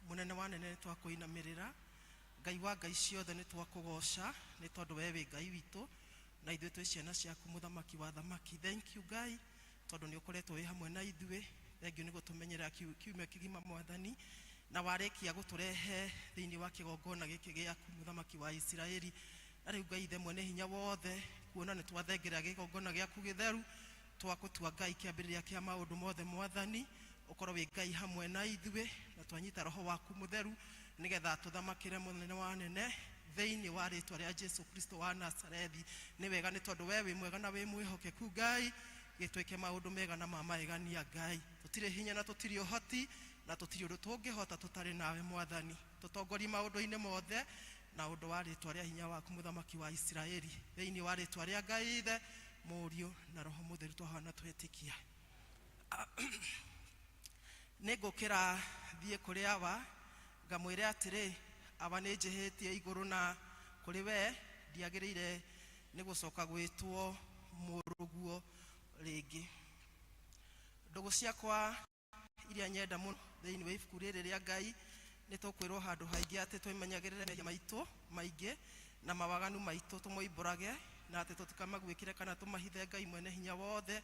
Mũnene wa anene nĩ twakũinamĩrĩra, Ngai wa ngai ciothe nĩ twakũgoca nĩ tondũ we wĩ Ngai witũ na ithuĩ twĩ ciana ciaku mũthamaki wa athamaki. Thank you Ngai tondũ nĩ ũkoretwo wĩ hamwe na ithuĩ. Thank you nĩ gũtũmenyerera kiumia kĩgima Mwathani, na warĩkia gũtũrehe thĩinĩ wa kĩgongona gĩkĩ gĩaku mũthamaki wa Isiraeli. Na rĩu Ngai Ithe mwene hinya wothe, kuona nĩ twathengerera kĩgongona gĩaku gĩtheru, twakũtua Ngai kĩambĩrĩria kĩa maũndũ mothe Mwathani, ũkorwo wĩ Ngai hamwe na ithuĩ, na twanyita roho waku mũtheru nĩgetha tũthamakĩre mũnene wa anene thĩinĩ wa rĩtwa rĩa Jesu Kristo wa Nazarethi. Nĩ wega nĩ tondũ we wĩ mwega na wĩ mwĩhokeku Ngai, gĩtwĩke maũndũ mega na ma magegania Ngai. Tũtirĩ hinya na tũtirĩ ũhoti na tũtirĩ ũndũ tũngĩhota tũtarĩ nawe Mwathani. Tũtongorie maũndũ-inĩ mothe na ũndũ wa rĩtwa rĩa hinya waku mũthamaki wa Isiraeli, thĩinĩ wa rĩtwa rĩa Ngai Ithe, Mũriũ na Roho Mũtheru twahana twetĩkia. Nĩ ngũkĩra thiĩ kũrĩ Awa, ngamwĩre atĩrĩ, Awa, nĩ njĩhĩtie igũrũ na kũrĩ wee, ndiagĩrĩire nĩ gũcoka gwĩtwo mũrũguo rĩngĩ. Ndũgũ ciakwa iria nyenda mũno thĩinĩ wa ibuku rĩrĩ rĩa Ngai, nĩ tũkwĩrwo handũ haingĩ atĩ twĩmenyagĩrĩre mehia maitũ maingĩ na mawaganu maitũ tũmoimbũrage, na atĩ tũtikamaguĩkĩre kana tũmahithe Ngai mwene hinya wothe,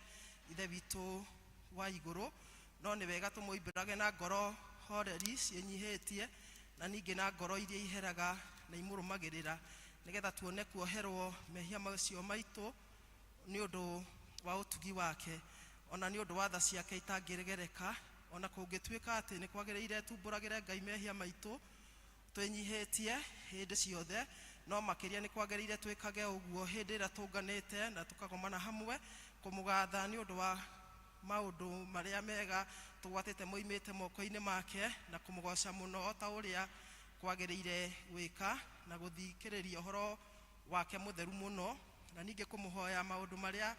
Ithe witũ wa igũrũ. No nĩ wega tũmoimbũrage na ngoro horeri ciĩnyihĩtie, na ningĩ na ngoro iria iheraga na imũrũmagĩrĩra, nĩgetha tuone kuoherwo mehia macio maitũ nĩ ũndũ wa ũtugi wake, o na nĩ ũndũ wa tha ciake itangĩgereka, o na kũngĩtuĩka atĩ nĩ kwagĩrĩire tumbũragĩre Ngai mehia maitũ twĩnyihĩtie hĩndĩ ciothe, no makĩria nĩ kwagĩrĩire twĩkage ũguo hĩndĩ ĩrĩa tũnganĩte na tũkagomana hamwe kũmũgatha nĩ ũndũ wa maũndũ marĩa mega tũgwatĩte moimĩte moko-inĩ make, na kũmũgoca mũno o ta ũrĩa kwagĩrĩire gwĩka, na gũthikĩrĩria ũhoro wake mũtheru mũno, na ningĩ kũmũhoya maũndũ marĩa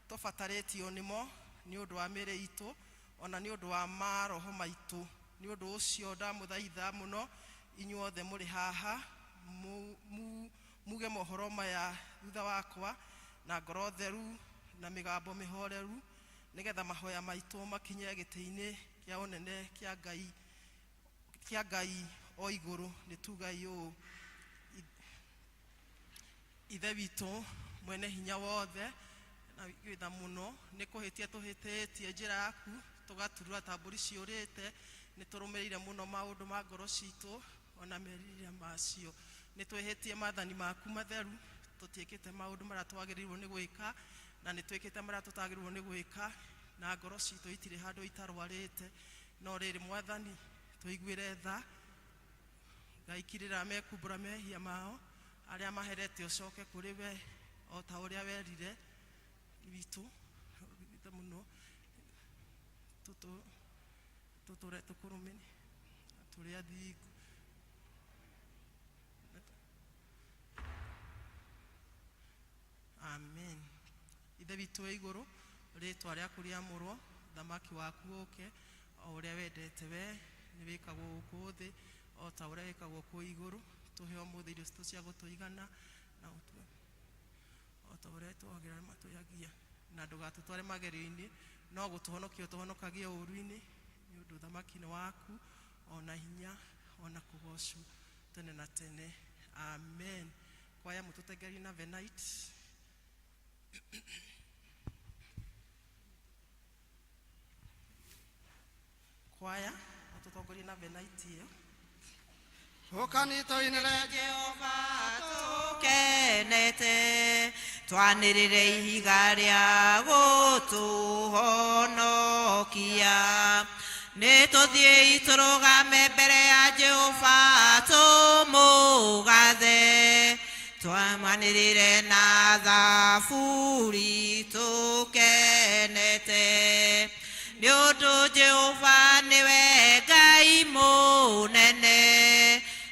tũbatarĩtio nĩmo nĩ ũndũ wa mĩĩrĩ itũ, o na nĩ ũndũ wa maroho maitũ. Nĩ ũndũ ũcio ndamũthaitha mũno inyuothe mũrĩ haha, muge mohoro maya thutha wakwa, na ngoro theru na mĩgambo mĩhoreru, nĩ getha mahoya maitũ makinye gĩtĩ-inĩ kĩa ũnene kĩa Ngai, kĩa Ngai o igũrũ. Nĩ tugai ũũ: Ithe witũ mwene hinya wothe na wĩ tha mũno, nĩ kũhĩtia tũhĩtĩtie njĩra yaku, tũgaturura ta mbũri ciũrĩte, nĩ tũrũmĩrĩire mũno maũndũ ma ngoro citũ ona merirĩria macio. Nĩ twĩhĩtie maathani maku matheru, tũtiĩkĩte maũndũ marĩa twagĩrĩirwo nĩ gwĩka, na nĩ twĩkĩte marĩa tũtagĩrĩirwo nĩ gwĩka, na ngoro citũ itirĩ handũ itarwarĩte. No rĩrĩ Mwathani, tũiguĩre tha. Ngai kirĩra mekumbũra mehia mao, arĩa maherete ũcoke kũrĩ we o ta ũrĩa werire witũ mũno, tũtũre tũkũrũmĩrĩire tũrĩ athingu. Amen. Ithe witũ wĩ igũrũ, rĩtwa rĩaku rĩamũrwo, ũthamaki waku ũke, o ũrĩa wendete we nĩ wĩkagwo gũkũ thĩ o ta ũrĩa wĩkagwo kũu igũrũ. Tũhe ũmũthĩ irio citũ cia gũtũigana, na ũtue o ta ũrĩa twohagĩra arĩa matwĩhagia, na ndũgatũtware magerio-inĩ, no gũtũhonokia ũtũhonokagie ũũru-inĩ, nĩ ũndũ ũthamaki nĩ waku, o na hinya, o na kũgocwo tene na tene. Amen. Kwaya mũtũtengerie na Venite. Kwaya mũtũtongorie na Venite ĩyo. Ũkani tũinĩre Jehova tũkenete, twanĩrĩre ihiga rĩa gũtũhonokia. Nĩ tũthiĩi tũrũgame mbere ya Jehova tũmũgathe, twamanĩrĩre na thaburi tũkenete. Nĩ ũndũ Jehova nĩwe Ngai mũnene,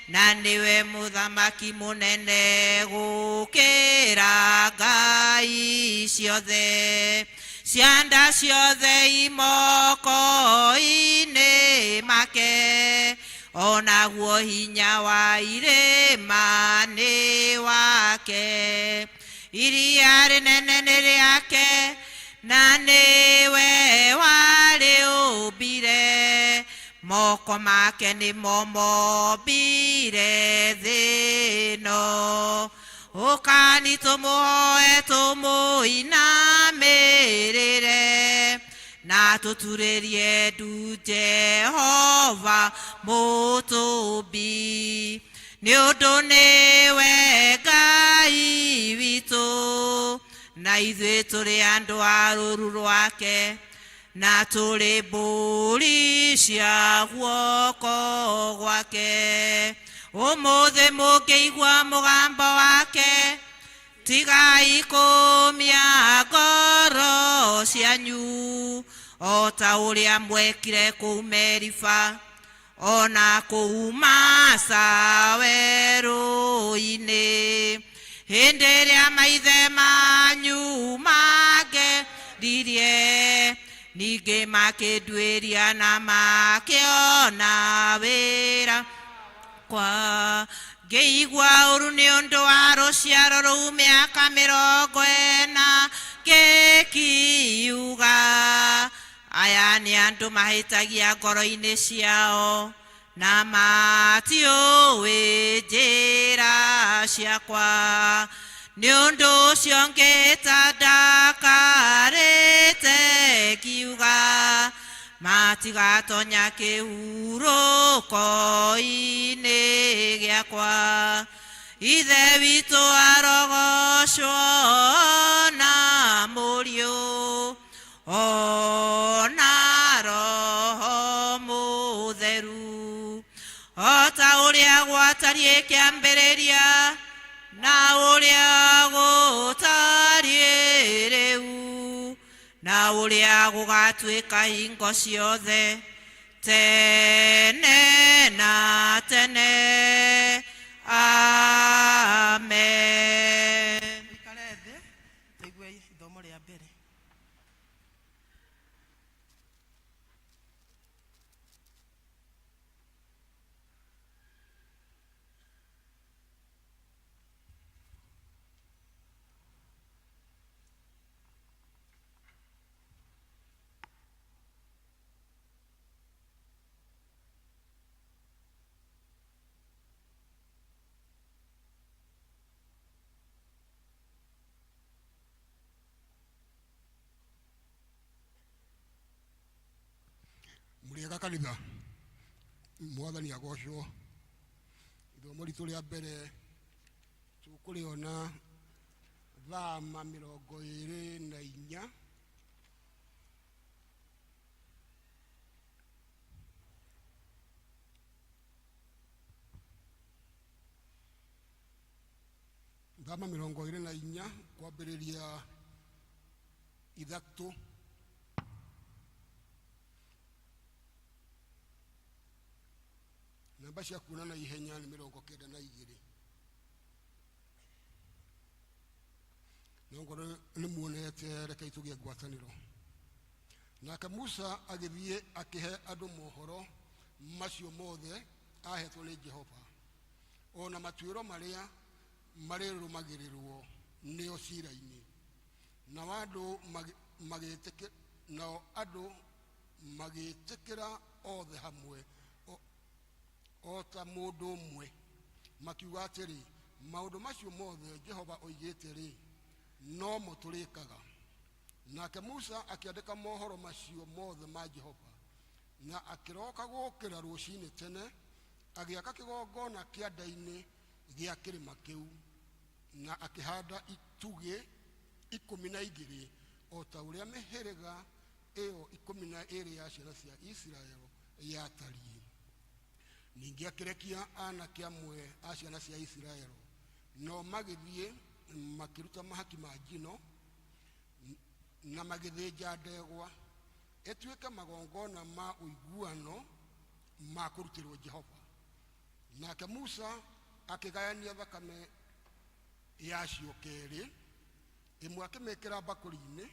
na nĩwe mũthamaki mũnene gũkĩra ngai ciothe. Cianda ciothe imoko-inĩ make, o naguo hinya wa irĩma nĩ wake. Iria rĩnene nĩ rĩake, na nĩwe warĩũmbire. Moko make nĩmo mombire thĩ ĩno. Ũkani tũmũhoe tũmũinamĩrĩre, na tũturĩrie ndu Jehova mũtũmbi. Nĩ ũndũ nĩwe Ngai witũ, na ithuĩ tũrĩ andũ a rũũru rwake, na tũrĩ mbũri cia guoko gwake. Ũmũthĩ mũngĩigua mũgambo wake, tigai kũmia ngoro cianyu, o ta ũrĩa mwekire kũu Meriba, ona kũu Masa werũ-inĩ. Hĩndĩ ĩrĩa maithe manyu mangeririe, ningĩ makĩnduĩria na makĩona wĩra kwa. Ngĩigua ũru nĩ ũndũ wa rũciaro rũu mĩaka 40, ngĩkiuga, aya nĩ andũ mahĩtagia ngoro-inĩ ciao, na matiũĩ njĩra ciakwa. Nĩ ũndũ ũcio ngĩĩta ndakarĩte, ngiuga, matigatonya kĩhurũko-inĩ gĩakwa. Ithe witũ arogocwo na Mũriũ ona Roho Mũtheru, o ta ũrĩa gwatariĩ kĩambĩrĩria, na ũrĩa gũtariĩ rĩu, na ũrĩa gũgatuĩka hingo ciothe, tene na tene. Amen. Ikare thĩ tũigue ithomo rĩa mbere. Mũrĩega kanitha, Mwathani agocwo. Ithomo ritũ rĩa mbere tũkũrĩona Thama 24. Thama 24 kwambĩrĩria 3. Namba cia kuona na ihenya nĩ 92. No ngorwo nĩ muonete, rekei tũgĩe ngwatanĩro. Nake Musa agĩthiĩ akĩhe andũ mohoro macio mothe ahetwo nĩ Jehova, ona matuĩro marĩa marĩrũmagĩrĩrwo nĩo cira-inĩ. Nao andũ magĩtĩkĩra othe hamwe o ta mũndũ ũmwe, makiuga atĩrĩ, maũndũ macio mothe Jehova oigĩte rĩ, nomo tũrĩkaga. Nake Musa akĩandĩka mohoro macio mothe ma Jehova, na akĩroka gũkĩra rũcinĩ tene, agĩaka kĩgongona kĩanda-inĩ gĩa kĩrĩma kĩu, na akĩhanda itugĩ 12, o ta ũrĩa mĩhĩrĩga ĩyo 12 ya ciana cia Isiraeli yatariĩ. Ningĩ akĩrekia anake amwe a ciana cia Isiraeli, nao magĩthiĩ makĩruta mahaki ma njino na magĩthĩnja ndegwa ĩtuĩke magongona ma ũiguano ma kũrutĩrwo Jehova. Nake Musa akĩgayania thakame yacio kerĩ, ĩmwe akĩmĩkĩra mbakũri-inĩ,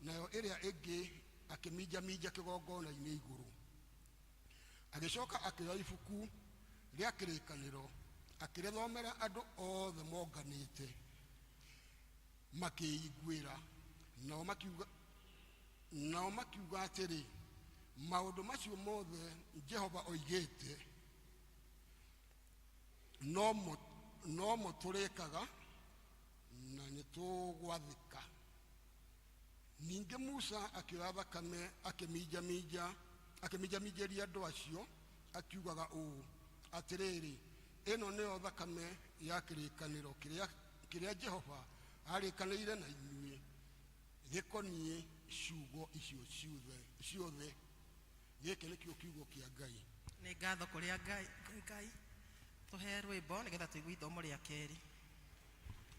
nayo ĩrĩa ĩngĩ akĩminjaminja kĩgongona-inĩ igũrũ. Agĩcoka akĩoya ibuku rĩa kĩrĩkanĩro, akĩrĩthomera andũ othe monganĩte makĩiguĩra. Nao makiuga atĩrĩ, Maũndũ macio mothe Jehova oigĩte nomo nomo tũrĩkaga na nĩ tũgwathĩka. Ningĩ Musa akĩoya thakame akĩminjaminja akĩminjaminjĩria andũ acio akiugaga ũũ, atĩrĩrĩ, ĩno nĩyo thakame ya kĩrĩkanĩro kĩrĩa kĩrĩa Jehova arĩkanĩire na inyuĩ gĩkoniĩ ciugo icio ciothe ciothe. Gĩkĩ nĩkĩo kiugo kĩa Ngai. Nĩ ngatho kũrĩa Ngai. Ngai tũhe rwĩmbo nĩgetha tũigue ithomo rĩa kerĩ.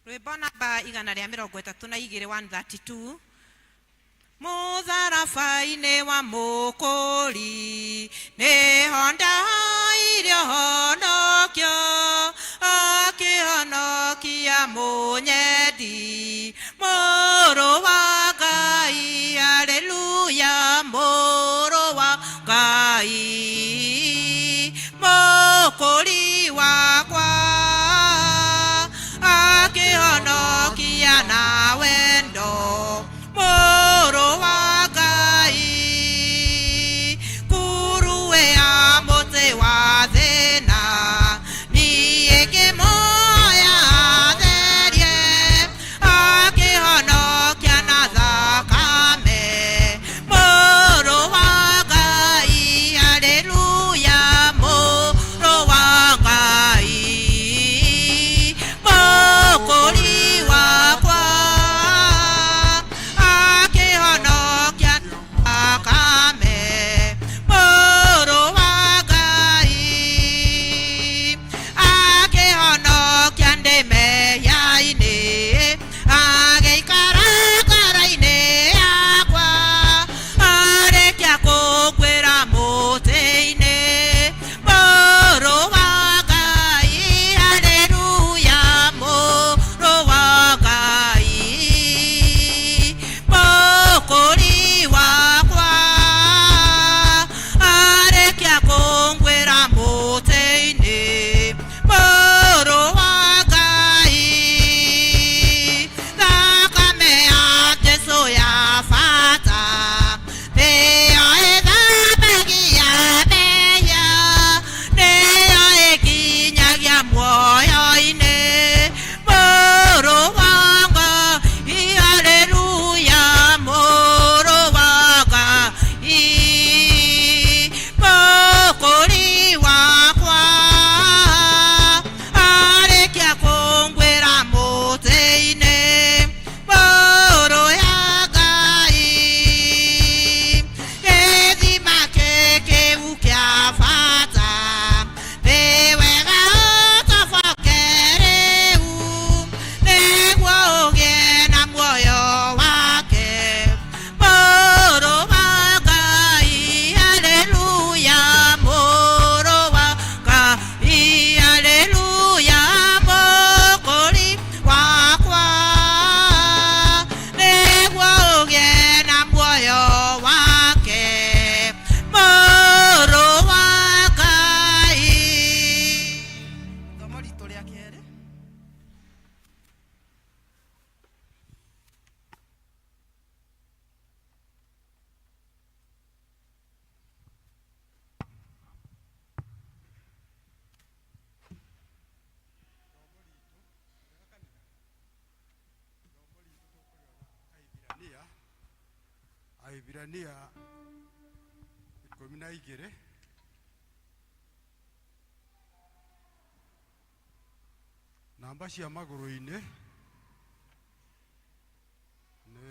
Rwĩmbo namba 132, 132. Mũtharaba-inĩ wa mũkũri nĩho ndahaire ũhonokio, akĩhonokia mũnyendi mũrũ wa Ngai, haleluya, mũrũ wa Ngai mũkũri wakwa, akĩhonokia na wendo mũrũ wa Ngai, kuruwe ya mũtĩ wa thĩna niĩ ngĩmuoya therie, akĩhonokia na thakame mũrũ wa Ngai, haleluya, mũrũ wa Ngai mũkũri wakwa, akĩhonokia thakame mũrũ wa Ngai, akĩhonokia ndĩmeya-inĩ, agĩikara ngoro-inĩ yakwa, arĩkia kũnguĩra mũtĩ-inĩ mũrũ wa Ngai, haleluya, mũrũ wa Ngai mũkũri wakwa, arĩkia kũnguĩra mũtĩ-inĩ mũrũ wa Ngai, thakame ya Jesũ ya bata nĩyo ĩthambagia mehia, nĩyo ĩkinyagia muoyo-inĩ mũrũ wa Ngai, haleluya, mũrũ wa Ngai mũkũri wakwa, arĩkia kũnguĩra mũtĩ-inĩ mũrũ ya Ngai, gĩthima kĩu kĩa bata nĩ wega ũtoboke rĩu nĩguo ũgĩe na muoyo wake mũrũ wa Ngai, haleluya, mũrũ wa Ngai, haleluya, mũkũri wakwa nĩguo ũgĩe na muoyo wake mũrũ wa Ngai. Ithomo ritũ rĩa kerĩ. Ahibirania Ahibirania 12 namba cia magũrũ-inĩ nĩ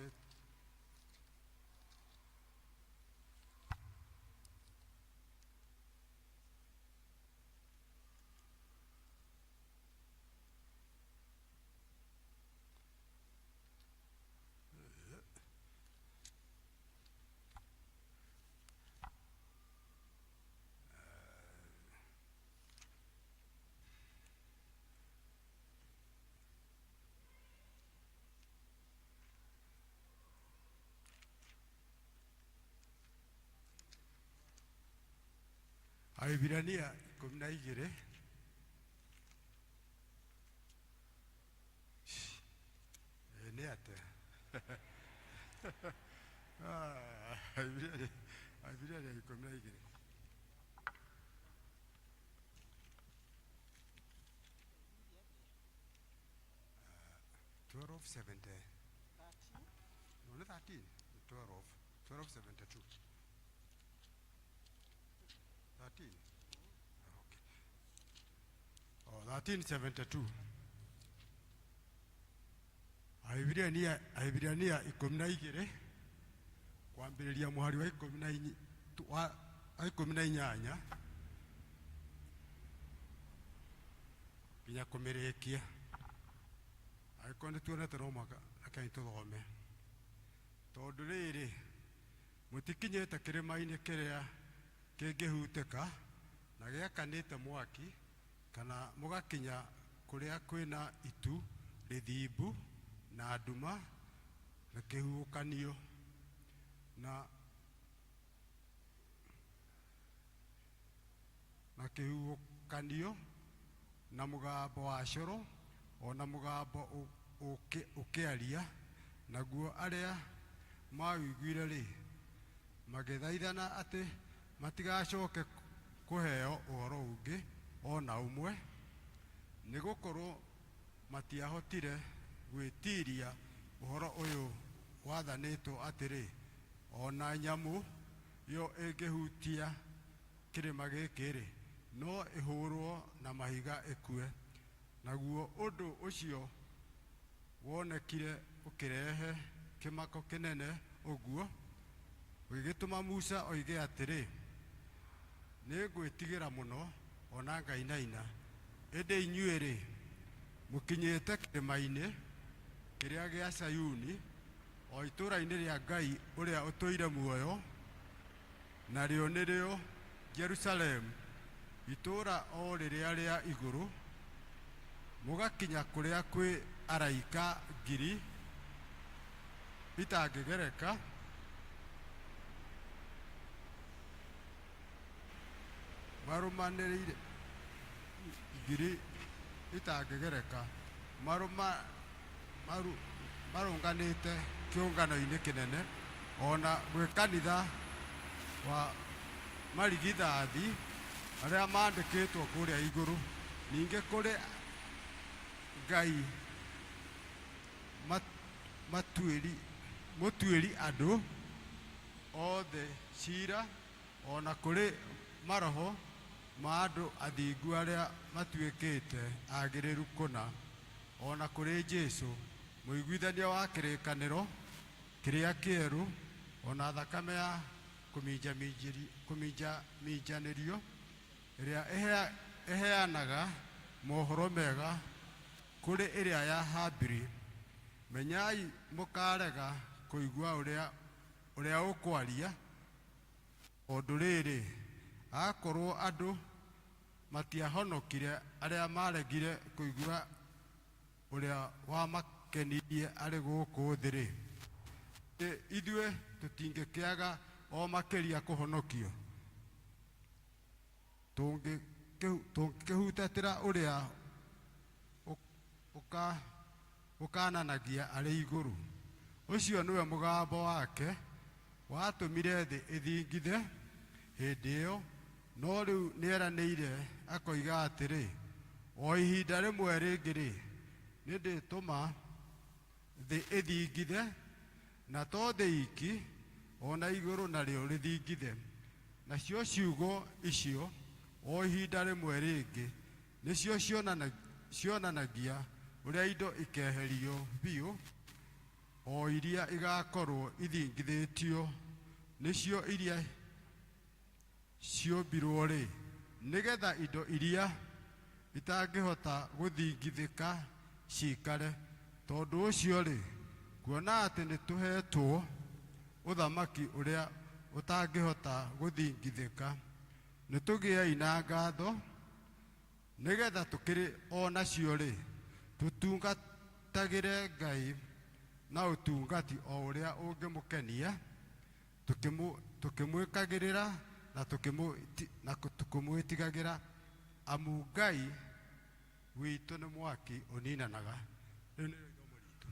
Ahibirania 12. Ĩ, nĩ atĩa? Ah, Ahibirania Ahibirania 12. 1270. No, not 13. 12. 1272. 13. Okay. Oh, 1372. Ahibirania 12 kwambĩrĩria mũhari wa 18 nginya kũmĩrĩkia. Angĩkorwo nĩ tuonete no mũhaka rekei tũthome. Tondũ rĩrĩ, mũtikinyĩte kĩrĩma-inĩ kĩrĩa kĩngĩhutĩka na gĩakanĩte mwaki, kana mũgakinya kũrĩa kwĩna itu rĩthimbu na nduma na kĩhuhũkanio na kĩhuhũkanio na mũgambo wa coro ona mũgambo ũkĩaria. Naguo arĩa mawĩiguire-rĩ, magĩthaithana atĩ matigacoke kũheo ũhoro ũngĩ ona ũmwe, nĩgũkorwo matiahotire gwĩtiiria ũhoro ũyũ wathanĩtwo atĩrĩ, ona nyamũ yo ĩngĩhutia kĩrĩma gĩkĩ-rĩ, no ĩhũrwo na mahiga ĩkue. Naguo ũndũ ũcio wonekire ũkĩrehe kĩmako kĩnene ũguo, ũgĩgĩtũma Musa oige atĩrĩ, nĩngwĩtigĩra mũno ona ngainaina. Ĩndĩ inyuĩ-rĩ, mũkinyĩte kĩrĩma-inĩ kĩrĩa gĩa Sayuni, o itũũra-inĩ rĩa Ngai ũrĩa ũtũire muoyo, narĩo nĩrĩo Jerusalemu, itũũra o rĩrĩa rĩa igũrũ, mũgakinya kũrĩa kwĩ araika ngiri itangĩgereka, marũmanĩrĩire ngiri itangĩgereka, marũnganĩte kĩũngano-inĩ kĩnene, ona gwĩ kanitha wa marigithathi arĩa mandĩkĩtwo kũrĩa igũrũ, ningĩ kũrĩ Ngai mũtuĩri andũ othe ciira, ona kũrĩ maroho ma andũ athingu arĩa matuĩkĩte agĩrĩru kũna, ona kũrĩ Jesũ mũiguithania wa kĩrĩkanĩro kĩrĩa kĩerũ, ona thakame ya kũminjaminjanĩrio ĩrĩa ĩheanaga mohoro mega kũrĩ ĩrĩa ya Habili. Menyai mũkarega kũigua ũrĩa ũkwaria, tondũ rĩrĩ, akorwo andũ matiahonokire arĩa maregire kũigua ũrĩa wamakenirie arĩ gũkũ thĩ-rĩ, ithuĩ tũtingĩkĩaga o makĩria kũhonokio tũngĩkĩhutatĩra ũrĩa ũkananagia arĩ igũrũ. Ũcio nĩwe mũgambo wake watũmire thĩ ĩthingithe hĩndĩ ĩyo, no rĩu nĩeranĩire akoiga atĩrĩ, o ihinda rĩmwe rĩngĩ-rĩ, nĩndĩtũma thĩ ĩthingithe, na to thĩ iki, ona igũrũ narĩo rĩthingithe. Nacio ciugo icio o ihinda rĩmwe rĩngĩ nĩcio cionanagia ũrĩa indo ikeherio biũ, o iria igakorwo ithingithĩtio nĩcio iria ciũmbirwo-rĩ, nĩgetha indo iria itangĩhota gũthingithĩka ciikare. Tondũ ũcio-rĩ, kuona atĩ nĩtũheetwo ũthamaki ũrĩa ũtangĩhota gũthingithĩka, nĩtũgĩei na ngatho, nĩgetha tũkĩrĩ o nacio-rĩ, tũtungatagĩre Ngai na ũtungati o ũrĩa ũngĩmũkenia, tũkĩmwĩkagĩrĩra na tũkĩmwĩtigagĩra, amu Ngai witũ nĩ mwaki ũninanaga. Rĩu nĩrĩo ithomo ritũ.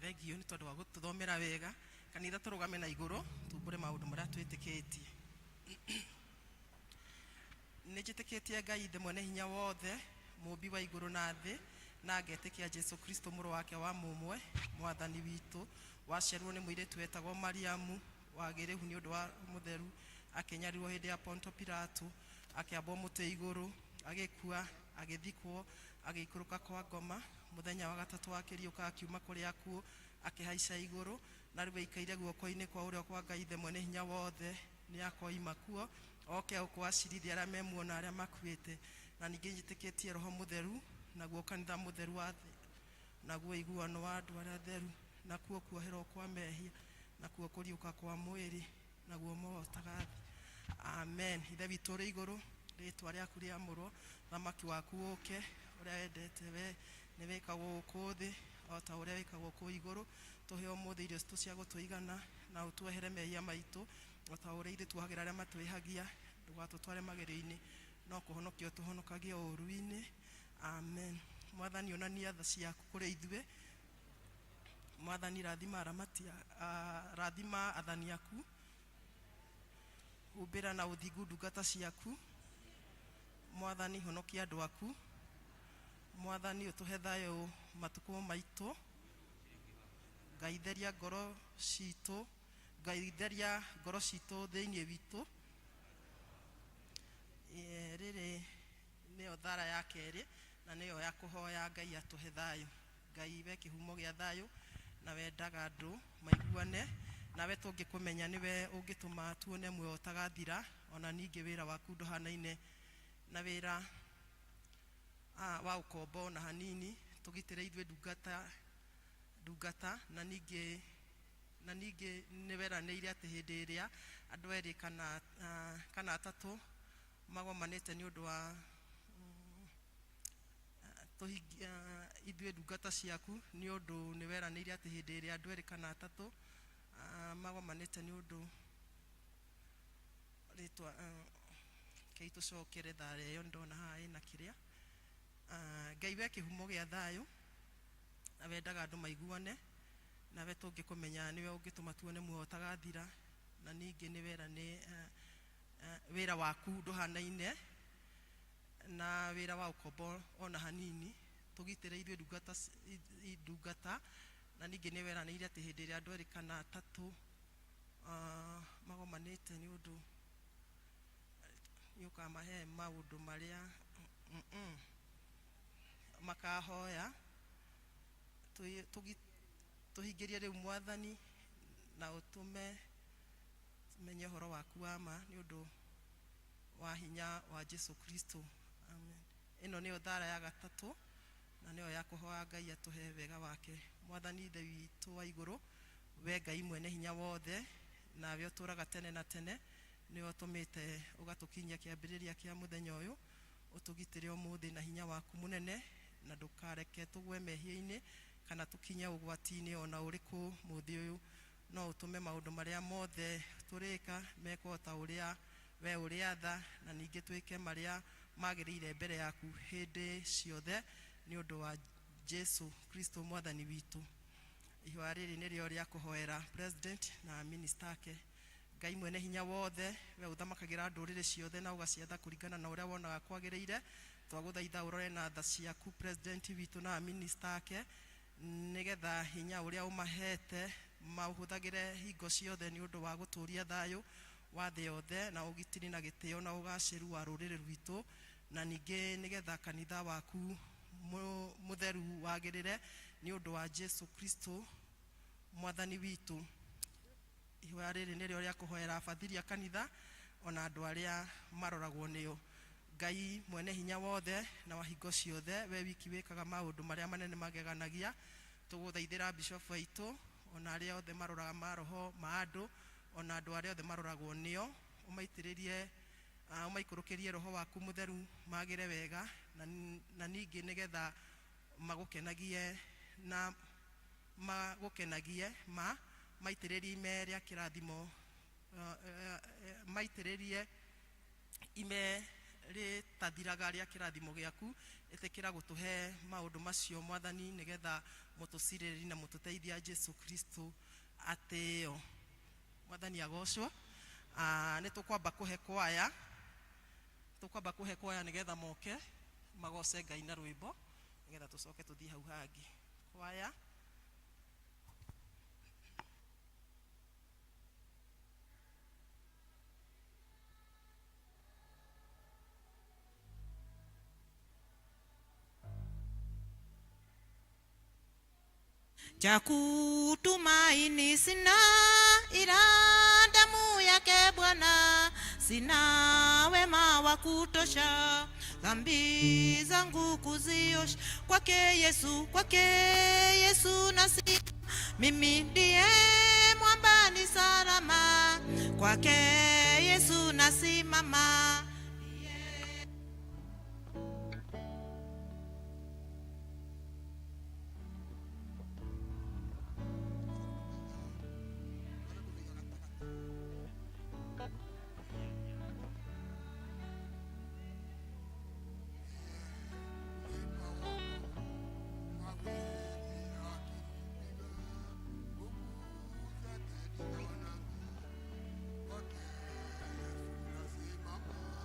Thengio nĩ tondũ wa gũtũthomera wega. Kanitha tũrũgame na igũrũ tumbũre maũndũ marĩa twĩtĩkĩtie. Nĩ njĩtĩkĩtie Ngai Ithe mwene hinya wothe, mũũmbi wa igũrũ na thĩ, na ngetĩkia Jesu Kristo mũrũ wake wa mũmwe, mwathani witũ, waciarirwo nĩ mũirĩtu wetagwo Mariamu, wagĩrĩhu nĩ ũndũ wa mũtheru, akĩnyarirwo hĩndĩ ya Ponto Pilato, akĩambwo mũtĩ igũrũ, agĩkua, agĩthikwo, agĩikũrũka kwa ngoma, mũthenya wa gatatũ akĩriũka akiuma kũrĩ akuũ, akĩhaica igũrũ, na rĩu aikaire guoko-inĩ kwa ũrĩo kwa Ngai Ithe mwene hinya wothe, nĩ akoima kuo oke gũkũ acirithie arĩa me muoyo na arĩa makuĩte. Na ningĩ njĩtĩkĩtie Roho Mũtheru, naguo kanitha mũtheru wa thĩ, naguo ũiguano wa andũ arĩa atheru, nakuo kuoherwo kwa mehia, nakuo kũriũka kwa mwĩrĩ, naguo muoyo ũtagathira. Amen. Ithe witũ ũrĩ igũrũ, rĩtwa rĩaku rĩamũrwo, ũthamaki waku ũke, ũrĩa wendete we nĩ wĩkagwo gũkũ thĩ o ta ũrĩa wĩkagwo kũu igũrũ. Tũhe ũmũthĩ irio citũ cia gũtũigana, na ũtuohere mehia maitũ o ta ũrĩa ithuĩ tuohagĩra arĩa matwĩhagia, ndũgatũtware magerio-inĩ, no kũhonokia ũtũhonokagie ũũru-inĩ. Amen. Mwathani, onania tha ciaku kũrĩ ithuĩ. Mwathani, rathima aramati, rathima athani aku, humbĩra na ũthingu ndungata ciaku. Mwathani, honokia andũ aku. Mwathani, ũtũhe thayũ matukũ maitũ. Ngai, theria ngoro citũ, Ngai, theria ngoro citũ thĩinĩ witũ. Rĩrĩ nĩyo thara ya kerĩ, na nĩyo ya kũhoya Ngai atũhe thayũ. Ngai we kĩhumo gĩa thayũ, na wendaga andũ maiguane, nawe tũngĩkũmenya nĩwe ũngĩtũma tuone muoyo ũtagathira. Ona ningĩ wĩra waku ndũhanaine na wĩra wa ũkombo na hanini. Tũgitĩre ithuĩ ndungata ndungata, na ningĩ nĩ weranĩire atĩ hĩndĩ ĩrĩa andũ erĩ kana kana atatũ magomanĩte nĩ ũndũ wa ithuĩ ndungata ciaku, nĩ ũndũ nĩ weranĩire atĩ hĩndĩ ĩrĩa andũ erĩ kana atatũ magomanĩte nĩ ũndũ rĩtwa kei tũcokere thara ĩyo ndona haha ĩna kĩrĩa. Ngai we kĩhumo gĩa thayũ, na wendaga andũ maiguane, nawe tũngĩkũmenya nĩwe ũngĩtũma tuone muoyo ũtagathira, na ningĩ nĩ wera nĩ wĩra waku ndũhanaine na wĩra wa ũkombo ona hanini. Tũgitĩre ithuĩ ndungata ndungata, na ningĩ nĩ weranĩire atĩ hĩndĩ ĩrĩa andũ erĩ kana atatũ magomanĩte nĩ ũndũ nĩ ũkamahe maũndũ marĩa makahoya. Tũhingĩrie rĩu Mwathani, na ũtũme menye ũhoro waku wa ma nĩ ũndũ wa hinya wa Jesu Kristo. Amen. Ĩno nĩyo thara ya gatatũ, na nĩyo ya kũhoya Ngai atũhe wega wake. Mwathani Ithe witũ wa igũrũ, we Ngai mwene hinya wothe, nawe ũtũũraga tene na tene, nĩwe ũtũmĩte ũgatũkinyia kĩambĩrĩria kĩa mũthenya ũyũ. Ũtũgitĩre ũmũthĩ na hinya waku mũnene, na ndũkareke tũgwe mehia-inĩ kana tũkinye ũgwati-inĩ ona ũrĩkũ mũthĩ ũyũ. No ũtũme maũndũ marĩa mothe tũrĩka mekwo ta ũrĩa we ũrĩatha, na ningĩ twĩke marĩa magĩrĩire mbere yaku hĩndĩ ciothe, nĩ ũndũ wa Jesu Kristo mwathani witũ. Ihoya rĩrĩ nĩrĩo rĩa kũhoera president na minister ake. Ngai mwene hinya wothe, we ũthamakagĩra ndũrĩrĩ ciothe na ũgaciatha kũringana na ũrĩa wonaga kwagĩrĩire, twagũthaitha ũrore na tha ciaku president witũ na minister ake, nĩgetha hinya ũrĩa ũmahete maũhũthagĩre hingo ciothe nĩ ũndũ wa gũtũũria thayũ wa thĩ yothe na ũgitĩri na gĩtĩo na ũgacĩru wa rũrĩrĩ rwitũ, na ningĩ nĩgetha kanitha waku mũtheru wagĩrĩre nĩ ũndũ wa Jesu Kristo mwathani witũ. Ihoya rĩrĩ nĩrĩo rĩa kũhoera abathiri a kanitha ona andũ arĩa maroragwo nĩo. Ngai mwene hinya wothe na wa hingo ciothe, we wiki wĩkaga maũndũ marĩa manene mageganagia, tũgũthaithĩra bishop aitũ ona arĩa othe maroraga maroho ma andũ ona andũ arĩa othe maroragwo nĩo, ũmaitĩrĩrie ũmaikũrũkĩrie roho waku mũtheru magĩre wega, na ningĩ nĩgetha magũkenagie na magũkenagie ma maitĩrĩrie ime rĩa kĩrathimo, maitĩrĩrie ime rĩtathiraga rĩa kĩrathimo gĩaku. Ĩtĩkĩra gũtũhe maũndũ macio Mwathani, nĩgetha mũtũcirĩrĩri na mũtũteithia Jesu Kristo atĩĩo. Mwathani agocwo. Nĩ tũkwamba kũhe kwaya, tũkwamba kũhe kwaya nĩgetha moke magoce Ngai na rwĩmbo, nĩgetha tũcoke tũthiĩ hau hangĩ. Kwaya. Cha kutumaini sina ila damu yake Bwana, sina wema wa kutosha dhambi zangu kuziosha. Kwake Yesu nasi mimi ndiye mwamba ni salama, kwake Yesu nasimama. Kwake Yesu nasimama.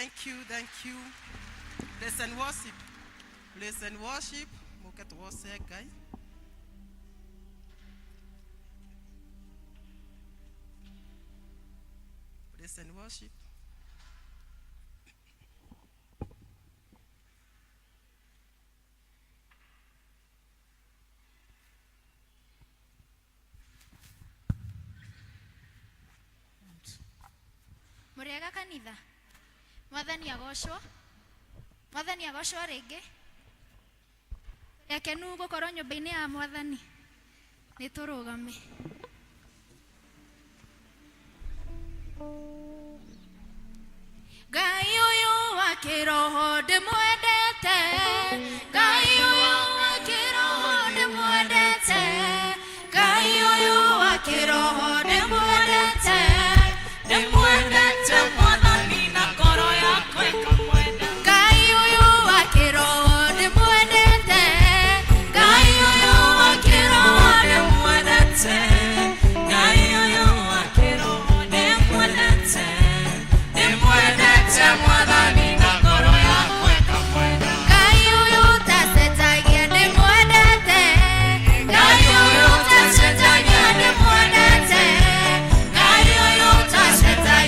Thank you, thank you. Praise and worship. Praise and worship. Mũke tũgoce Ngai. Praise and worship. Mũrĩega kanitha. Mwathani agocwo. Mwathani agocwo rĩngĩ. Tũrĩ akenu gũkorwo nyũmba-inĩ ya Mwathani. Nĩ tũrũgame. Ngai ũyũ wa kĩroho ndĩmwendete. Ngai ũyũ wa kĩroho ndĩmwendete. Ngai ũyũ wa kĩroho ndĩmwendete. Ndĩmwendete Mwathani na ngoro yakwa ĩkamwenda. Ngai ũyũ wa kĩroho ndĩmwendete. Ngai ũyũ wa kĩroho. Ndĩmwendete. Ngai ũyũ wa kĩroho ndĩmwendete. Ndĩmwendete Mwathani na ngoro yakwa ĩkamwenda. Ngai ũyũ ũtacenjagia ndĩmwendete. Ngai ũyũ ũtacenjagia ndĩmwendete. Ngai ũyũ ũtacenjagia.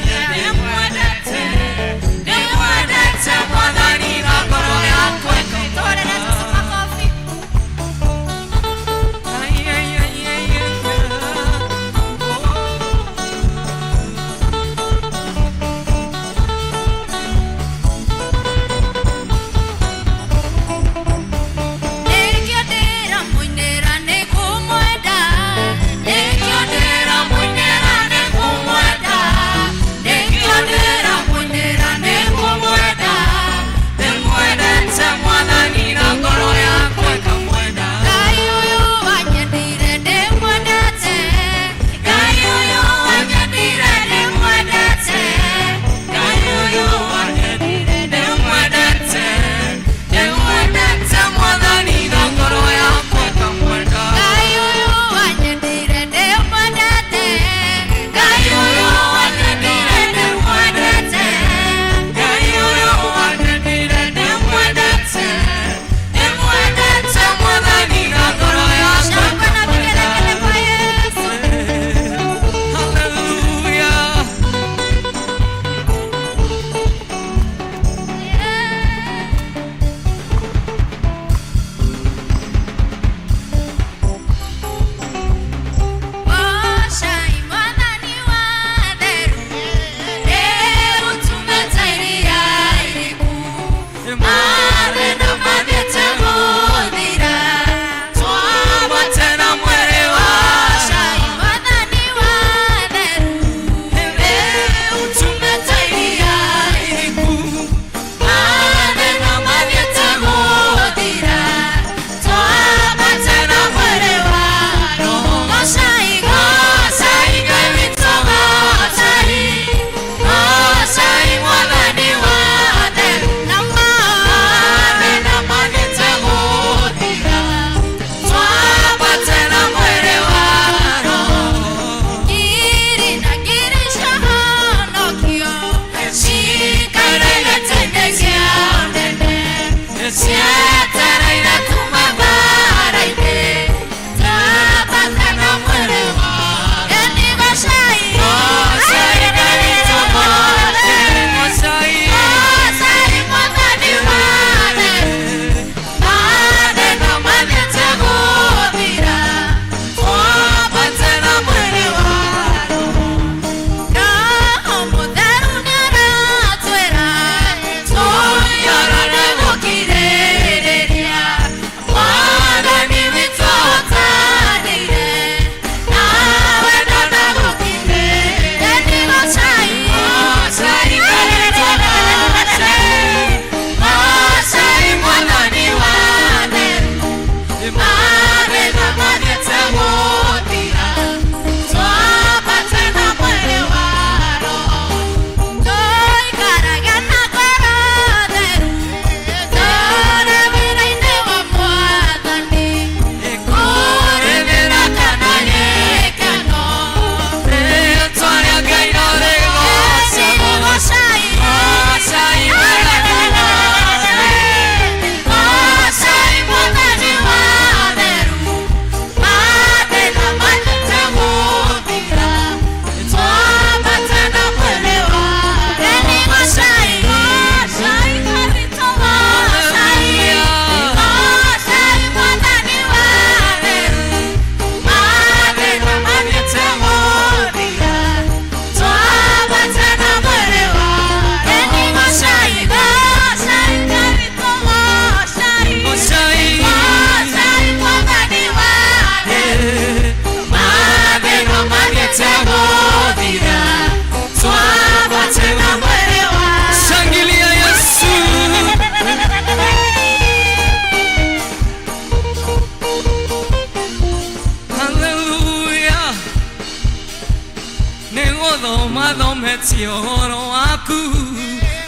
Nĩgũthometie ũhoro waku,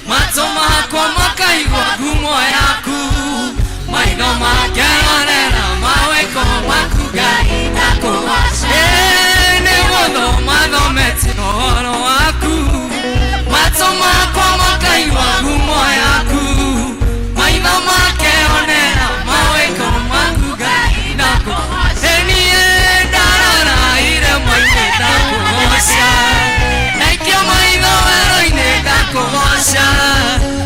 matũ makwa makaigua ngumo yaku, maitho makerorera mawĩko maku Ngai ndakũgoca. Nĩgũthomathometie ũhoro waku, matũ makwa makaigua ngumo yaku, maitho makeonera mawĩko maku Ngai ndakũgoca. Niĩ ndarora irĩma-inĩ ndakũgoca, ndaikia maitho werũ-inĩ ndakũgoca,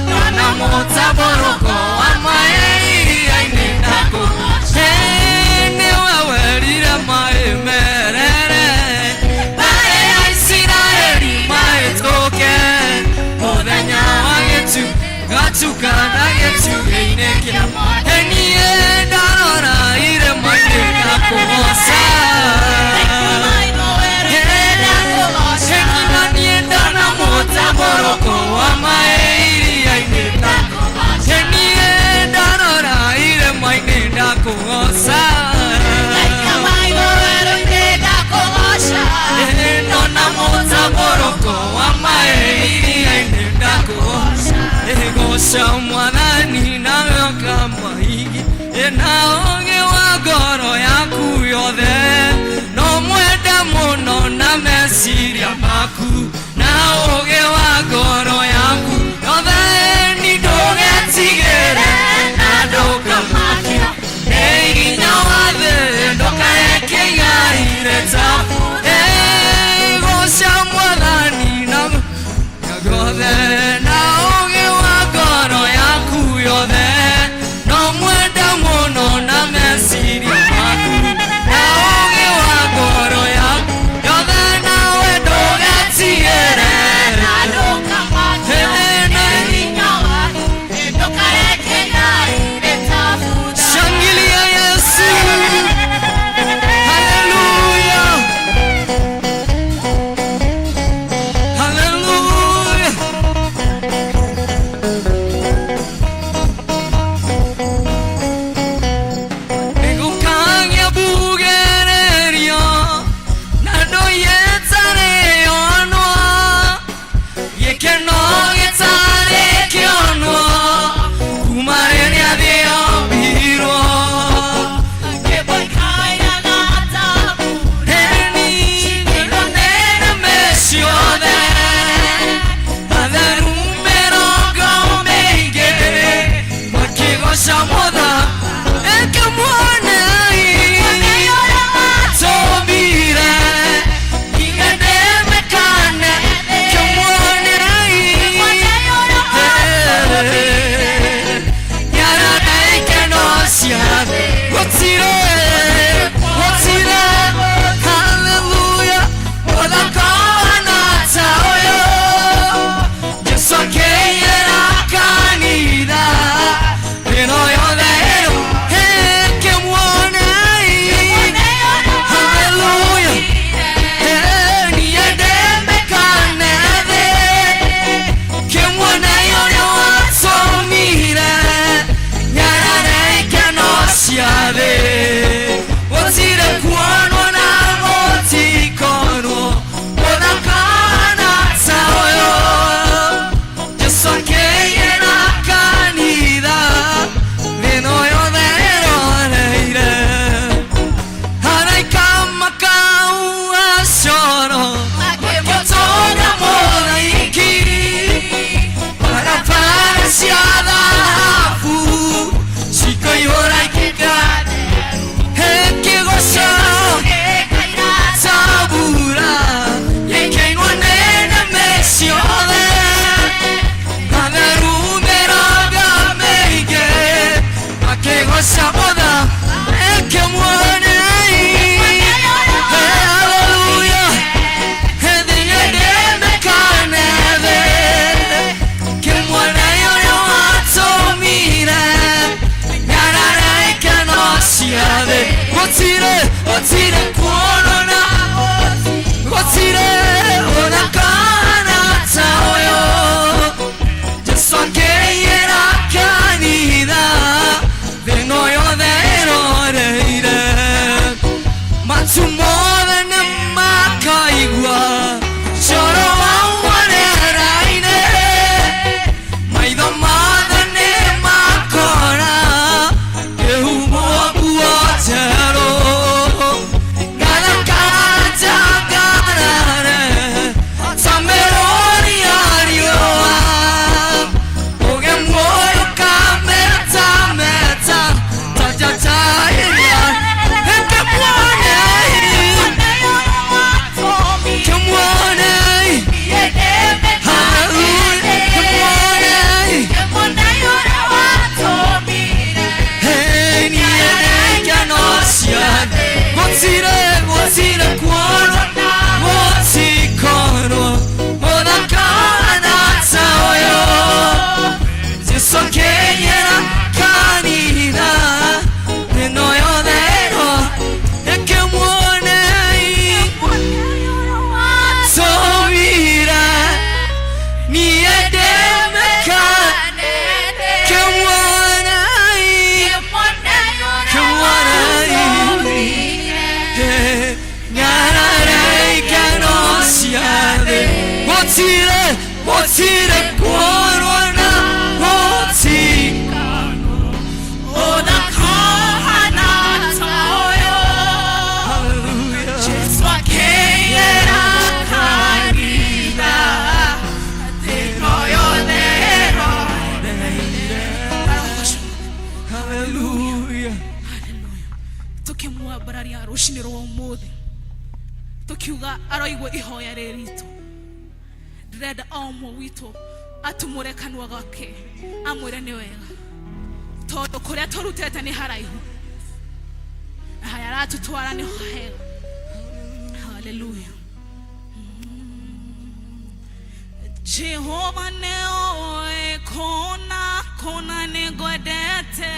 ndona mũtambũrũko wa maĩ iria-inĩ ndakũgoca. Nĩwe werire maĩ merere, mbarĩ ya Isiraeli. Tũkiuga aroigua ihoya rĩrĩ ritũ. Ndĩrenda o ũmwe witũ atumũre kanua gake amwĩre nĩ wega, tondũ kũrĩa tũrutĩte nĩ haraihu na harĩa aratũtwara nĩ hega. Haleluya. Jehova nĩoĩ kũna kũna nĩngwendete,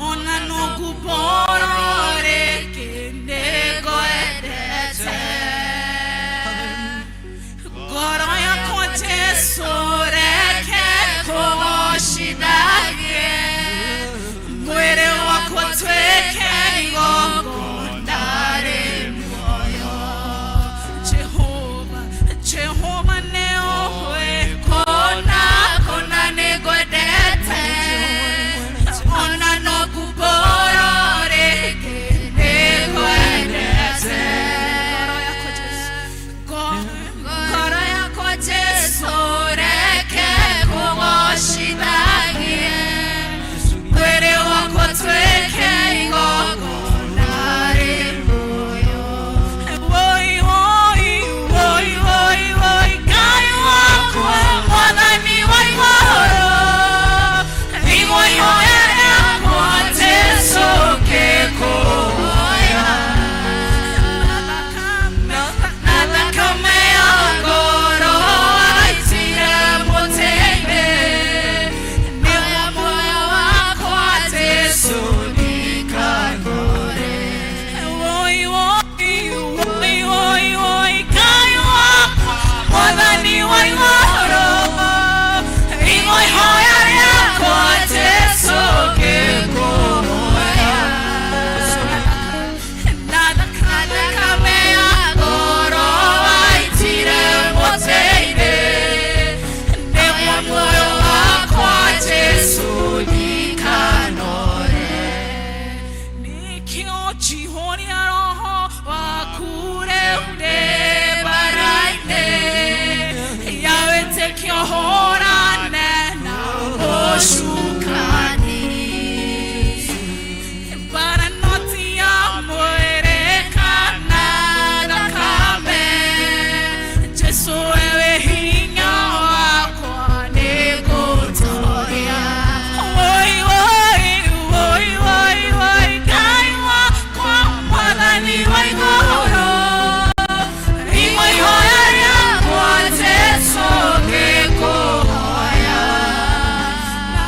ona no ngũborwo rĩngĩ nĩngwendete. Ngoro yakwa Jesu reke kũgocithagie, mwĩrĩ wakwa tuĩke igongona rĩ muoyo. Jehova, Jehova nĩoĩ kũna kũna nĩngwendete, ona no ngũborwo rĩngĩ nĩngwendete. Ngoro yakwa Jesu, ngoro yakwa Jesu reke kũgocithagie, mwĩrĩ wakwa tuĩke igongona rĩ muoyo. Woi, woi, woi, woi, woi, Ngai wakwa, Mwathani wa igũrũ, igua ihoya rĩakwa Jesu ngĩkũhoya. Na thakame ya ngoro waitire mũtĩ-inĩ, nĩguo muoyo wakwa Jesu ndikanore. Woi, woi, woi, woi, woi, Ngai wakwa, Mwathani wa igũrũ, igua ihoya rĩakwa Jesu ngĩkũhoya. Na thakame ya ngoro waitire mũtĩ-inĩ, nĩguo muoyo wakwa Jesu ndikanore. Nĩkĩo njihũria roho waku rĩu ndĩ bara-inĩ ya wĩtĩkio hũrane na ũcukani. Bara no ti ya mwĩrĩ kana thakame, Jesu wewe hinya wakwa nĩngũtoria. Woi, woi, woi, woi, woi, Ngai wakwa, Mwathani wa igũrũ, igua ihoya rĩakwa Jesu ngĩkũhoya. Na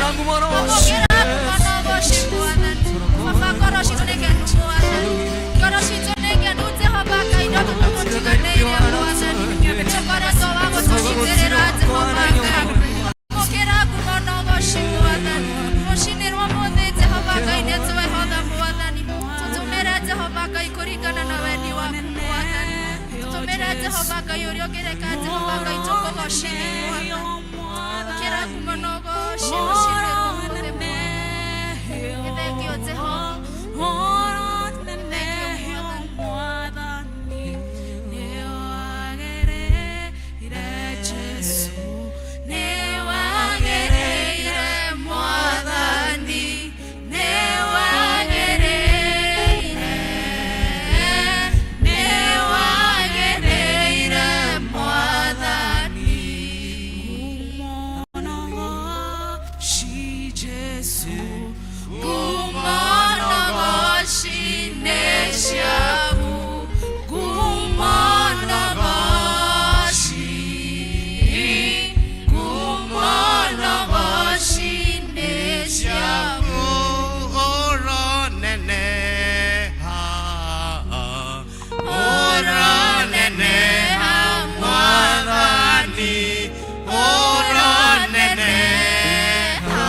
Amũkĩra ngumo na ũgoci Mwathani. Baba ngoro citũ nĩ ngenu Mwathani. Ngoro citũ nĩ ngenu Jehova Ngai no tũtũtiganĩirie Mwathani. Nĩũkoretwo wa gũtũnyitĩrĩra Jehova Ngai. Amũkĩra ngumo na ũgoci Mwathani. Rũcinĩ rwa ũmũthĩ Jehova Ngai nĩ twehotha Mwathani. Tũtũmĩre Jehova Ngai kũringana na wendi waku Mwathani. Tũtũmĩre Jehova Ngai ũrĩa ũngĩreka Jehova Ngai tũkũgocithie Mwathani. Amũkĩra ngumo na ũgoci rũcinĩ rwa ũmũthĩ Mwathani. Nĩ thengio Jehova. Nĩ thengio Mwathani. Nĩwagĩrĩire Mwathani, nĩwagĩrĩire, nĩwagĩrĩire Mwathani. Ngumo na ũgoci nĩ ciaku, ngumo na ũgoci, ngumo na ũgoci nĩ ciaku. Ũroneneha, Ũroneneha Mwathani, ũroneneha,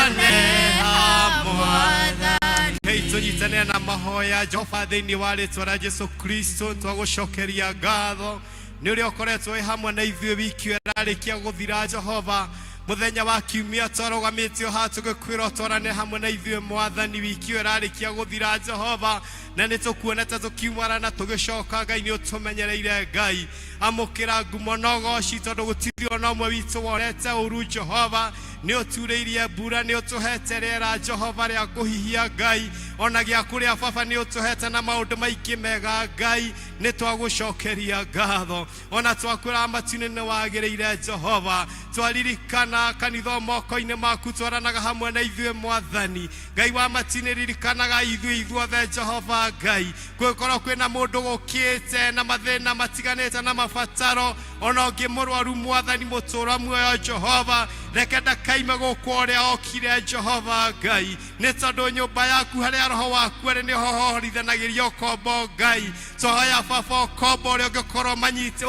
ũroneneha Mwathani. Hei tũnyitanĩre na mahoya Jehova thĩinĩ wa rĩtwa rĩa Jesu Kristo twagũcokeria ngatho nĩ ũrĩa ũkoretwo wĩ hamwe na ithuĩ wiki ĩyo ĩrarĩkia gũthira Jehova mũthenya wa kiumia twarũgamĩtio haha tũgĩkwĩra ũtwarane hamwe na ithuĩ Mwathani wiki ĩyo ĩrarĩkia gũthira Jehova na nĩ tũkuonete tũkiumara na tũgĩcoka Ngai nĩ ũtũmenyereire Ngai amũkĩra ngumo na ũgoci tondũ gũtirĩ ona ũmwe witũ wonete ũru Jehova nĩ ũturĩirie mbura nĩ ũtũhete rĩera Jehova rĩa kũhihia Ngai ona gĩa kũrĩa baba nĩ ũtũhete na maũndũ maingĩ mega Ngai nĩ twagũcokeria ngatho ona twakwĩra matu-inĩ nĩ wagĩrĩire Jehova twaririkana kanitha moko-inĩ maku twaranaga hamwe na ithuĩ Mwathani Ngai wa matu-inĩ ririkanaga ithuĩ ithuothe Jehova Ngai gwĩkorwo kwĩna mũndũ gũkĩte na mathĩna matiganĩte na mabataro ona ũngĩ mũrwaru Mwathani mũtũra muoyo Jehova reke ndakaime gũkũ ũrĩa okire Jehova Ngai nĩ tondũ nyũmba yaku harĩa roho waku arĩ nĩho hohorithanagĩria ũkombo Ngai twahoya baba ũkombo ũrĩa ũngĩkorwo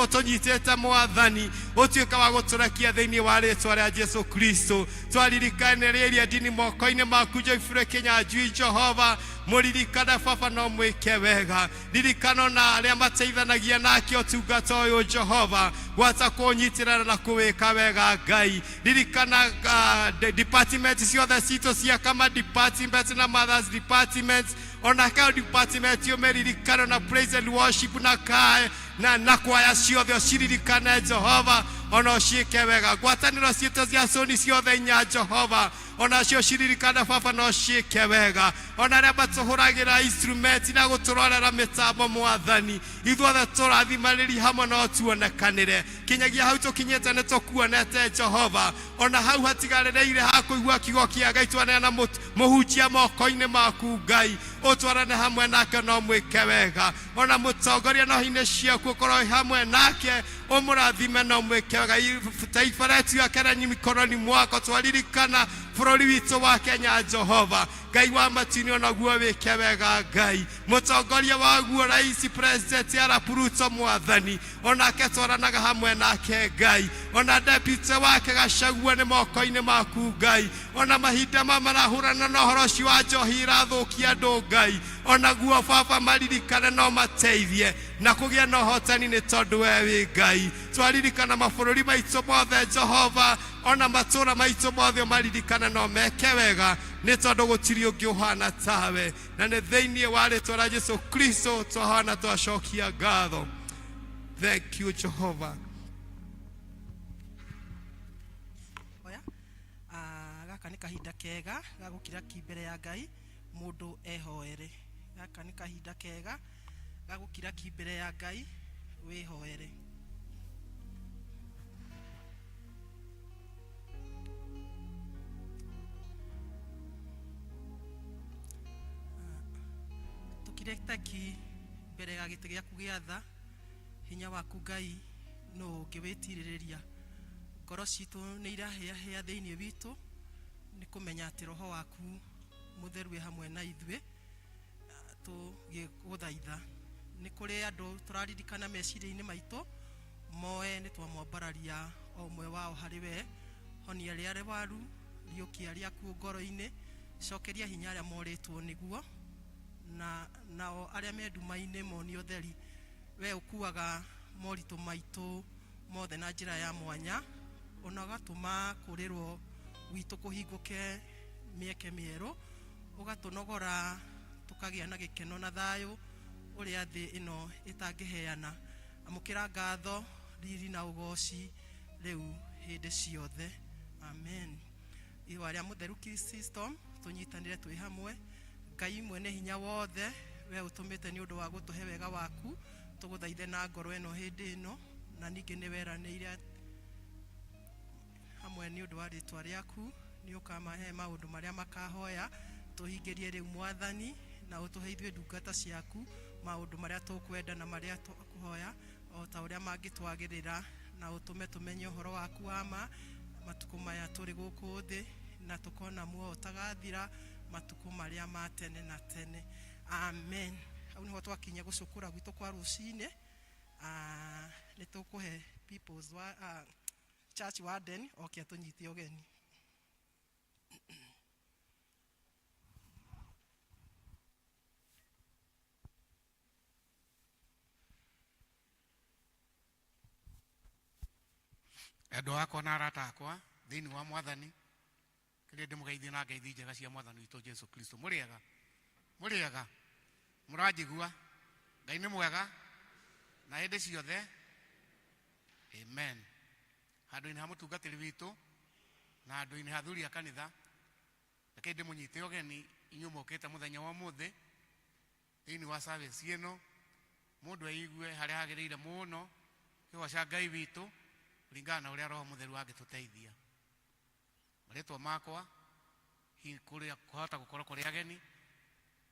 ũtũnyitĩte Mwathani ũtuĩke wa gũtũrekia thĩinĩ wa rĩtwa rĩa Jesu Kristo twaririkane ndini moko-inĩ maku Geoffrey Kinyanjui Jehova mũririkane baba no mwĩke wega ririkano na arĩa mateithanagia nake ũtungata ũyũ Jehova gwata kũnyitĩrĩra na kũwĩka wega Ngai ririkana department ciothe citũ cia kama department na mothers department ona ka department ũmĩririkane na praise and worship na kae na kwaya ciothe ũciririkane Jehova ona ũciĩke wega ngwatanĩro citũ cia cũni ciothe inya Jehova onacio ciririkane baba no ciĩke wega ona arĩa matũhũragĩra instrument na gũtũrorera mĩtambo Mwathani ithuothe tũrathimanĩri hamwe no tuonekanĩre kinyagia hau tũkinyĩte nĩ tũkuonete Jehova ona hau hatigarĩrĩire ha kũigua kiugo kĩa Ngai twaneana mũhunjia moko-inĩ maku Ngai ũtwarane hamwe nake no mwĩke wega ona mũtongoria no hinĩ ciaku ũkorwo wĩ hamwe nake ũmũrathime no mwĩke wega taifa letu ya Kenya ni mikononi mwako twaririkana bũrũri witũ wa Kenya Jehova Ngai wa matu-inĩ onaguo wĩke wega Ngai mũtongoria waguo rais president Arap Ruto Mwathani onake twaranaga hamwe nake Ngai ona deputy wake Gachagua nĩ moko-inĩ maku Ngai ona mahinda ma marahũrana na ũhoro ũcio wa njohi irathũkia andũ Ngai onaguo baba maririkane no mateithie na kũgĩa na ũhotani nĩ tondũ we wĩ Ngai twaririkana mabũrũri maitũ mothe Jehova ona matũra maitũ mothe maririkane no meke wega nĩ tondũ gũtirĩ ũngĩ ũhana tawe na nĩ thĩinĩ wa rĩtwa rĩa Jesu Kristo twahana twacokia ngatho. Thank you Jehova. Oya, gaka nĩ kahinda kega ga gũkira ki mbere ya Ngai mũndũ ehoere. Gaka nĩ kahinda kega ga gũkira ki mbere ya Ngai wĩhoere. Tũkirĩte ki mbere ya gĩtĩ gĩaku gĩa tha, hinya waku Ngai nũ ũngĩwĩtirĩrĩria. Ngoro citũ nĩ irahĩahĩa thĩinĩ witũ nĩ kũmenya atĩ roho waku mũtheru wĩ hamwe na ithuĩ. Tũgĩgũthaitha nĩ kũrĩ andũ tũraririkana meciria-inĩ maitũ moe nĩ twamwambararia o ũmwe wao harĩ we. Honia arĩa arwaru, riũkia arĩa akuũ ngoro-inĩ, cokeria hinya arĩa morĩtwo nĩguo, na nao arĩa me nduma-inĩ monio ũtheri. We ũkuaga moritũ maitũ mothe na njĩra ya mwanya, ona ũgatũma kũrĩrwo gwitũ kũhingũke mĩeke mĩerũ, ũgatũnogora tũkagĩa na gĩkeno na thayũ ũrĩa thĩ ĩno ĩtangĩheana. Amũkĩra ngatho, riri na ũgoci rĩu hĩndĩ ciothe, amen. Ihũa rĩa mũtheru system tũnyitanĩre twĩ hamwe. Ngai mwene hinya wothe, we ũtũmĩte nĩ ũndũ wa gũtũhe wega waku, tũgũthaithe na ngoro ĩno hĩndĩ ĩno, na ningĩ nĩ weranĩire hamwe nĩ ũndũ wa rĩtwa rĩaku nĩ ũkamahe maũndũ marĩa makahoya. Tũhingĩrie rĩu Mwathani, na ũtũhe ithuĩ ndungata ciaku maũndũ marĩa tũkwenda na marĩa tũkũhoya o ta ũrĩa mangĩtwagĩrĩra, na ũtũme tũmenye ũhoro waku wa ma matukũ maya tũrĩ gũkũ thĩ, na tũkona muoyo ũtagathira matukũ marĩa ma tene na tene, amen. Hau nĩho twakinya gũcukũra gwitũ kwa rũcinĩ. Nĩ tũkũhe people's wa, church warden oke atũnyite ũgeni. Endwa akwa na arata akwa thĩinĩ wa Mwathani, kĩrĩa ndĩmũgeithie na ngeithi njega cia Mwathani witũ Jesu Kristo. Mũrĩega? Mũrĩega? Mũranjigua? Ngai nĩ mwega na hĩndĩ ciothe, amen. Handũ-inĩ ha mũtungatĩri witũ na handũ-inĩ ha athuri a kanitha, reke ndĩmũnyite ũgeni inyuĩ mũkĩte mũthenya wa ũmũthĩ thĩinĩ wa service ĩno, mũndũ eigue harĩa hagĩrĩire mũno kĩgoca Ngai witũ kũringana na ũrĩa Roho Mũtheru angĩtũteithia. Marĩtwa makwa hihi kũrĩa kũhota gũkorwo kũrĩ ageni,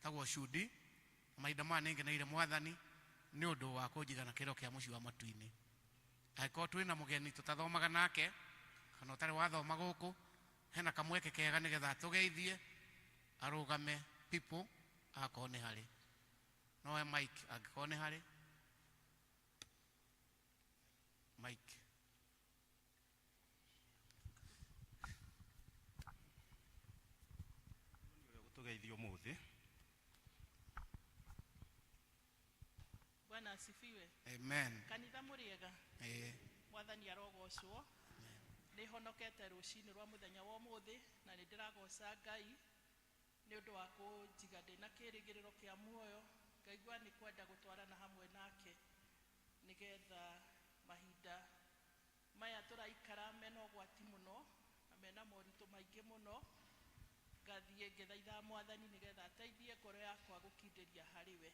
tagwo Cudi. Mahinda maya nĩngeneire Mwathani nĩ ũndũ wa kũnjiga na kĩro kĩa mũciĩ wa matu-inĩ. Angĩkorwo twĩna mũgeni tũtathomaga nake kana ũtarĩ wathoma gũkũ, hena kamweke kega nĩgetha atũgeithie, arũgame people akorwo nĩ harĩ nowe Mike, angĩkorwo nĩ harĩ Mike. Ũrĩa gũtũgeithia ũmũthĩ. Bwana asifiwe. Amen. Kanitha mũrĩega? Ĩĩ. Mwathani arogocwo. Nĩ honokete rũcinĩ rwa mũthenya wa ũmũthĩ, na nĩ ndĩragoca Ngai nĩ ũndũ wa kũnjiga ndĩna kĩrĩgĩrĩro kĩa muoyo, ngaigua nĩ kwenda gũtwarana hamwe nake nĩgetha mahinda maya tũraikara mena ũgwati mũno na mena moritũ maingĩ mũno, ngathiĩ ngĩthaithaga Mwathani nĩgetha ateithie ngoro yakwa gũkindĩria harĩ we,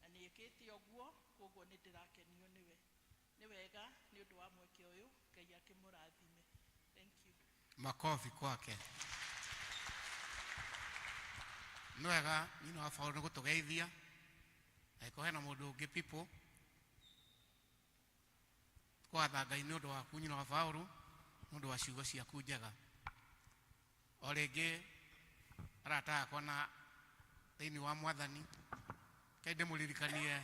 na nĩ ĩkĩte ũguo, koguo nĩ ndĩrakenio nĩwe. Nĩ wega nĩ ũndũ wa mweke ũyũ, Ngai akĩmũrathime. Thank you. Makofi kwake. Nĩ wega nyina wa Paul nĩ gũtũgeithia. Angĩkorwo hena mũndũ ũngĩ people kwatha Ngai nĩ ũndũ waku nyina wa Paul, nĩ ũndũ wa ciugo ciaku njega. O rĩngĩ arata akwa na thĩinĩ wa Mwathani, kai ndĩmũririkanie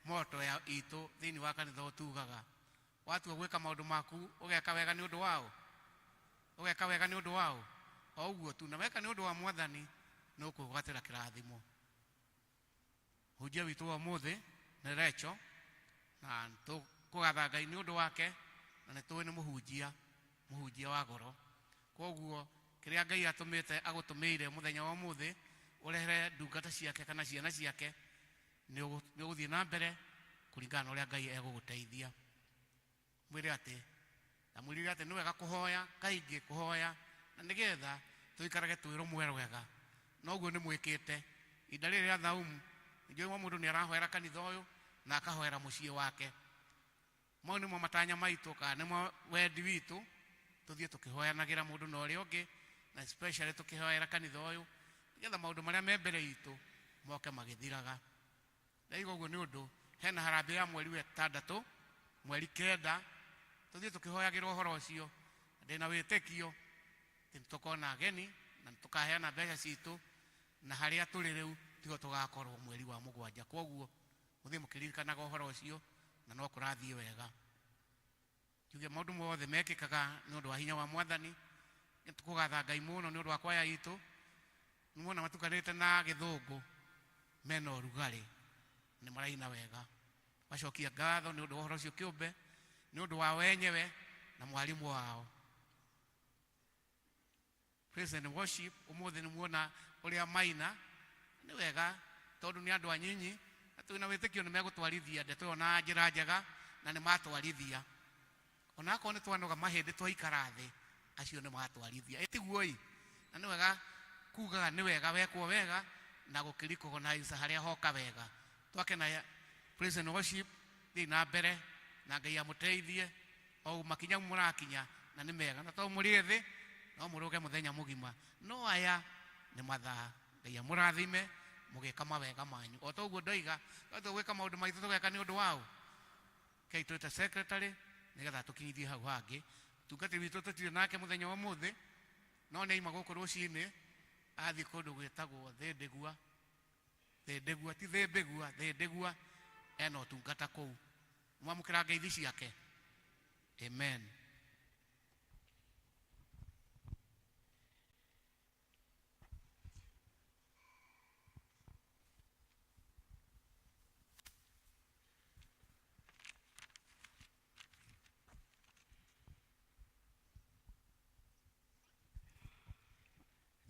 moto ya itũ thĩinĩ wa kanitha ũtugaga watua gwĩka maũndũ maku ũgeka wega nĩ ũndũ wao, ũgeka wega nĩ ũndũ wao o ũguo tu, na weka nĩ ũndũ wa Mwathani nĩ ũkwĩgwatĩra kĩrathimo. Hunjia witũ wa ũmũthĩ nĩ Recho, na tũkũgatha Ngai nĩ ũndũ wake, na nĩ tũĩ nĩ mũhunjia, mũhunjia wa goro. Koguo kĩrĩa Ngai atũmĩte agũtũmĩire mũthenya wa ũmũthĩ ũrehere ndungata ciake kana ciana ciake, nĩ ũgũthiĩ na mbere kũringana na ũrĩa Ngai egũgũteithia. Mwĩre atĩ na mwĩrire atĩ nĩ wega kũhoya kaingĩ, kũhoya na nĩgetha tũikarage twĩ rũmwe rwega. Noguo nĩ mwĩkĩte ihinda rĩrĩ rĩa thaumu, nĩnjũĩ o mũndũ nĩ arahoera kanitha ũyũ na akahoera mũciĩ wake. Mau nĩmo matanya maitũ kana nĩmo wendi witũ, tũthiĩ tũkĩhoyanagĩra mũndũ na ũrĩa ũngĩ, na especially tũkĩhoera kanitha ũyũ nĩgetha maũndũ marĩa me mbere itũ moke magĩthiraga. Ndaiga ũguo nĩ ũndũ hena harambee ya mweri wa ĩtandatũ, mweri 9, Tũthiĩ tũkĩhoyagĩra ũhoro ũcio. Ndĩna wĩtĩkio atĩ nĩ tũkona ageni na nĩ tũkaheana mbeca citũ na harĩa tũrĩ rĩu tiho tũgakorwo mweri wa mũgwanja. Kwoguo mũthiĩ mũkĩririkanaga ũhoro ũcio na no kũrathiĩ wega. Njuge maũndũ mothe mekĩkaga nĩ ũndũ wa hinya wa Mwathani. Nĩ tũkũgatha Ngai mũno nĩ ũndũ wa kwaya itũ. Nĩmuona matukanĩte na gĩthũngũ mena ũrugarĩ nĩ maraina wega. Wacokia ngatho nĩ ũndũ wa ũhoro ũcio kĩũmbe, nĩ ũndũ wa wenyewe na mwarimũ wao. Praise and worship ũmũthĩ nĩ muona ũrĩa maina nĩ wega tondũ nĩ andũ anyinyi na twĩna wĩtĩkio nĩ megũtwarithia ndeto ĩyo na njĩra njega na nĩ matwarithia. Ona akorwo nĩ twanoga mahĩndĩ twaikara thĩ acio nĩ matwarithia. Ĩtiguo ĩ? Na nĩ wega kugaga nĩ wega wekwo wega na gũkĩrecognize harĩa hoka wega. Twakena praise and worship thiĩ na mbere na Ngai amũteithie o makinya mũrakinya na nĩ mega na to mũrĩ ethĩ no mũrũge mũthenya mũgima no aya nĩ mathaa. Ngai amũrathime mũgĩka mawega manyu. O toguo ndoiga no tũgwĩka maũndũ maitũ tũgeka nĩ ũndũ waũ. Kei twĩte secretary nĩgetha tũkinyithie hau hangĩ. Tungatĩri witũ tũtirĩ nake mũthenya wa ũmũthĩ no nĩ aima gũkũ rũcinĩ athiĩ kũndũ gwĩtagwo Thĩndĩgua. Thĩndĩgua ti Thĩmbĩgua, Thĩndĩgua ena ũtungata kũu. Mwamũkĩra ngeithi ciake. Amen.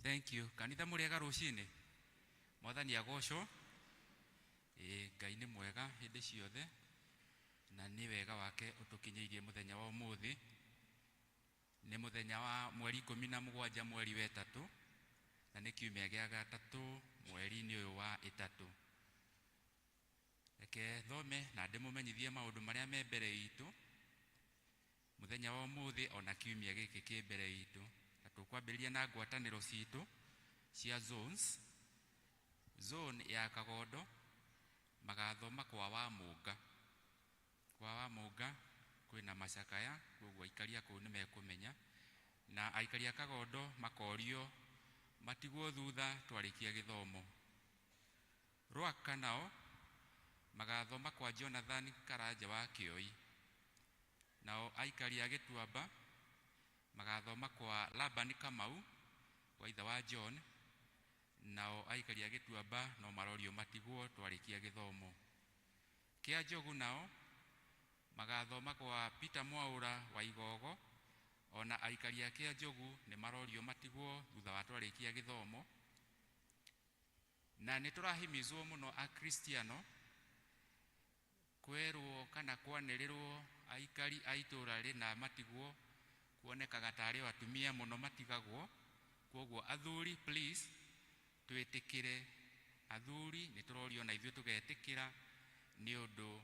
Thank you. Kanitha mũrĩega rũcinĩ. Mwathani agocwo. Ĩĩ Ngai nĩ mwega hĩndĩ ciothe na nĩ wega wake ũtũkinyĩirie mũthenya wa ũmũthĩ. Nĩ mũthenya wa mweri 17 mweri wa ĩtatũ na nĩ kiumia gĩa gatatũ mweri-inĩ ũyũ wa ĩtatũ. Reke thome na ndĩmũmenyithie maũndũ marĩa me mbere itũ mũthenya wa ũmũthĩ ona kiumia gĩkĩ kĩ mbere itũ. Na tũkwambĩrĩria na ngwatanĩro citũ cia zones. Zone ya Kagondo magathoma kwa Wamũnga. Kwa Wamũnga kwĩna macakaya, koguo aikari a kũu nĩ mekũmenya. Na aikari a Kagondo makorio matigwo thutha twarĩkia gĩthomo. Rwaka nao magathoma kwa Jonathan Karanja wa Kĩoi. Nao aikari a Gĩtuamba magathoma kwa Laban Kamau wa ithe wa John. Nao aikari a Gĩtuamba no marorio matigwo twarĩkia gĩthomo. Kĩa Njogu nao magathoma kwa Peter Mwaura wa Igogo. Ona aikari a Kĩa Njogu nĩ marorio matigwo thutha wa twarĩkia gĩthomo. Na nĩ tũrahimizwo mũno Akristiano kwerwo kana kwanĩrĩrwo aikari a itũra rĩna matigwo kuonekaga tarĩ o atumia mũno matigagwo. Kwoguo athuri please twĩtĩkĩre. Athuri nĩ tũrorio na ithuĩ tũgetĩkĩra nĩ ũndũ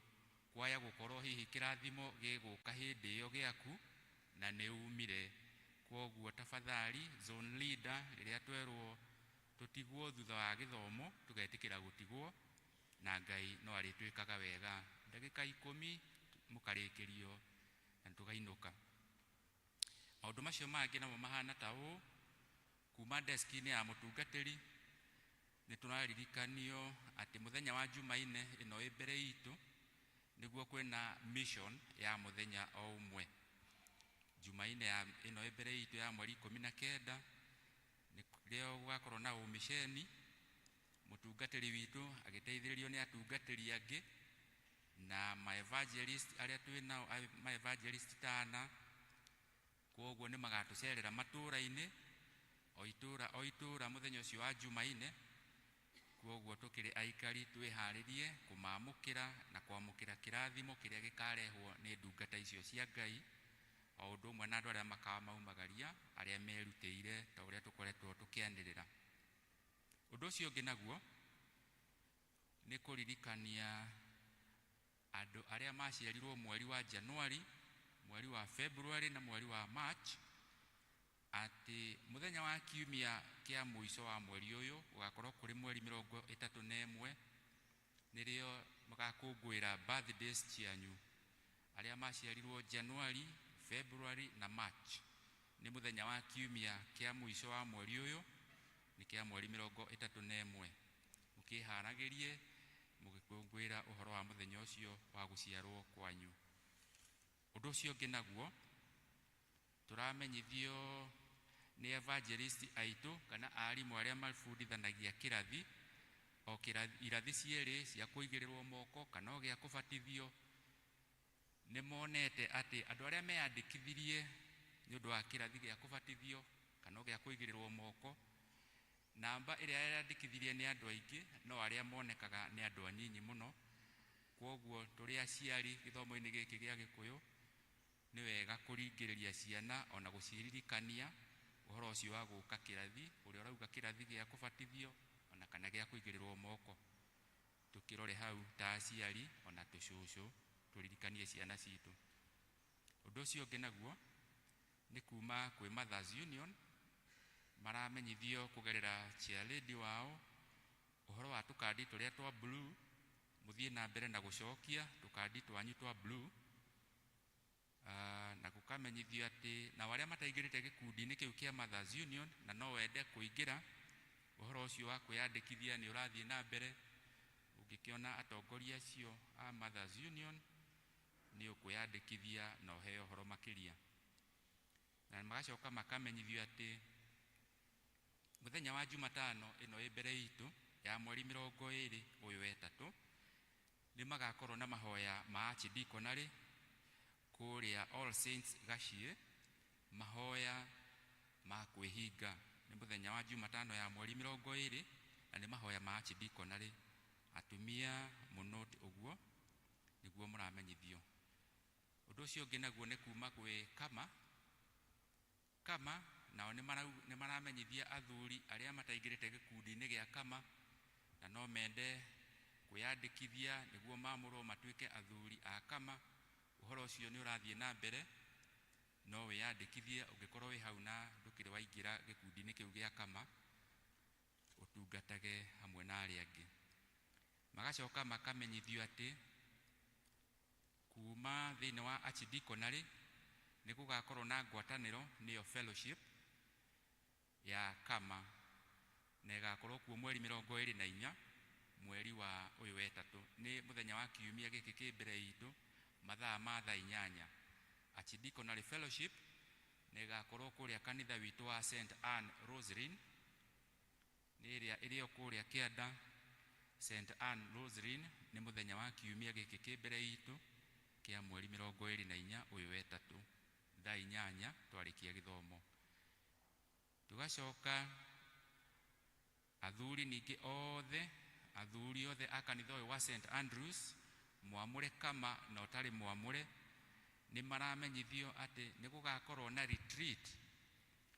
kwaya gũkorwo hihi kĩrathimo gĩgũka hĩndĩ ĩyo gĩaku na nĩ umire. Kwoguo tafadhali zone leader rĩrĩa twerwo tũtigwo thutha wa gĩthomo tũgetĩkĩra gũtigwo na Ngai no arĩtwĩkaga wega. Ndagĩka 10 mũkarĩkĩrio na tũgainũka. Maũndũ macio mangĩ namo mahana ta ũũ. Kuma deski-inĩ ya mũtungatĩri nĩ tũraririkanio atĩ mũthenya wa Jumaine ĩno ĩ mbere itũ nĩguo kwĩna mission ya mũthenya o ũmwe. Jumaine ya ĩno ĩ mbere itũ ya mweri 19 nĩrĩo gũgakorwo na ũmĩceni. Mũtungatĩri witũ agĩteithĩrĩrio nĩ atungatĩri angĩ na ma evangelist arĩa twĩ nao, ma evangelist tana. Kwoguo nĩ magatũcerera matũũra-inĩ o itũũra o itũũra mũthenya ũcio wa Jumaine. Kwoguo tũkĩrĩ aikari twĩharĩrie kũmamũkĩra na kwamũkĩra kĩrathimo kĩrĩa gĩkarehwo nĩ ndungata icio cia Ngai, o ũndũ ũmwe na andũ arĩa makamaumagaria arĩa merutĩire ta ũrĩa tũkoretwo tũkĩanĩrĩra. Ũndũ ũcio ũngĩ naguo nĩ kũririkania andũ arĩa maciarirwo mweri wa Januari, mweri wa February na mweri wa March atĩ mũthenya wa kiumia kĩa mũico wa mweri ũyũ gũgakorwo kũrĩ mweri 31 nĩrĩo magakũngũĩra birthdays cianyu. Arĩa maciarirwo Januari, February na March. Nĩ mũthenya wa kiumia kĩa mũico wa mweri ũyũ, nĩ kĩa mweri 31. Mũkĩharagĩrie mũgĩkũngũĩra ũhoro wa mũthenya ũcio wa gũciarwo kwanyu. Ũndũ ũcio ũngĩ naguo, tũramenyithio nĩ evangelist aitũ kana arimũ arĩa mabundithanagia kĩrathi, o kĩrathi, irathi cierĩ cia kũigĩrĩrwo moko kana o gĩa kũbatithio, nĩ monete atĩ andũ arĩa meyandĩkithirie nĩ ũndũ wa kĩrathi gĩa kũbatithio kana o gĩa kũigĩrĩrwo moko, namba ĩrĩa yandĩkithirie nĩ andũ aingĩ, no arĩa monekaga nĩ andũ anyinyi mũno. Kwoguo tũrĩ aciari gĩthomo-inĩ gĩkĩ gĩa Gĩkũyũ, nĩ wega kũringĩrĩria ciana ona gũciririkania ũhoro ũcio wa gũka kĩrathi, ũrĩa ũrauga kĩrathi gĩa kũbatithio ona kana gĩa kũigĩrĩrwo moko. Tũkĩrore hau ta aciari ona tũcũcũ tũririkanie ciana citũ. Ũndũ ũcio ũngĩ naguo nĩ kuma kwĩ Mothers Union, maramenyithio kũgerera chairlady wao ũhoro wa tũkandi tũrĩa twa blue, mũthiĩ na mbere na gũcokia tũkandi twanyu twa blue. Na gũkamenyithio atĩ nao arĩa mataingĩrĩte gĩkundi-inĩ kĩu kĩa Mothers Union na no wende kũingĩra, ũhoro ũcio wa kwĩyandĩkithia nĩ ũrathiĩ na mbere. Ũngĩkĩona atongoria acio a Mothers Union nĩ ũkwĩyandĩkithia na ũheo ũhoro makĩria. Na magacoka makamenyithio atĩ mũthenya wa Jumatano ĩno ĩ mbere itũ ya mweri 23 ũyũ wetatũ, nĩ magakorwo na mahoya ma archdeaconry kũrĩa All Saints Gaciĩ, mahoya ma kwĩhinga. Nĩ mũthenya wa Jumatano ya mweri 20 na nĩ mahoya ma archdeaconry. Atumia mũno ũguo nĩguo mũramenyithio. Ũndũ ũcio ũngĩ naguo nĩ kuma gwĩ Kama. Kama nao nĩ maramenyithia athuri arĩa mataingĩrĩte gĩkundi-inĩ gĩa Kama na no mende kwĩyandĩkithia nĩguo maamũrwo matuĩke athuri a Kama. Ũhoro ũcio nĩ ũrathiĩ na mbere, no wĩyandĩkithie ũngĩkorwo wĩ hau na ndũkĩrĩ waingĩra gĩkundi-inĩ kĩu gĩa Kama, ũtungatage hamwe na arĩa angĩ. Magacoka makamenyithio atĩ kuma thĩinĩ wa archdeaconry nĩ gũgakorwo na ngwatanĩro, nĩyo fellowship ya Kama, na ĩgakorwo kuo mweri 24 mweri wa ũyũ wetatũ, nĩ mũthenya wa kiumia gĩkĩ kĩ mbere itũ, mathaa ma thaa 8. Archdeaconry fellowship na ĩgakorwo kũrĩa kanitha witũ wa St Anne Roserin, nĩ ĩrĩa ĩrĩ o kũrĩa kĩanda. St Anne Roserin nĩ mũthenya wa kiumia gĩkĩ kĩ mbere itũ kĩa mweri 24 ũyũ wetatũ, thaa 8 twarĩkia gĩthomo. Tũgacoka athuri ningĩ othe, athuri othe a kanitha ũyũ wa St Andrews, mwamũre Kama na ũtarĩ mwamũre, nĩ maramenyithio atĩ nĩ gũgakorwo na retreat.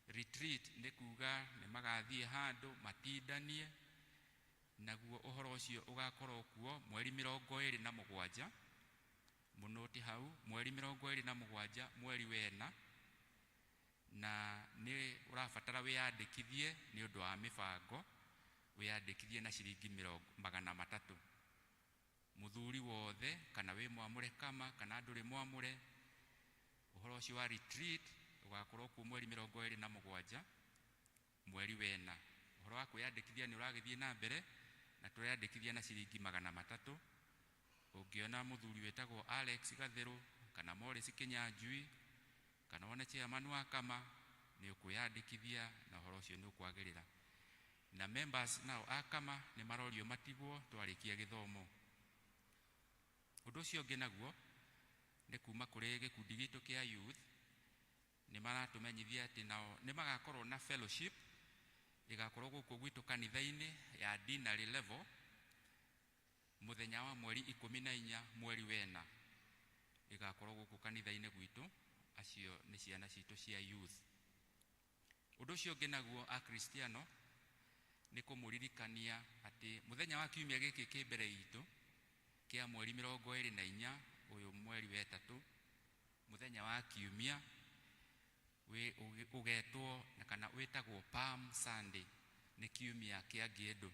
Retreat nĩ kuga nĩ magathiĩ handũ matindanie, naguo ũhoro ũcio ũgakorwo kuo mweri 27, mũno ti hau, mweri 27 mweri wena, na nĩ ũrabatara wĩyandĩkithie nĩ ũndũ wa mĩbango, wĩyandĩkithie na ciringi 300. Mũthuri wothe kana wĩ mwamũre Kama kana ndũrĩ mwamũre, ũhoro ũcio wa retreat ũgakorwo kuo mweri 27 mweri wena. Ũhoro wa kwĩyandĩkithia nĩ ũragĩthiĩ na mbere na tũreyandĩkithia na ciringi 300. Ũngĩona mũthuri wĩtagwo Alex Gatheru kana Morris Kinyanjui kana wone chairman wa Kama, nĩ ũkwĩyandĩkithia na ũhoro ũcio nĩ ũkwagĩrĩra. Na members nao a Kama nĩ marorio matigwo twarĩkia gĩthomo. Ũndũ ũcio ũngĩ naguo nĩ kuma kũrĩ gĩkundi gitũ kĩa youth, nĩ maratũmenyithia atĩ nao nĩ magakorwo na fellowship ĩgakorwo gũkũ gwitũ kanitha-inĩ ya deanery level mũthenya wa mweri 14 mweri wena, ĩgakorwo gũkũ kanitha-inĩ gwitũ. Acio nĩ ciana citũ cia youth. Ũndũ ũcio ũngĩ naguo akristiano nĩ kũmũririkania atĩ mũthenya wa kiumia gĩkĩ kĩ mbere itũ kĩa mweri 24 ũyũ mweri wetatũ, mũthenya wa kiumia ũgetwo na kana wĩtagwo Palm Sunday, nĩ kiumia kĩa ngĩndũ.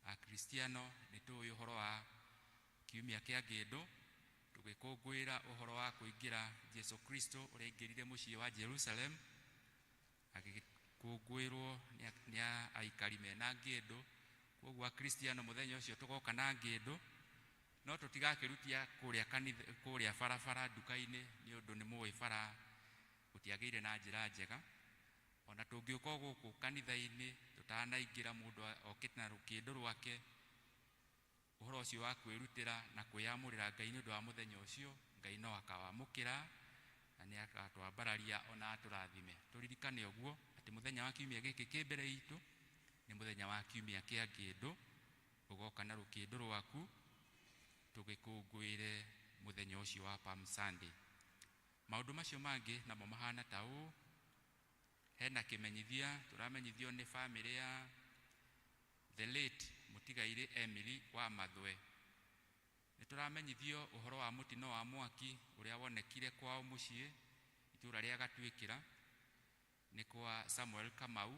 Akristiano nĩ tũĩ ũhoro wa kiumia kĩa ngĩndũ, Tũgĩkũngũĩra ũhoro wa kũingĩra Jesu Kristo ũrĩa aingĩrire mũciĩ wa Jerusalem, agĩkũngũĩrwo nĩ aikari mena ngĩndũ. Kwoguo akristiano mũthenya ũcio tũgoka na ngĩndũ, no tũtigakĩrutia kũrĩa kanitha, kũrĩa barabara nduka-inĩ, nĩ ũndũ nĩ mũĩ bara gũtiagĩire na njĩra njega. Ona tũngĩũka o gũkũ kanitha-inĩ tũtanaingĩra, mũndũ okĩte na rũkĩndũ rwake, ũhoro ũcio wa kwĩrutĩra na kwĩyamũrĩra Ngai nĩ ũndũ wa mũthenya ũcio, Ngai no akawamũkĩra na nĩ agatwambararia ona atũrathime. Tũririkane ũguo atĩ mũthenya wa kiumia gĩkĩ kĩ mbere itũ nĩ mũthenya wa kiumia kĩa ngĩndũ, ũgoka na rũkĩndũ rwaku tũgĩkũngũĩre mũthenya ũcio wa Palm Sunday. Maũndũ macio mangĩ namo mahana ta ũũ: hena kĩmenyithia tũramenyithio nĩ bamĩrĩ ya the late mũtigairĩ Emily wa Mathwe. Nĩ tũramenyithio ũhoro wa mũtino wa mwaki ũrĩa wonekire kwao mũciĩ itũra rĩa Gatuĩkĩra, nĩ kwa Samuel Kamau,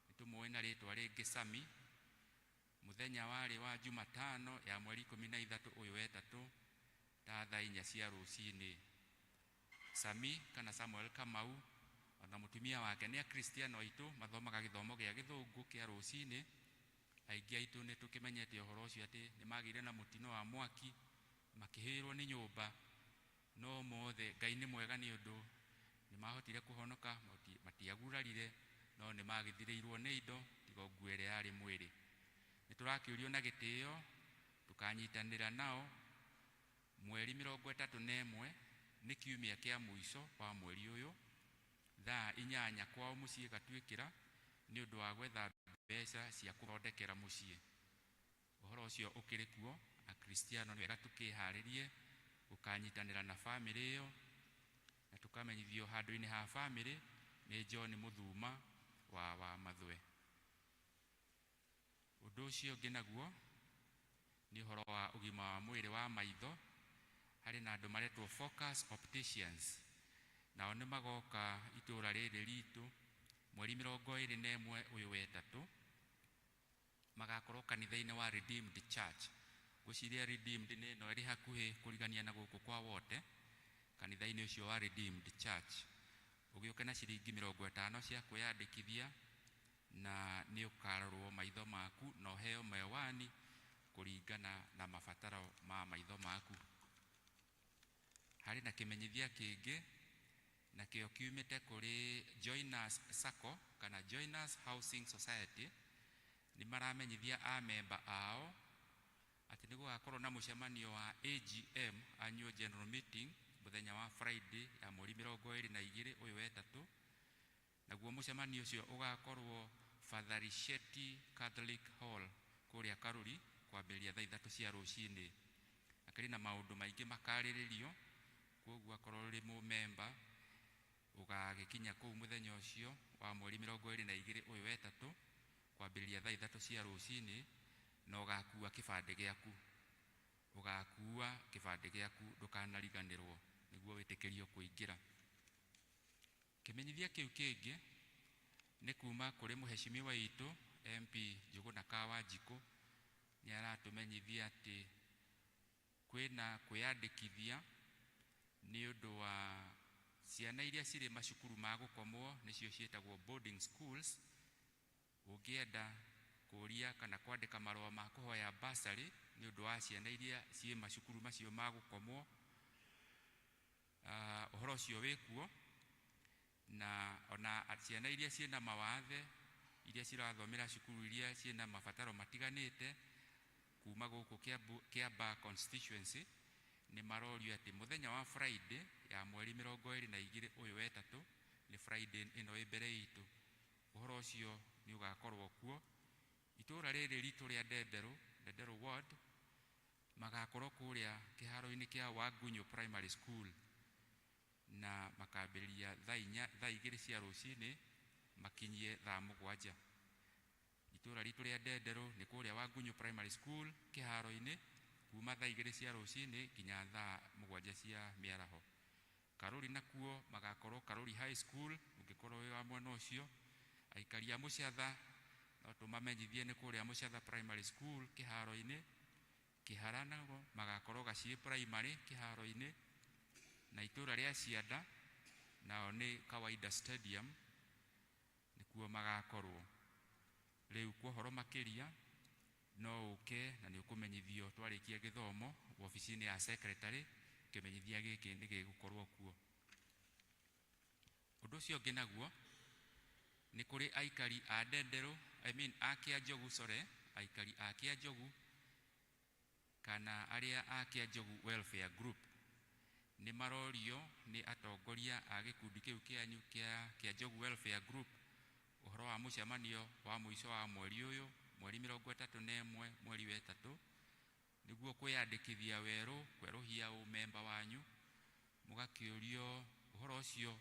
nĩ tũmũĩ na rĩtwa rĩngĩ Sami. Mũthenya warĩ wa Jumatano ya mweri 13 ũyũ wetatũ ta thaa 4 cia rũcinĩ. Sami kana Samuel Kamau ona mũtumia wake nĩ akristiano aitũ, mathomaga gĩthomo gĩa gĩthũngũ kĩa rũcinĩ. Aingĩ aitũ nĩ tũkĩmenyete ũhoro ũcio atĩ nĩ magĩire na mũtino wa mwaki, makĩhĩrwo nĩ nyũmba, no mothe Ngai nĩ mwega nĩ ũndũ nĩ mahotire kũhonoka, matiagurarire, no nĩ magĩthirĩirwo nĩ indo tiga nguo ĩrĩa yarĩ mwĩrĩ. Nĩ tũrakĩũrio na gĩtĩo tũkanyitanĩra nao mweri 31, nĩ kiumia kĩa mũico wa mweri ũyũ, thaa 8 kwao mũciĩ Gatuĩkĩra, nĩ ũndũ wa gwetha mbeca cia kũthondekera mũciĩ. Ũhoro ũcio ũkĩrĩ kuo, akristiano nĩ wega tũkĩharĩrie gũkanyitanĩra na bamĩrĩ ĩyo, na tũkamenyithio handũ-inĩ ha bamĩrĩ nĩ John Mũthuma wa Mathwe. Ũndũ ũcio ũngĩ naguo nĩ ũhoro wa ũgima wa mwĩrĩ wa maitho. Harĩ na andũ maretwo Focus Opticians, nao nĩ magoka itũra rĩrĩ ritũ mweri 21 ũyũ wetatũ, magakorwo kanitha-inĩ wa Redeemed Church. Ngwĩciria Redeemed nĩ ĩno ĩrĩ hakuhĩ kũrigania na gũkũ kwa wote, kanitha-inĩ ũcio wa Redeemed Church. Ũgĩũke na ciringi 50 cia kwĩyandĩkithia, na nĩ ũkarorwo maitho maku na ũheo mewani kũringana na mabataro ma maitho maku. Harĩ na kĩmenyithia kĩngĩ nakĩo kiumĩte kũrĩ Joiners Sacco kana Joiners Housing Society. Nĩ maramenyithia amemba ao atĩ nĩ gũgakorwo na mũcemanio wa AGM, Annual General Meeting, mũthenya wa Friday ya mweri 22 ũyũ wetatũ. Naguo mũcemanio ũcio ũgakorwo Father Risheti Catholic Hall kũrĩa Karuri, kwambĩrĩria thaa 3 cia rũcinĩ. Akĩrĩ na maũndũ maingĩ makarĩrĩrio, kwoguo akorwo ũrĩ mũmemba ũgagĩkinya kũu mũthenya ũcio wa mweri 22 ũyũ wetatũ kwambĩrĩria thaa 3 cia rũcinĩ, na ũgakua kĩbandĩ gĩaku, ũgakua kĩbandĩ gĩaku, ndũkanariganĩrwo nĩguo wĩtĩkĩrio kũingĩra. Kĩmenyithia kĩu kĩngĩ nĩ kuma kũrĩ mũheshimiwa witũ MP Njũgũna Kawanjikũ. Nĩ aratũmenyithia atĩ kwĩna kwĩyandĩkithia nĩ ũndũ wa ciana iria cirĩ macukuru ma gũkomwo, nĩcio ciĩtagwo boarding schools. Ũngĩenda kũria kana kwandĩka marũa ma kũhoya bursary nĩ ũndũ wa ciana iria ciĩ macukuru macio ma gũkomwo, ũhoro ũcio wĩ kuo. Na ona ciana iria ciĩna mawathe, iria cirathomera cukuru iria ciĩna mabataro matiganĩte kuma gũkũ Kiambaa constituency, nĩ marorio atĩ mũthenya wa Friday ya mweri 22 ũyũ wetatũ, nĩ Friday ĩno ĩ mbere itũ, ũhoro ũcio nĩ ũgakorwo kuo. Itũra rĩrĩ ritũ rĩa Ndenderũ, Ndenderũ Ward, magakorwo kũrĩa kĩharo-inĩ kĩa Wangunyu Primary School, na makambĩrĩria thaa 4, thaa 2 cia rũcinĩ makinyie thaa 7. Itũra ritũ rĩa Ndenderũ nĩ kũrĩa Wangunyu Primary School kĩharo-inĩ, kuma thaa 2 cia rũcinĩ nginya thaa 7 cia mĩaraho. Karuri nakuo magakorwo Karuri High School, ũngĩkorwo wĩ wa mwena ũcio. Aikari a Mũcatha no tũmamenyithie nĩ kũrĩa Mũcatha Primary School kĩharo-inĩ. Kĩhara nao magakorwo Gaciĩ Primary kĩharo-inĩ, na itũra rĩa Cianda nao nĩ Kawaida Stadium nĩkuo magakorwo. Rĩu kwa ũhoro makĩria no ũke na nĩ ũkũmenyithio twarĩkia gĩthomo wabici-inĩ ya secretary, kĩmenyithia gĩkĩ nĩ gĩgũkorwo kuo. Ũndũ ũcio ũngĩ naguo nĩ kũrĩ aikari a Ndenderũ, I mean a Kĩanjogu, sorry, aikari a Kĩanjogu kana arĩa a Kĩanjogu Welfare Group nĩ marorio nĩ atongoria a gĩkundi kĩu kĩanyu kĩa Kĩanjogu Welfare Group ũhoro wa mũcemanio wa mũico wa mweri ũyũ, mweri 31 mweri wa ĩtatũ, nĩguo kwĩyandĩkithia werũ, kwerũhia ũmemba wanyu, mũgakĩũrio ũhoro ũcio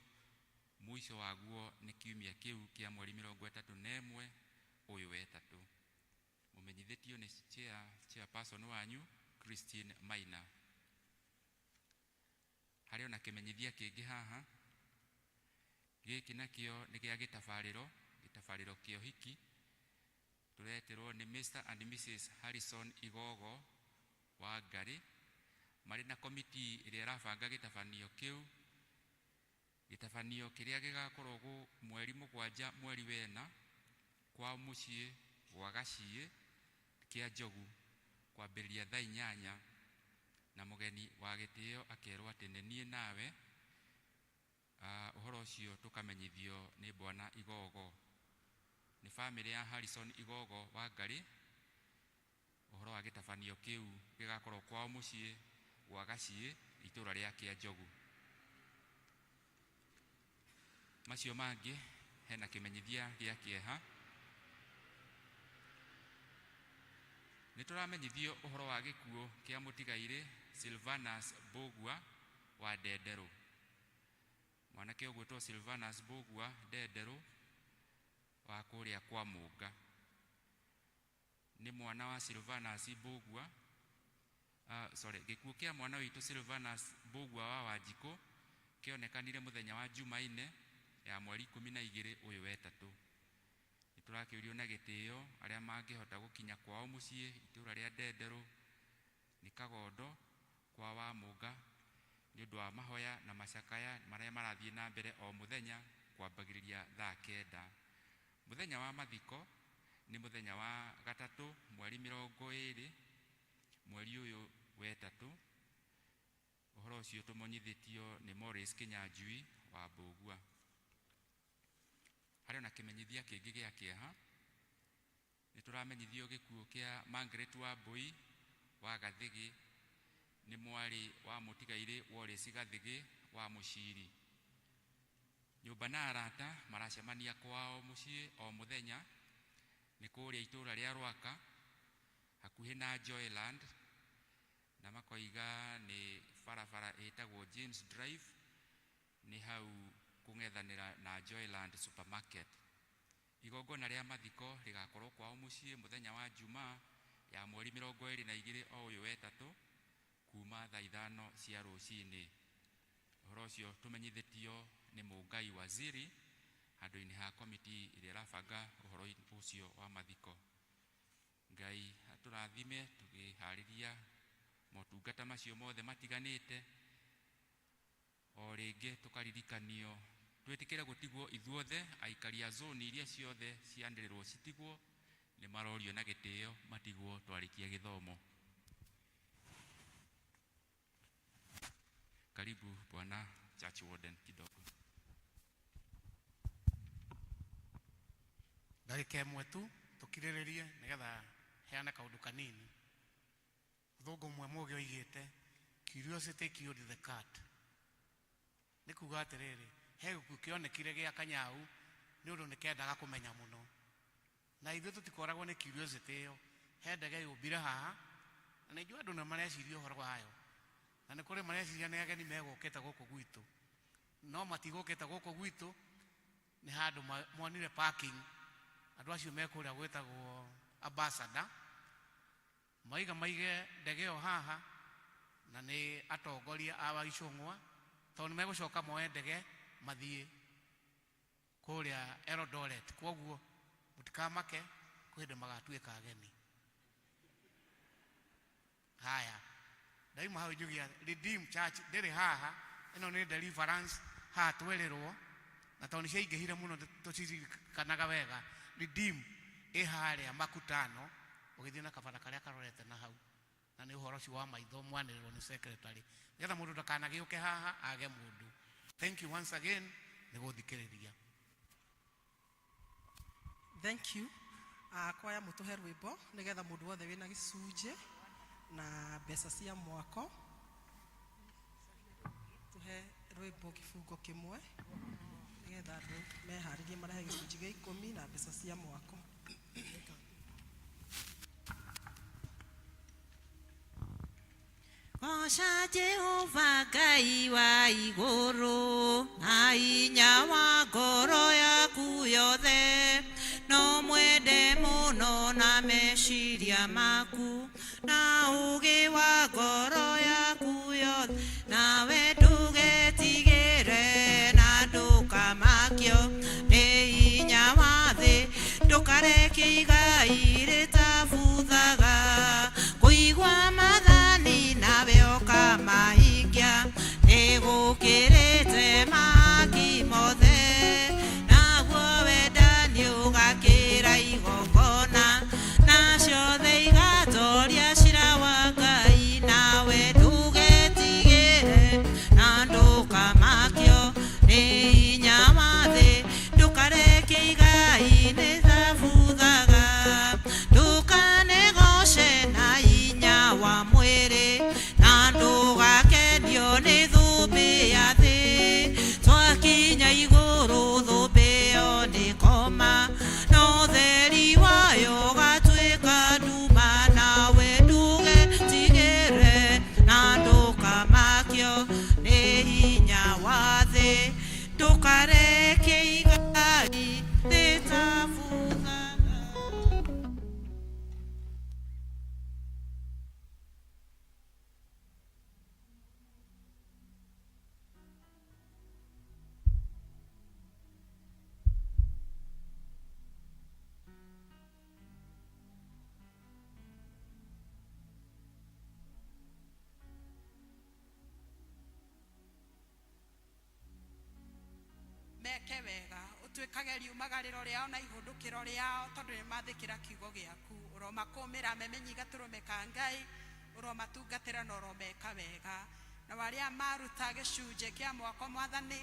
mũico waguo nĩ kiumia kĩu kĩa mweri 31 ũyũ wa ĩtatũ. Mũmenyithĩtio nĩ chairperson wanyu Christine Maina. Harĩ ona kĩmenyithia kĩngĩ haha, gĩkĩ nakĩo nĩ gĩa gĩtabarĩro, gĩtabarĩro kĩa ũhiki. Tũretĩrwo nĩ Mr and Mrs Harrison Igogo wa Ngarĩ, marĩ na komiti ĩrĩa ĩrabanga gĩtabanio kĩu. Gĩtabanio kĩrĩa gĩgakorwo mweri 7 mweri wena kwa mũciĩ gwa Gaciĩ kĩa Njogu kwambĩrĩria thaa 8, na mũgeni wa gĩtĩo akerwo atĩ nĩ niĩ nawe. Ũhoro ũcio tũkamenyithio nĩ Bwana Igogo. Nĩ bamĩrĩ ya Harrison Igogo wa Ngarĩ. Ũhoro wa gĩtabanio kĩu gĩgakorwo kwao mũciĩ gwa Gaciĩ itũra rĩa Kĩanjogu. Macio mangĩ hena kĩmenyithia gĩa kĩeha. Nĩ tũramenyithio ũhoro wa gĩkuũ kĩa mũtigairĩ Silvanus Mbũgua wa Ndenderũ. Mwanake ũgwĩtwo Silvanus Mbũgua Ndenderũ wa kũrĩa kwa Mũnga. Nĩ mwana wa Silvanus Mbũgua, sorry, gĩkuũ kĩa mwana witũ Silvanus Mbũgua wa Wanjikũ kĩonekanire mũthenya wa Jumaine ya mweri 12 ũyũ wetatũ. Nĩ tũrakĩũrio na gĩtĩo arĩa mangĩhota gũkinya kwao mũciĩ itũra rĩa Ndenderũ nĩ Kagondo kwa Wamũnga nĩ ũndũ wa mahoya na macakaya marĩa marathiĩ na mbere o mũthenya kwambagĩrĩria thaa 9. Mũthenya wa mathiko nĩ mũthenya wa gatatũ mweri 20 mweri ũyũ wetatũ. Ũhoro ũcio tũmenyithĩtio nĩ Morris Kinyanjui wa Mbũgua. Harĩ ona kĩmenyithia kĩngĩ gĩa kĩeha. Nĩ tũramenyithio gĩkuũ kĩa Margaret Wambui wa Gathĩgĩ, nĩ mwarĩ wa mũtigairĩ Wallace Gathĩgĩ wa Mũciri. Nyũmba na arata maracemania kwao mũciĩ o mũthenya nĩ kũrĩa itũra rĩa Rwaka hakuhĩ na Joyland, na makoiga nĩ barabara ĩtagwo James Drive, nĩ hau kũng'ethanĩra na Joyland Supermarket. Igongona rĩa mathiko rĩgakorwo kwao mũciĩ mũthenya wa Jumaa ya mweri 22 o ũyũ wetatũ kuma thaa 5 cia rũcinĩ. Ũhoro ũcio tũmenyithĩtio nĩ Mũngai Waziri handũ-inĩ ha komiti ĩrĩa ĩrabanga ũhoro ũcio wa mathiko. Ngai atũrathime tũkĩharĩria motungata macio mothe matiganĩte. O rĩngĩ tũkaririkanio twĩtĩkĩre gũtigwo ithuothe aikari a zoni iria ciothe cianĩrĩrwo citigwo nĩ marorio na gĩtĩo matigwo twarĩkia gĩthomo. Karibu Bwana Church Warden kidogo. Ndagĩka ĩmwe tu tũkirĩrĩrie nĩgetha heane kaũndũ kanini. Mũthũngũ ũmwe mũgĩ oigĩte curiosity killed the cat. Nĩ kuga atĩrĩrĩ, he gĩkuũ kĩonekire gĩa kanyau nĩ ũndũ nĩ kendaga kũmenya mũno. Na ithuĩ tũtikoragwo nĩ curiosity ĩyo. He ndege yũmbire haha na nĩ njũĩ andũ nĩ mareciria ũhoro wayo. Na nĩ kũrĩ mareciria nĩ ageni megũkĩte gũkũ gwitũ. No matigũkĩte gũkũ gwitũ, nĩ handũ monire parking. Andũ acio me kũrĩa gwĩtagwo Ambassador. Maiga maige ndege ĩyo haha na nĩ atongoria a Waicũng'wa tondũ nĩ megũcoka moe ndege mathiĩ kũrĩa Eldoret. Kwoguo mũtikamake kwĩ hĩndĩ magatuĩka ageni. Haya, ndaima hau njugia Redeem Church ndĩrĩ haha, ĩno nĩ Deliverance haha twerirwo, na tondũ nĩ ciaingĩhire mũno tũciririkanaga wega. Redeem ĩ harĩa Makutano, ũgĩthiĩ na kabara karĩa karorete na hau, na nĩ ũhoro ũcio wa maitho mwanĩrĩrwo nĩ secretary, nĩgetha mũndũ ndakanagĩũke haha age mũndũ. Thank you once again nĩ gũthikĩrĩria. Thank you. Kwaya mũtũhe rwĩmbo nĩgetha mũndũ wothe wĩna gĩcunjĩ na mbeca cia mwako tũhe rwĩmbo kĩbungo kĩmwe nĩgetha andũ meharĩrie marehe gĩcunjĩ gĩa ikũmi na mbeca cia mwako. Goca Jehova Ngai wa igũrũ na hinya wa ngoro yaku yothe, no mwende mũno na meciria maku na ũũgĩ wa ngoro yaku yothe, nawe ndũgetigĩre na ndũkamakio nĩ hinya wa thĩ, ndũkareke igai rĩtabuthaga kũigua maathani nawe ũkamahingia, nĩgũkĩrĩte mahaki mothe, naguo wendani ũgakĩra igongona, na ciothe igatoria cira wa Ngai, nawe ndũgetigĩre na ndũkamakio nĩ hinya wa thĩ, ndũkareke igai rĩtabuthaga, ndũkanegoce na hinya wa mwĩrĩ, na ndũgakenio nĩ thũmbĩ ya thĩ, twakinya igũrũ thũmbĩ ĩyo nĩkoma, no ũtheri wayo ũgatuĩka nduma, nawe ndũgetigĩre na ndũkamakio nĩ hinya wa thĩ, ndũkareke igai rĩtabuthaga. Meke wega, ũtuĩkage riumagarĩro rĩao na ihũndũkĩro rĩao, tondũ nĩ mathĩkĩra kiugo gĩaku. Ũromakũmĩra memenyi gatũrũme ka Ngai, ũromatungatĩra na ũromeka wega. Na arĩa maruta gĩcunjĩ kĩa mwako Mwathani,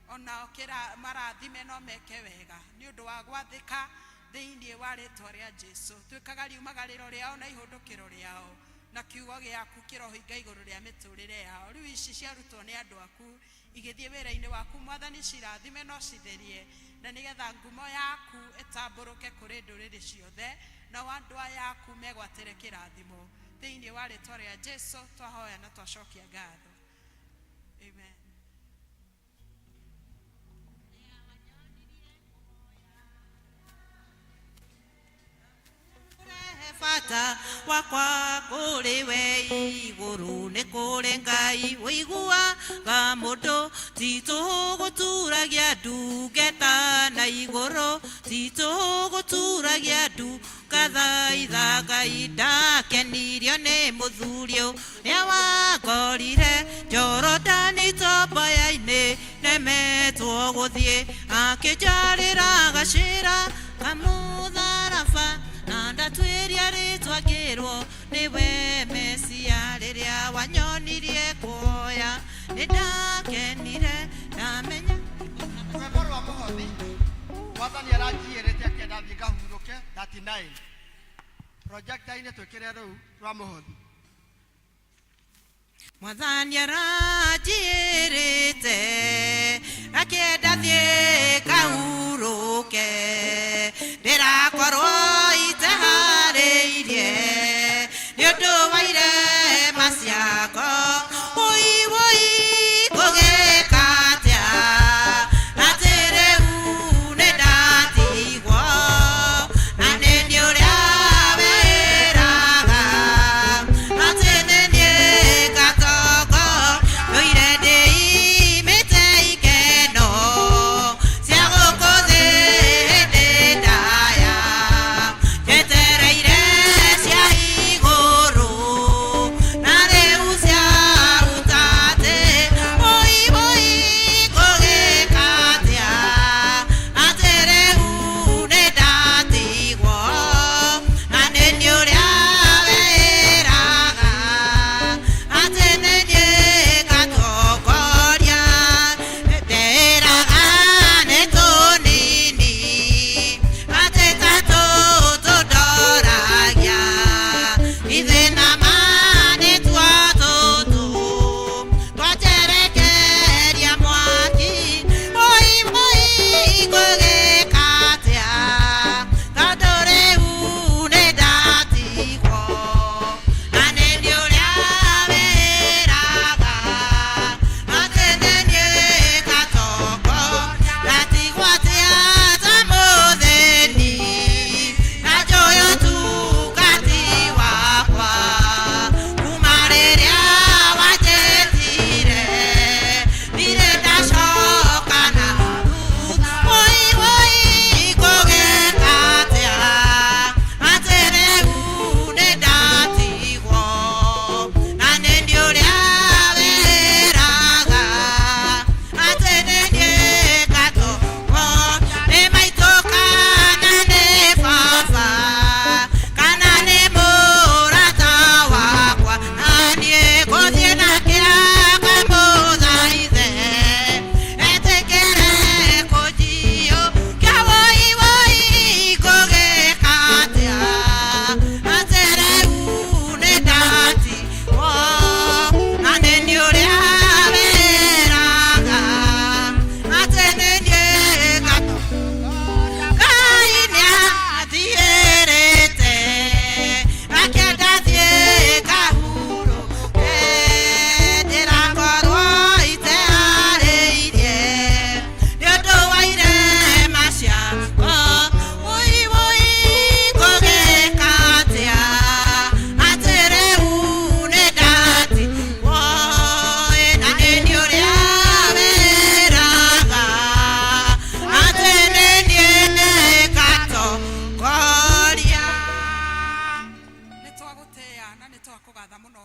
onao kĩra marathime no meke wega nĩ ũndũ wa gwathĩka thĩinĩ wa rĩtwa rĩa Jesu. Tuĩkaga riumagarĩro rĩao na ihũndũkĩro rĩao, na kiugo gĩaku kĩrohinga igũrũ rĩa mĩtũrĩre yao. Rĩu ici ciarutwo nĩ andũ aku igĩthiĩ wĩra-inĩ waku Mwathani, cirathime no citherie, na nĩgetha ngumo yaku ĩtambũrũke kũrĩ ndũrĩrĩ ciothe, nao andũ aya aku megwatĩre kĩrathimo. Thĩinĩ wa rĩtwa rĩa Jesu twahoya na twacokia ngatho. Amen. Bata wakwa kũrĩ we igũrũ nĩ kũrĩ Ngai ũiguaga mũndũ, ti tũhũ gũturagia ndungata na igũrũ, ti tũhũ gũturagia ndungathaitha Ngai, ndakenirio nĩ mũthuri ũrĩa wangorire Jorodani tomboya-inĩ nemetwo gũthiĩ, akĩnjarĩra gacĩra kamũtharaba, na ndatwĩria rĩtwa ngĩrwo nĩwe Mesia, rĩrĩa wanyonirie kuoya nĩ ndakenire ndamenya. Rwĩmbo rwa mũhothi Mwathani aranjiyĩrĩte akĩenda thiĩ ngahurũke 39 projector-inĩ twĩkĩre rũu rwa mũhothi. Mwathani aranjĩrĩte akĩenda thiĩ ngahurũke, ndĩrakorwo iteharĩirie nĩ ũndũ wa irema ciakwa. Wũi wũi ngũgĩka atĩa atĩ rĩu nĩ ndatigwo, na nĩ niĩ ũrĩa wĩraga atĩ nĩ niĩ ngatongo, ndũire ndĩimĩte ikeno cia gũkũ thĩ hĩndĩ ndaya.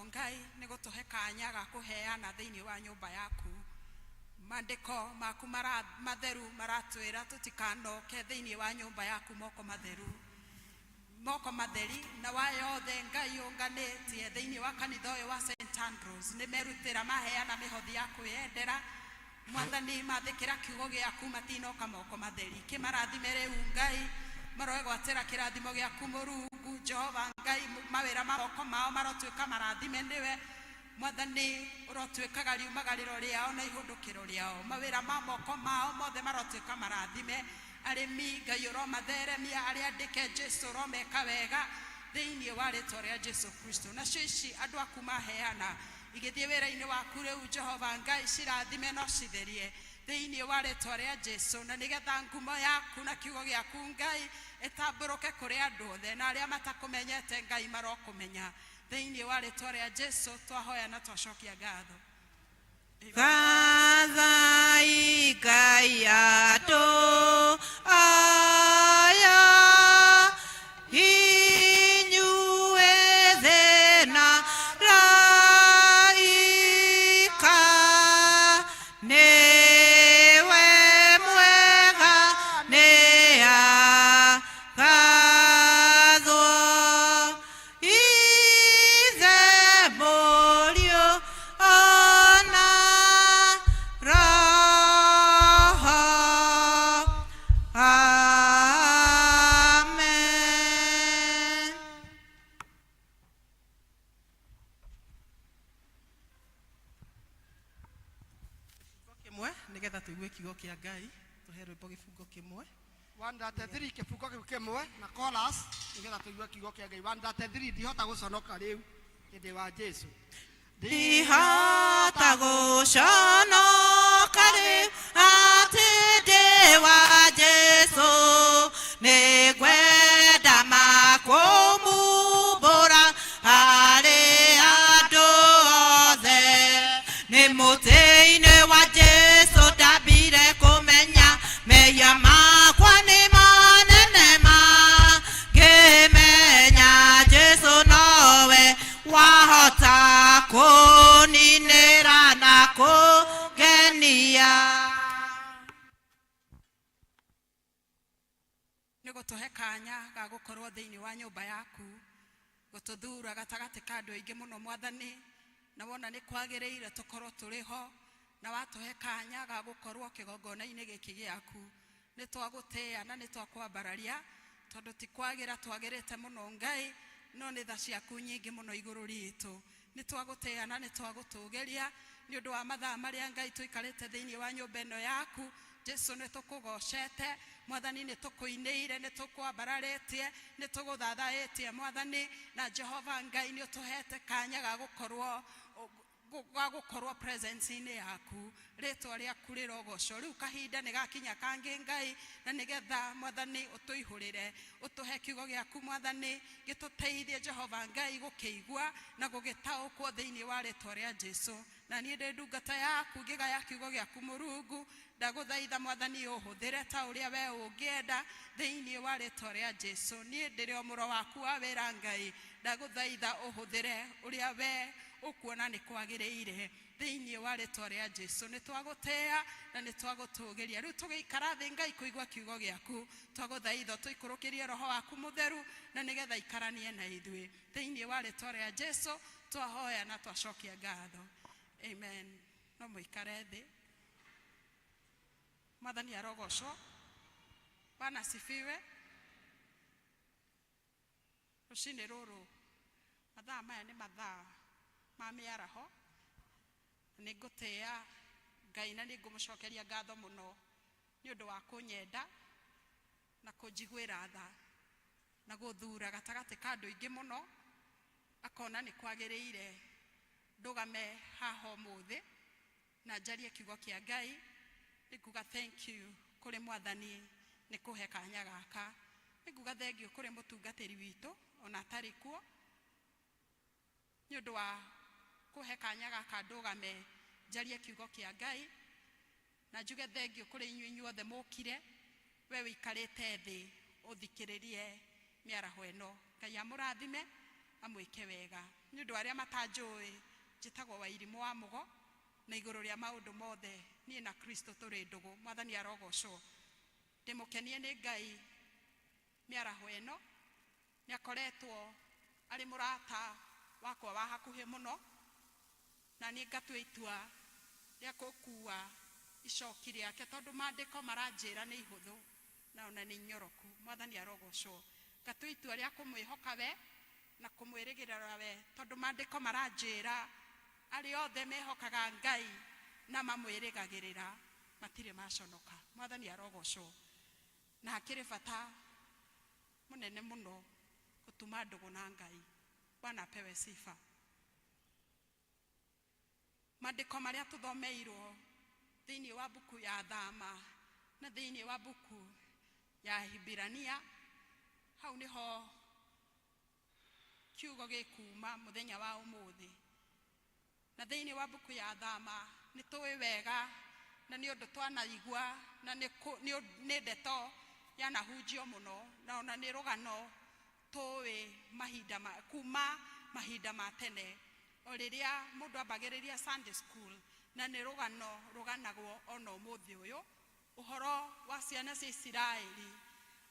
Mũno Ngai nĩ gũtũhe kanya ga kũheana thĩinĩ wa nyũmba yaku. Maandĩko maku matheru maratwĩra tũtikanoke thĩinĩ wa nyũmba yaku moko matheru, moko matheri. Na wa yothe Ngai ũnganĩtie thĩinĩ wa kanitha ũyũ wa St Andrews nĩ merutĩra maheana mĩhothi ya kwĩyendera. Mwathani, mathĩkĩra kiugo gĩaku, matinoka moko matheri. Kĩmarathime rĩu Ngai, maroegwatĩra kĩrathimo gĩaku Mũrungu Jehova Ngai. Mawĩra ma moko mao marotuĩka marathime nĩwe. Mwathani, ũrotuĩkaga riumagarĩro rĩao na ihũndũkĩro rĩao. Mawĩra ma moko mao mothe marotuĩka marathime. Arĩmi, Ngai, ũromatheremia. Arĩa andĩke, Jesu, ũromeka wega thĩinĩ wa rĩtwa rĩa Jesu Kristo. Nacio ici andũ aku maheana igĩthiĩ wĩra-inĩ waku rĩu, Jehova Ngai, cirathime no citherie thĩinĩ wa rĩtwa rĩa Jesu, na nĩgetha ngumo yaku na kiugo gĩaku Ngai ĩtambũrũke kũrĩ andũ othe, na arĩa matakũmenyete Ngai marokũmenya. Thĩinĩ wa rĩtwa rĩa Jesu twahoya na twacokia ngatho. Gathai Ngai andũ aya, inyuĩ thĩ na raika, nĩwe mwega, nĩ agathwo Ithe, Mũriũ ona Roho. Amen. Kĩmwe nĩgetha tũigue kiugo kĩa Ngai, tũhe rwĩmbo gĩbungo kĩmwe. 133, kĩbungo kĩu kĩmwe na chorus, nĩgetha tũigue kiugo kĩa Ngai. 133, ndihota gũconoka rĩu hĩndĩ wa Jesu. Ndihota gũconoka rĩu atĩ ndĩ wa Jesu, nĩngwenda makũmumbũra harĩ andũ othe. Nĩ mũtĩ-inĩ wa Jesu ndambire kũmenya mehia makwa nĩ manene ma, ngĩmenya Jesu nowe wahota kũninĩra na kũngenia. Nĩ gũtũhe kanya ga gũkorwo thĩinĩ wa nyũmba yaku, gũtũthura gatagatĩ ka andũ aingĩ mũno, Mwathani, na wona nĩ kwagĩrĩire tũkorwo tũrĩ ho, na watũhe kanya ga gũkorwo kĩgongona-inĩ gĩkĩ gĩaku. Nĩ twagũtĩĩa na nĩ twakwambararia, tondũ ti kwagĩra twagĩrĩte mũno Ngai, no nĩ tha ciaku nyingĩ mũno igũrũ ritũ. Nĩ twagũtĩĩa na nĩ twagũtũgĩria nĩ ũndũ wa mathaa marĩa Ngai tũikarĩte thĩinĩ wa nyũmba ĩno yaku. Jesu, nĩ tũkũgocete. Mwathani, nĩ tũkũinĩire, nĩ tũkwambararĩtie, nĩ tũgũthathaĩtie, Mwathani. Na Jehova Ngai, nĩ ũtũhete kanya ga gũkorwo presence-inĩ yaku. Rĩtwa rĩaku rĩrogocwo. Rĩu kahinda nĩ gakinya kangĩ Ngai, na nĩgetha Mwathani ũtũihũrĩre, ũtũhe kiugo gĩaku, Mwathani, gĩtũteithie, Jehova Ngai, gũkĩigua na gũgĩtaũkwo thĩinĩ wa rĩtwa rĩa Jesu. Na niĩ ndĩ ndungata yaku ngĩgaya kiugo gĩaku, Mũrungu, ndagũthaitha, Mwathani, ũhũthĩre ta ũrĩa we ũngĩenda thĩinĩ wa rĩtwa rĩa Jesu. Niĩ ndĩrĩ o mũro waku wa wĩra, Ngai, ndagũthaitha ũhũthĩre ũrĩa we ũkuona nĩ kwagĩrĩire thĩinĩ wa rĩtwa rĩa Jesu. Nĩ twagũtĩĩa na nĩ twagũtũgĩria. Rĩu tũgĩikara thĩ Ngai kũigua kiugo gĩaku, twagũthaitha tũikũrũkĩrie Roho waku Mũtheru, na nĩgetha ikaranie na ithuĩ. Thĩinĩ wa rĩtwa rĩa Jesu twahoya na twacokia ngatho, amen. No mũikare thĩ. Mwathani arogocwo. Bwana asifiwe. Rũcinĩ rũrũ, mathaa maya nĩ mathaa ma mĩaraho. Nĩ ngũtĩĩa Ngai na nĩ ngũmũcokeria ngatho mũno nĩ ũndũ wa kũnyenda na kũnjiguĩra tha na gũthura gatagatĩ ka andũ aingĩ mũno, akona nĩ kwagĩrĩire ndũgame haha ũmũthĩ na njarie kiugo kĩa Ngai. Nĩ nguga thank you kũrĩ Mwathani nĩ kũhe kanya gaka. Nĩ nguga thank you kũrĩ mũtungatĩri witũ ona atarĩ kuo nĩ ũndũ wa kũhe kanya gaka ndũgame njarie kiugo kĩa Ngai, na njuge thank you kũrĩ inyuĩ inyuothe mũkire, we wĩikarĩte thĩ ũthikĩrĩrie mĩaraho ĩno. Ngai amũrathime, amwĩke wega. Nĩ ũndũ wa arĩa matanjũĩ, njĩtagwo Wairimũ wa Mũgo, na igũrũ rĩa maũndũ mothe niĩ na Kristo tũrĩ ndũgũ. Mwathani arogocwo. Ndĩmũkenie nĩ Ngai mĩaraho ĩno, nĩ akoretwo arĩ mũrata wakwa wa hakuhĩ mũno, na niĩ ngatua itua rĩa gũkua icoki rĩake, tondũ maandĩko maranjĩra nĩ ihũthũ na ona nĩ nyoroku. Mwathani arogocwo. Ngatua itua rĩa kũmwĩhoka we na kũmwĩrĩgĩrĩra we, tondũ maandĩko maranjĩra arĩa othe mehokaga Ngai na mamwĩrĩgagĩrĩra matirĩ maconoka. Mwathani arogocwo. Na hakĩrĩ bata mũnene mũno gũtuma ndũgũ na Ngai. Bwana apewe sifa. Maandĩko marĩa tũthomeirwo thĩinĩ wa mbuku ya Thama na thĩinĩ wa mbuku ya Hibirania, hau nĩho kiugo gĩkuma mũthenya wa ũmũthĩ. Na thĩinĩ wa mbuku ya Thama nĩ tũĩ wega, na nĩ ũndũ twanaigua, na nĩ ndeto yanahunjio mũno, na ona nĩ rũgano tũĩ mahinda ma, kuma mahinda ma tene, o rĩrĩa mũndũ ambagĩrĩria Sunday school, na nĩ rũgano rũganagwo ona ũmũthĩ ũyũ, ũhoro wa ciana cia Isiraeli,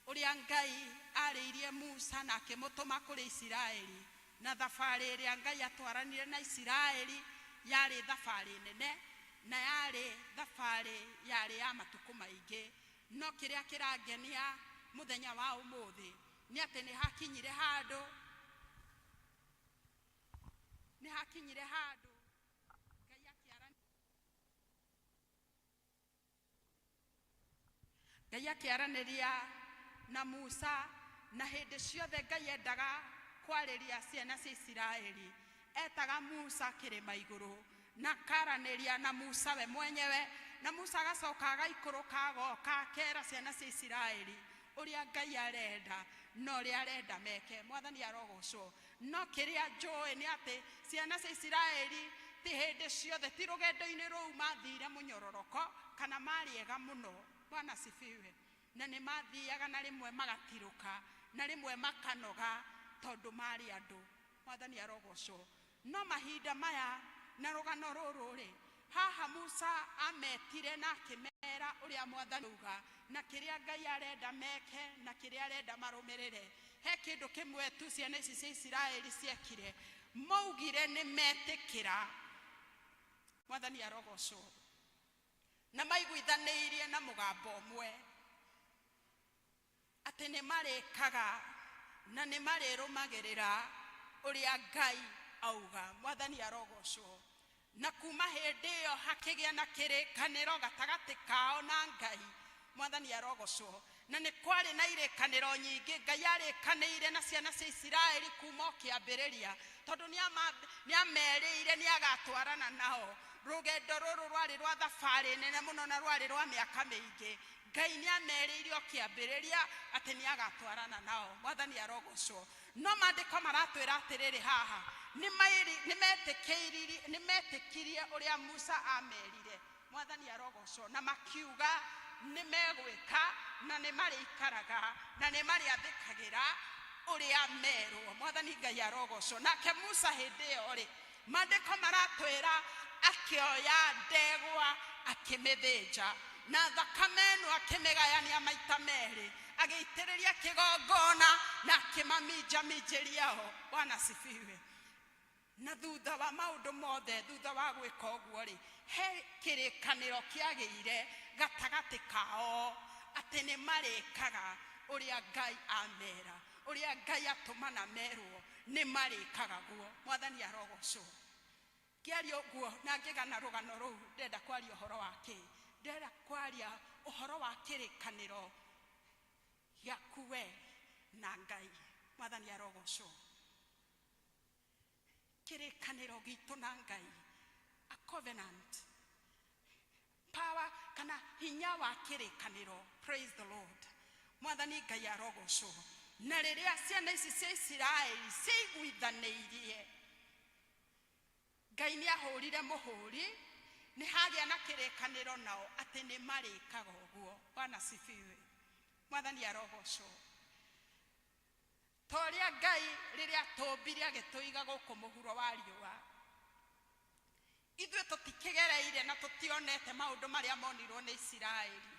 ũrĩa Ngai arĩirie Musa na akĩmũtũma kũrĩ Isiraeli, na thabarĩ ĩrĩa Ngai atwaranire na Isiraeli yarĩ thabarĩ nene, na yarĩ thabarĩ yarĩ ya matukũ maingĩ. No kĩrĩa kĩrangenia mũthenya wa ũmũthĩ nĩ atĩ nĩ hakinyire handũ, nĩ hakinyire handũ Ngai akĩaranĩria na Musa, na hĩndĩ ciothe Ngai endaga kwarĩria ciana cia Isiraeli, etaga Musa kĩrĩma igũrũ na akaranĩria na Musa we mwenyewe, na Musa agacoka agaikũrũka agoka akera ciana cia Isiraeli ũrĩa Ngai arenda na ũrĩa arenda meke. Mwathani arogocwo. No kĩrĩa njũĩ nĩ atĩ ciana cia Isiraeli ti hĩndĩ ciothe, ti rũgendo-inĩ rũu mathire mũnyororoko kana marĩ ega mũno. Bwana asifiwe. Na nĩ mathiaga na rĩmwe magatirũka, na rĩmwe makanoga, tondũ marĩ andũ. Mwathani arogocwo. No mahinda maya na rũgano rũrũ rĩ, haha Musa ametire na akĩmera ũrĩa Mwathani auga, na kĩrĩa Ngai arenda meke, na kĩrĩa arenda marũmĩrĩre. He kĩndũ kĩmwe tu ciana ici cia Isiraeli ciekire, maugire nĩ metĩkĩra. Mwathani arogocwo. Na maiguithanĩirie na mũgambo ũmwe atĩ nĩ marĩkaga na nĩ marĩrũmagĩrĩra ũrĩa Ngai auga. Mwathani arogocwo. Na kuma hĩndĩ ĩyo hakĩgĩa na kĩrĩkanĩro gatagatĩ kao na Ngai. Mwathani arogocwo. Na nĩ kwarĩ na irĩkanĩro nyingĩ Ngai arĩkanĩire na ciana cia Isiraeli kuma o kĩambĩrĩria, tondũ nĩ amerĩire nĩ agatwarana nao. Rũgendo rũrũ rwarĩ rwa thabarĩ nene mũno na rwarĩ rwa mĩaka mĩingĩ. Ngai nĩ amerĩire o kĩambĩrĩria atĩ nĩ agatwarana nao. Mwathani arogocwo. No maandĩko maratwĩra atĩrĩrĩ haha, nĩ metĩkirie ũrĩa Musa amerire. Mwathani arogocwo. Na makiuga nĩ megwĩka na nĩ marĩikaraga na nĩ marĩathĩkagĩra ũrĩa merwo. Mwathani Ngai arogocwo. Nake Musa hĩndĩ ĩyo rĩ, maandĩko maratwĩra akĩoya ndegwa akĩmĩthĩnja, na thakame ĩno akĩmĩgayania maita merĩ, agĩitĩrĩria kĩgongona na akĩmaminjaminjĩria ho. Bwana asifiwe. Na thutha wa maũndũ mothe, thutha wa gwĩka ũguo rĩ, he kĩrĩkanĩro kĩagĩire gatagatĩ kao atĩ nĩ marĩkaga ũrĩa Ngai amera, ũrĩa Ngai atũmana merwo, nĩ marĩkaga guo. Mwathani arogocwo. Ngĩaria ũguo na ngĩgana rũgano rũu, ndĩrenda kwaria ũhoro wa kĩ? Ndĩrenda kwaria ũhoro wa kĩrĩkanĩro gĩaku we na Ngai. Mwathani arogocwo. Kĩrĩkanĩro gitũ na Ngai, a covenant power, kana hinya wa kĩrĩkanĩro. Praise the Lord. Mwathani Ngai arogocwo. Na rĩrĩa ciana ici cia Isiraeli ciaiguithanĩirie, Ngai nĩ ahũrire mũhũri, nĩ hagĩa na kĩrĩkanĩro nao atĩ nĩ marĩkaga ũguo. Bwana asifiwe. Mwathani arogocwo. To Ũrĩa Ngai rĩrĩa atũmbire agĩtũiga gũkũ mũhuro wa riũa, ithuĩ tũtikĩgereire na tũtionete maũndũ marĩa monirwo nĩ Isiraeli.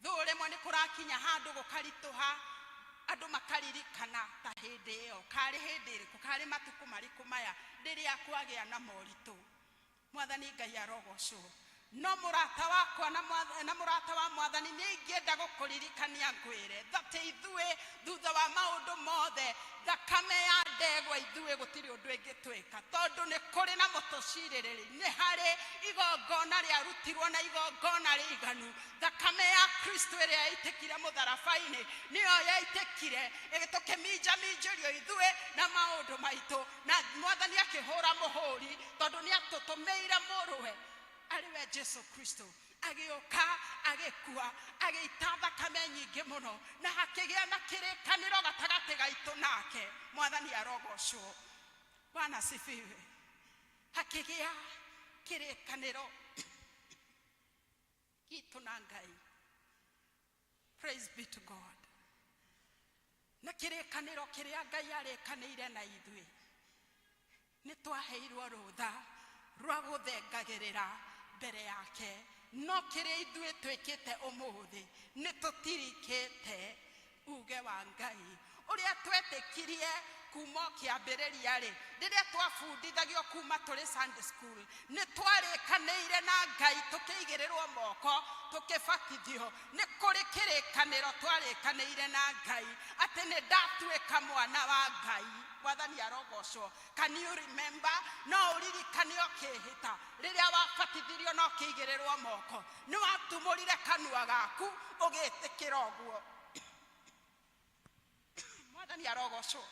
Thũ rĩmwe nĩ kũrakinya handũ gũkaritũha, andũ makaririkana ta hĩndĩ ĩyo, karĩ hĩndĩ ĩrĩkũ, karĩ matukũ marĩkũ maya rĩrĩa kwagĩa na moritũ. Mwathani Ngai arogocwo. No mũrata wakwa na mũrata wa Mwathani, nĩ ingĩenda gũkũririkania ngwĩre atĩ ithuĩ thutha wa maũndũ mothe, thakame ya ndegwa ithuĩ gũtirĩ ũndũ ĩngĩtwĩka, tondũ nĩ kũrĩ na mũtũcirĩrĩri, nĩ harĩ igongona rĩarutirwo na igongona rĩiganu. Thakame ya Kristo ĩrĩa yaitĩkire mũtharaba-inĩ nĩyo yaitĩkire ĩgĩtũkĩminjaminjĩrio ithuĩ na maũndũ maitũ, na Mwathani akĩhũra mũhũri tondũ nĩ atũtũmĩire mũrũwe arĩ we Jesu Kristo, agĩũka agĩkua agĩita thakame nyingĩ mũno, na hakĩgĩa na kĩrĩkanĩro gatagatĩ gaitũ nake. Mwathani arogocwo. Bwana asifiwe. Hakĩgĩa kĩrĩkanĩro gitũ na Ngai. Praise be to God. Na kĩrĩkanĩro kĩrĩa Ngai arĩkanĩire na ithuĩ, nĩ twaheirwo rũtha rwa gũthengagĩrĩra mbere yake. No kĩrĩa ithuĩ twĩkĩte ũmũthĩ, nĩ tũtirikĩte uge wa Ngai ũrĩa twetĩkirie kuma o kĩambĩrĩria rĩ, rĩrĩa twabundithagio kuma tũrĩ Sunday school, nĩ twarĩkanĩire na Ngai, tũkĩigĩrĩrwo moko, tũkĩbatithio. Nĩ kũrĩ kĩrĩkanĩro twarĩkanĩire na Ngai atĩ nĩ ndatuĩka mwana wa Ngai. Mwathani arogocwo. Can you remember? No ũririkane ũkĩhĩta rĩrĩa wabatithirio na ũkĩigĩrĩrwo moko, nĩ watumũrire kanua gaku ũgĩtĩkĩra ũguo. Mwathani arogocwo.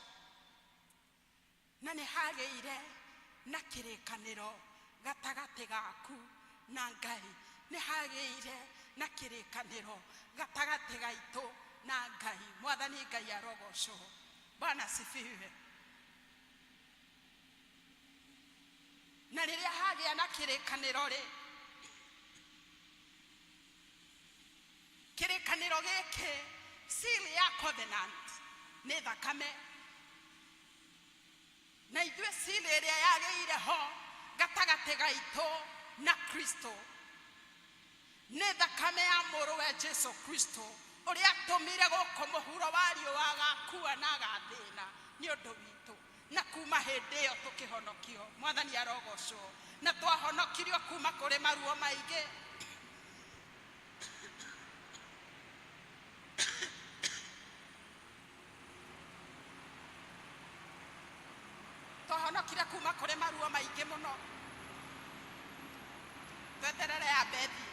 Na nĩ hagĩire na kĩrĩkanĩro gatagatĩ gaku na Ngai, nĩ hagĩire na kĩrĩkanĩro gatagatĩ gaitũ na Ngai. Mwathani Ngai arogocwo. Bwana asifiwe. Na rĩrĩa hagĩa na kĩrĩkanĩro rĩ, kĩrĩkanĩro gĩkĩ, seal ya covenant nĩ thakame, na ithuĩ seal ĩrĩa yagĩire ho gatagatĩ gaitũ na Kristo nĩ thakame ya mũrũwe Jesu Kristo, ũrĩa atũmire gũkũ mũhuro wa riũa agakua na agathĩna nĩ ũndũ witũ, na kuma hĩndĩ ĩyo tũkĩhonokio. Mwathani arogocwo. Na twahonokirio kuma kũrĩ maruo maingĩ. Twahonokire kuma kũrĩ maruo maingĩ mũno. Tweterere ya bethi.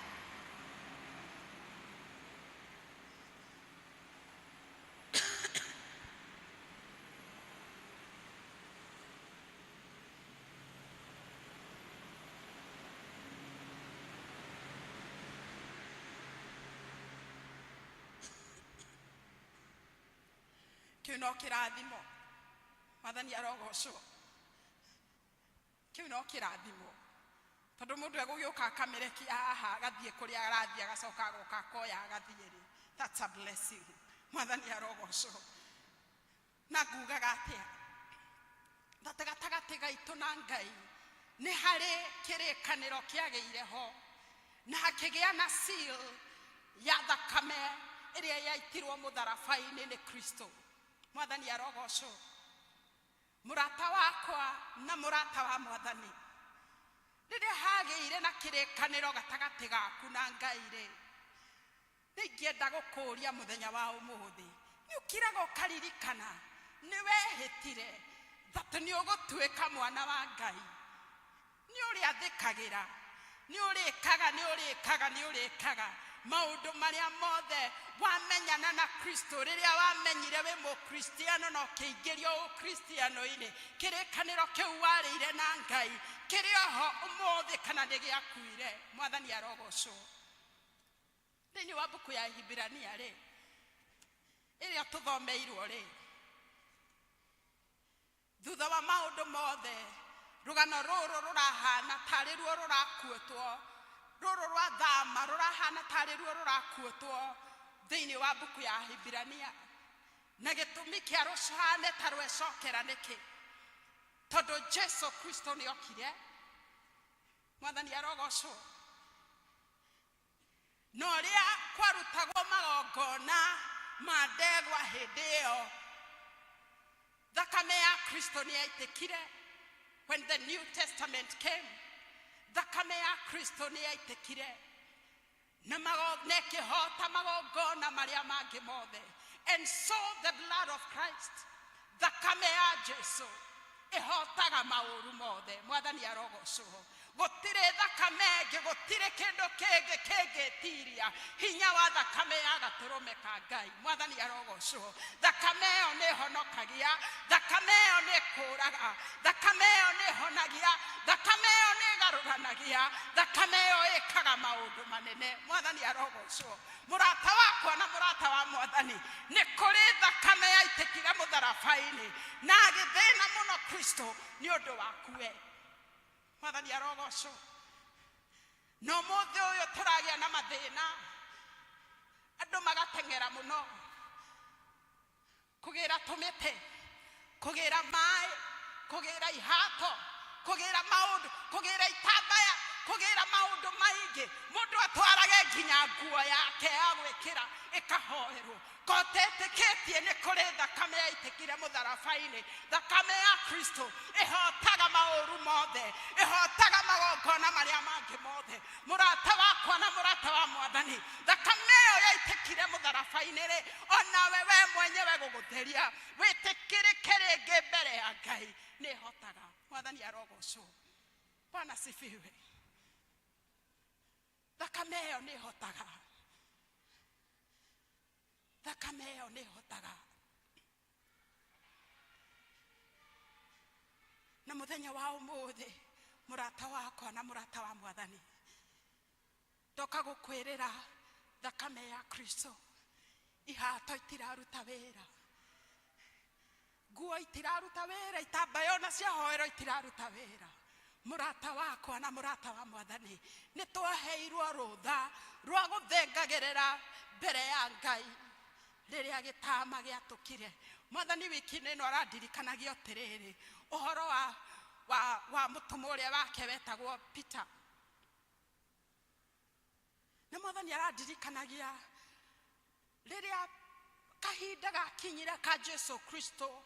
Kĩu no kĩrathimo. Mwathani arogocwo. Kĩu no kĩrathimo, tondũ mũndũ egũgĩũka akamĩrekia haha, agathiĩ kũrĩa arathiĩ, agacoka agoka akoya agathiĩ rĩ, that's a blessing. Mwathani arogocwo. Na ngugaga atĩa? That gatagatĩ gaitũ na Ngai nĩ harĩ kĩrĩkanĩro kĩagĩire ho, na hakĩgĩa na seal ya thakame ĩrĩa yaitirwo mũtharaba-inĩ nĩ Kristo. Mwathani arogocwo. Mũrata wakwa na mũrata wa Mwathani, rĩrĩa hagĩire na kĩrĩkanĩro gatagatĩ gaku na Ngai rĩ, nĩ ingĩenda gũkũũria mũthenya wa ũmũthĩ, nĩ ũkiraga ũkaririkana nĩ wehĩtire that nĩ ũgũtuĩka mwana wa Ngai? Nĩ ũrĩathĩkagĩra, nĩ ũrĩkaga, nĩ ũrĩkaga, nĩ ũrĩkaga maũndũ marĩa mothe wamenyana na Kristo, rĩrĩa wamenyire wĩ mũkristiano na ũkĩingĩrio ũkristiano-inĩ, kĩrĩkanĩro kĩu warĩire na Ngai kĩrĩ oho ũmũthĩ kana nĩ gĩakuire? Mwathani arogocwo. Thĩinĩ wa mbuku ya Hibirania rĩ, ĩrĩa tũthomeirwo rĩ, thutha wa maũndũ mothe, rũgano rũrũ rũrahana tarĩ ruo rũrakuĩtwo, rũrũ rwa thama rũrahana tarĩ ruo rũrakuĩtwo thĩinĩ wa mbuku ya Hibirania. Na gĩtũmi kĩa rũcane ta rwecokera nĩkĩ? Tondũ Jesu Kristo nĩ okire. Mwathani arogocwo. Na ũrĩa kwarutagwo magongona ma ndegwa hĩndĩ ĩyo, thakame ya Kristo nĩ yaitĩkire. When the New Testament came, thakame ya Kristo nĩ yaitĩkire na na ĩkĩhota magongona marĩa mangĩ mothe. And so the blood of Christ, thakame ya Jesu, ĩhotaga maũru mothe. Mwathani arogocwo. Gũtirĩ thakame ĩngĩ, gũtirĩ kĩndũ kĩngĩ kĩngĩtiria hinya wa thakame ya gatũrũme ka Ngai. Mwathani arogocwo. Thakame ĩyo nĩ ĩhonokagia, thakame ĩyo nĩ ĩkũraga, thakame ĩyo nĩ ĩhonagia, thakame ĩyo nĩ ĩgarũranagia, thakame ĩyo ĩkaga maũndũ manene. Mwathani arogocwo. Mũrata wakwa na mũrata wa Mwathani, nĩ kũrĩ thakame yaitĩkire mũtharaba-inĩ na agĩthĩna mũno Kristo nĩ ũndũ waku we. Mwathani arogocwo. Na ũmũthĩ ũyũ tũragĩa na mathĩna, andũ magateng'era mũno kũgĩra tũmĩtĩ, kũgĩra maĩ, kũgĩra ihato, kũgĩra maũndũ, kũgĩra itambaya, kũgĩra maũndũ maingĩ. Mũndũ atwarage nginya nguo yake ya gwĩkĩra ĩkahoerwo. Kotetĩkĩtie nĩ kũrĩ thakame yaitĩkire mũtharaba-inĩ. Thakame ya Kristo ĩhotaga maũru mothe, ĩhotaga magongona marĩa mangĩ mothe. Mũrata wakwa na mũrata wa Mwathani, thakame ĩyo yaitĩkire mũtharaba-inĩ rĩ, onawe we mwenyewe gũgũtheria wĩtĩkĩrĩke rĩngĩ mbere ya Ngai, nĩ ĩhotaga. Mwathani arogocwo. Bwana sifiwe. Thakame ĩyo nĩ ĩhotaga, thakame ĩyo nĩ ĩhotaga. Na mũthenya wa ũmũthĩ, mũrata wakwa na mũrata wa Mwathani, ndoka gũkwĩrĩra thakame ya Kristo. Ihato itiraruta wĩra, nguo itiraruta wĩra, itambaya ona cia hoero itiraruta wĩra. Mũrata wakwa na mũrata wa Mwathani, nĩ twaheirwo rũtha rwa gũthengagĩrĩra mbere ya Ngai rĩrĩa gĩtama gĩatũkire. Mwathani wiki-inĩ ĩno arandirikanagia atĩrĩrĩ, ũhoro wa mũtũmwo ũrĩa wake wetagwo Peter. Na Mwathani arandirikanagia rĩrĩa kahinda gakinyire ka Jesu Kristo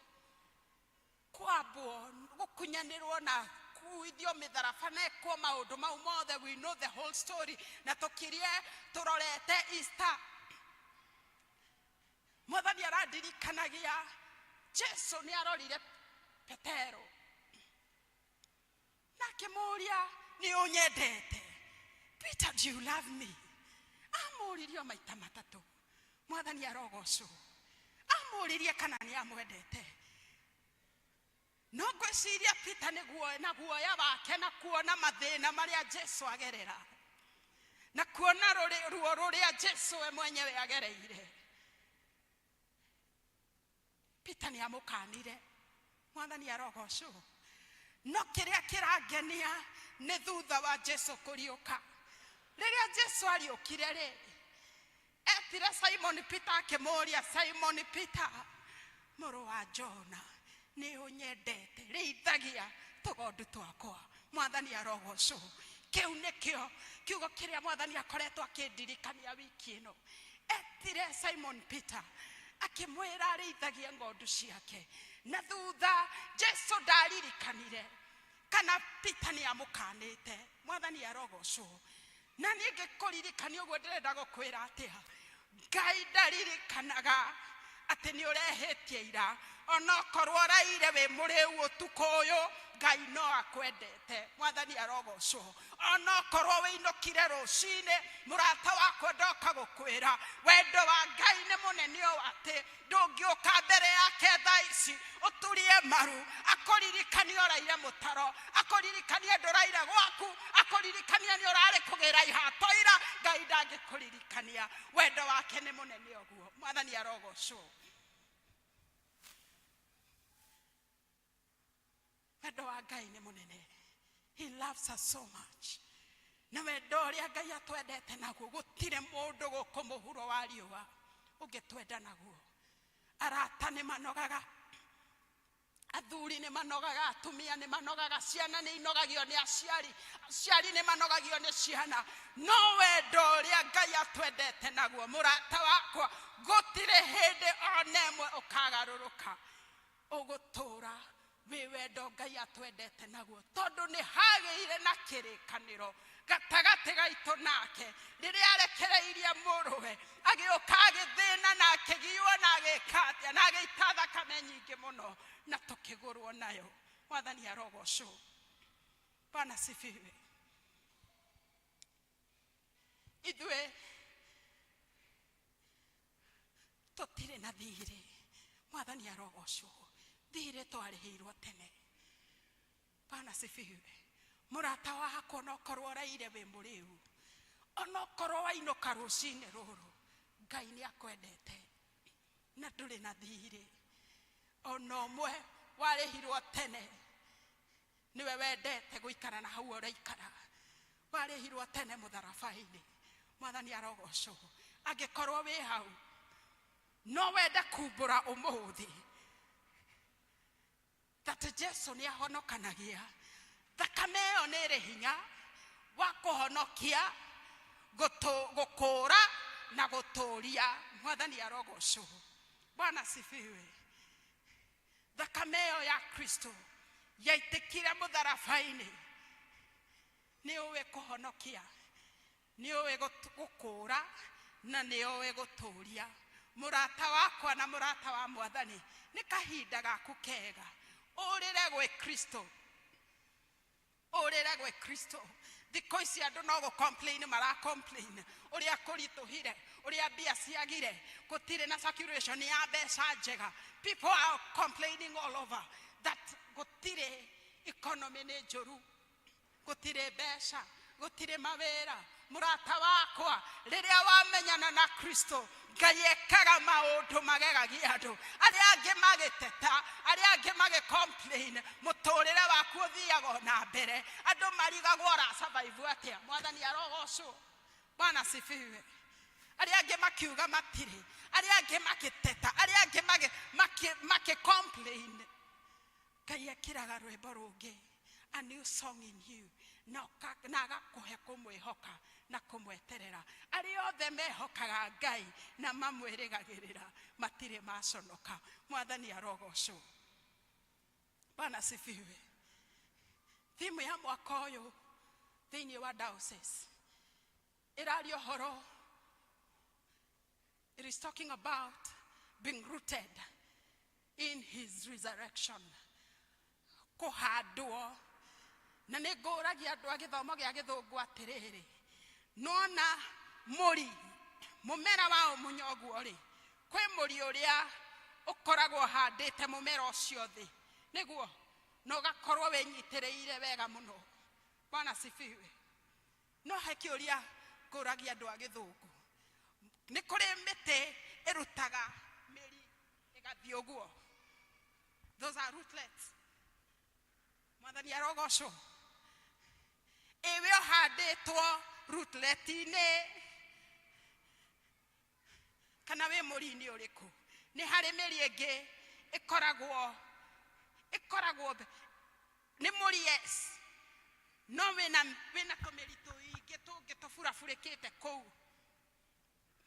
kwambwo, gũkunyanĩrwo na kuithio mĩtharaba na ekwo maũndũ mau mothe. We know the whole story, na tũkirie tũrorete Easter. Mwathani arandirikanagia Jesu nĩ arorire Petero na akĩmũũria, nĩ ũnyendete? Peter, do you love me? Amũririe o maita matatũ. Mwathani arogocwo. Amũririe kana nĩ amwendete. No ngwĩciria Peter nĩ guoya, na guoya wake, na kuona mathĩna marĩa Jesu agerera, na kuona ruo rũrĩa Jesu we mwenyewe agereire, Peter nĩ amũkanire. Mwathani arogocwo. No kĩrĩa kĩrangenia nĩ thutha wa Jesu kũriũka. Rĩrĩa Jesu ariũkire rĩ, etire Simon Peter akĩmũũria, Simon Peter, mũrũ wa Jona, nĩ ũnyendete? Rĩithagia tũgondu twakwa. Mwathani arogocwo. Kĩu nĩkĩo kiugo kĩrĩa Mwathani akoretwo akĩndirikania wiki ĩno. Etire Simon Peter akĩmwĩra arĩithagie ng'ondu ciake, na thutha Jesu ndaririkanire kana Peter nĩ amũkanĩte. Mwathani arogocwo. Na niĩ ngĩkũririkania ũguo, ndĩrenda gũkwĩra atĩa, Ngai ndaririkanaga atĩ nĩ ũrehĩtie ira. Onokorwo ũraire wĩ mũrĩu ũtukũ ũyũ, Ngai no akwendete. Mwathani arogocwo. Onokorwo wĩinũkire rũcinĩ, mũrata wakwa, ndoka gũkwĩra wendo wa Ngai nĩ mũnene ũũ atĩ ndũngĩũka mbere yake thaa ici ũturie maru akũririkanie ũraire mũtaro, akũririkanie ndũraire gwaku, akũririkanie nĩ ũrarĩ kũgĩra ihato ira. Ngai ndangĩkũririkania. Wendo wake nĩ mũnene ũguo. Mwathani arogocwo. Wendo wa Ngai nĩ mũnene. He loves us so much. Na wendo ũrĩa Ngai atwendete naguo, gũtirĩ mũndũ gũkũ mũhuro wa riũa ũngĩtwenda naguo. Arata nĩ manogaga, athuri nĩ manogaga, atumia nĩ manogaga, ciana nĩ inogagio nĩ aciari, aciari nĩ manogagio nĩ ciana. No wendo ũrĩa Ngai atwendete naguo, mũrata wakwa, gũtirĩ hĩndĩ ona ĩmwe ũkagarũrũka. Ũgũtũra wĩ wendo Ngai atwendete naguo, tondũ nĩ hagĩire na kĩrĩkanĩro gatagatĩ gaitũ nake. Rĩrĩa arekereirie mũrũwe, agĩũka agĩthĩna na akĩgiwo na agĩka atĩa na agĩita thakame nyingĩ mũno, na tũkĩgũrwo nayo. Mwathani arogocwo. Bwana sifiwe. Ithuĩ tũtirĩ na thirĩ. Mwathani arogocwo. Thirĩ twarĩhĩirwo tene. Bwana sifiwe. Mũrata wakwa, onokorwo ũraire wĩ mũrĩu, onokorwo wainũka rũcinĩ rũrũ, Ngai nĩ akwendete na ndũrĩ na thirĩ ona ũmwe. Warĩhirwo tene. Nĩwe wendete gũikara na hau ũraikara. Warĩhirwo tene mũtharaba-inĩ. Mwathani arogocwo. Angĩkorwo wĩ hau no wende kumbũra ũmũthĩ that Jesu nĩ ahonokanagia, thakame ĩyo nĩ ĩrĩ hinya wa kũhonokia, gũkũũra na gũtũũria. Mwathani arogocwo. Bwana sifiwe. Thakame ĩyo ya Kristo yaitĩkire mũtharaba-inĩ nĩ ũĩ kũhonokia, nĩ ũĩ gũkũũra na nĩ ũĩ gũtũũria. Mũrata wakwa na mũrata wa Mwathani, nĩ kahinda gaku kega ũrĩre gwĩ Kristo, ũrĩre gwĩ Kristo. Thikũ ici andũ no gũ complain, mara complain ũrĩa kũritũhire, ũrĩa mbia ciagire, gũtirĩ na circulation ya mbeca njega. People are complaining all over that gũtirĩ, economy nĩ njũru, gũtirĩ mbeca, gũtirĩ mawĩra. Mũrata wakwa, rĩrĩa wamenyana na Kristo, Ngai ekaga maũndũ magegagia andũ arĩa angĩ magĩteta, arĩa angĩ magĩ complain. Mũtũrĩre waku ũthiaga o na mbere, andũ marigagwo ũra survive atĩa. Mwathani arogocwo. Bwana sifiwe. Arĩa angĩ makiuga matirĩ, arĩa angĩ magĩteta, arĩa angĩ makĩ complain, Ngai ekĩraga rwĩmbo rũngĩ, a new song in you, na agakũhe kũmwĩhoka na kũmweterera. Arĩa othe mehokaga Ngai na mamwĩrĩgagĩrĩra matirĩ maconoka. Mwathani arogocwo. Bwana sifiwe. Thimu ya mwaka ũyũ thĩinĩ wa diocese ĩraria ũhoro, it is talking about being rooted in his resurrection, kũhandwo. Na nĩ ngũragia andũ a gĩthomo gĩa gĩthũngũ atĩrĩrĩ, nona mũri mũmera wa ũmunya ũguo rĩ, kwĩ mũri ũrĩa ũkoragwo ũhandĩte mũmera ũcio thĩ nĩguo na ũgakorwo wĩnyitĩrĩire wega mũno. Bwana sifiwe. No he kĩũria ngũragia andũ a gĩthũngũ, nĩ kũrĩ mĩtĩ ĩrutaga mĩri ĩgathiĩ ũguo, those are rootlets. Mwathani arogocwo. Ĩwe ũhandĩtwo rootlet-inĩ kana wĩ mũri-inĩ ũrĩkũ? Nĩ harĩ mĩri ĩngĩ ĩkoragwo nĩ mũri, yes, no wĩna tũmĩri tũingĩ tũngĩ tũburaburĩkĩte kũu.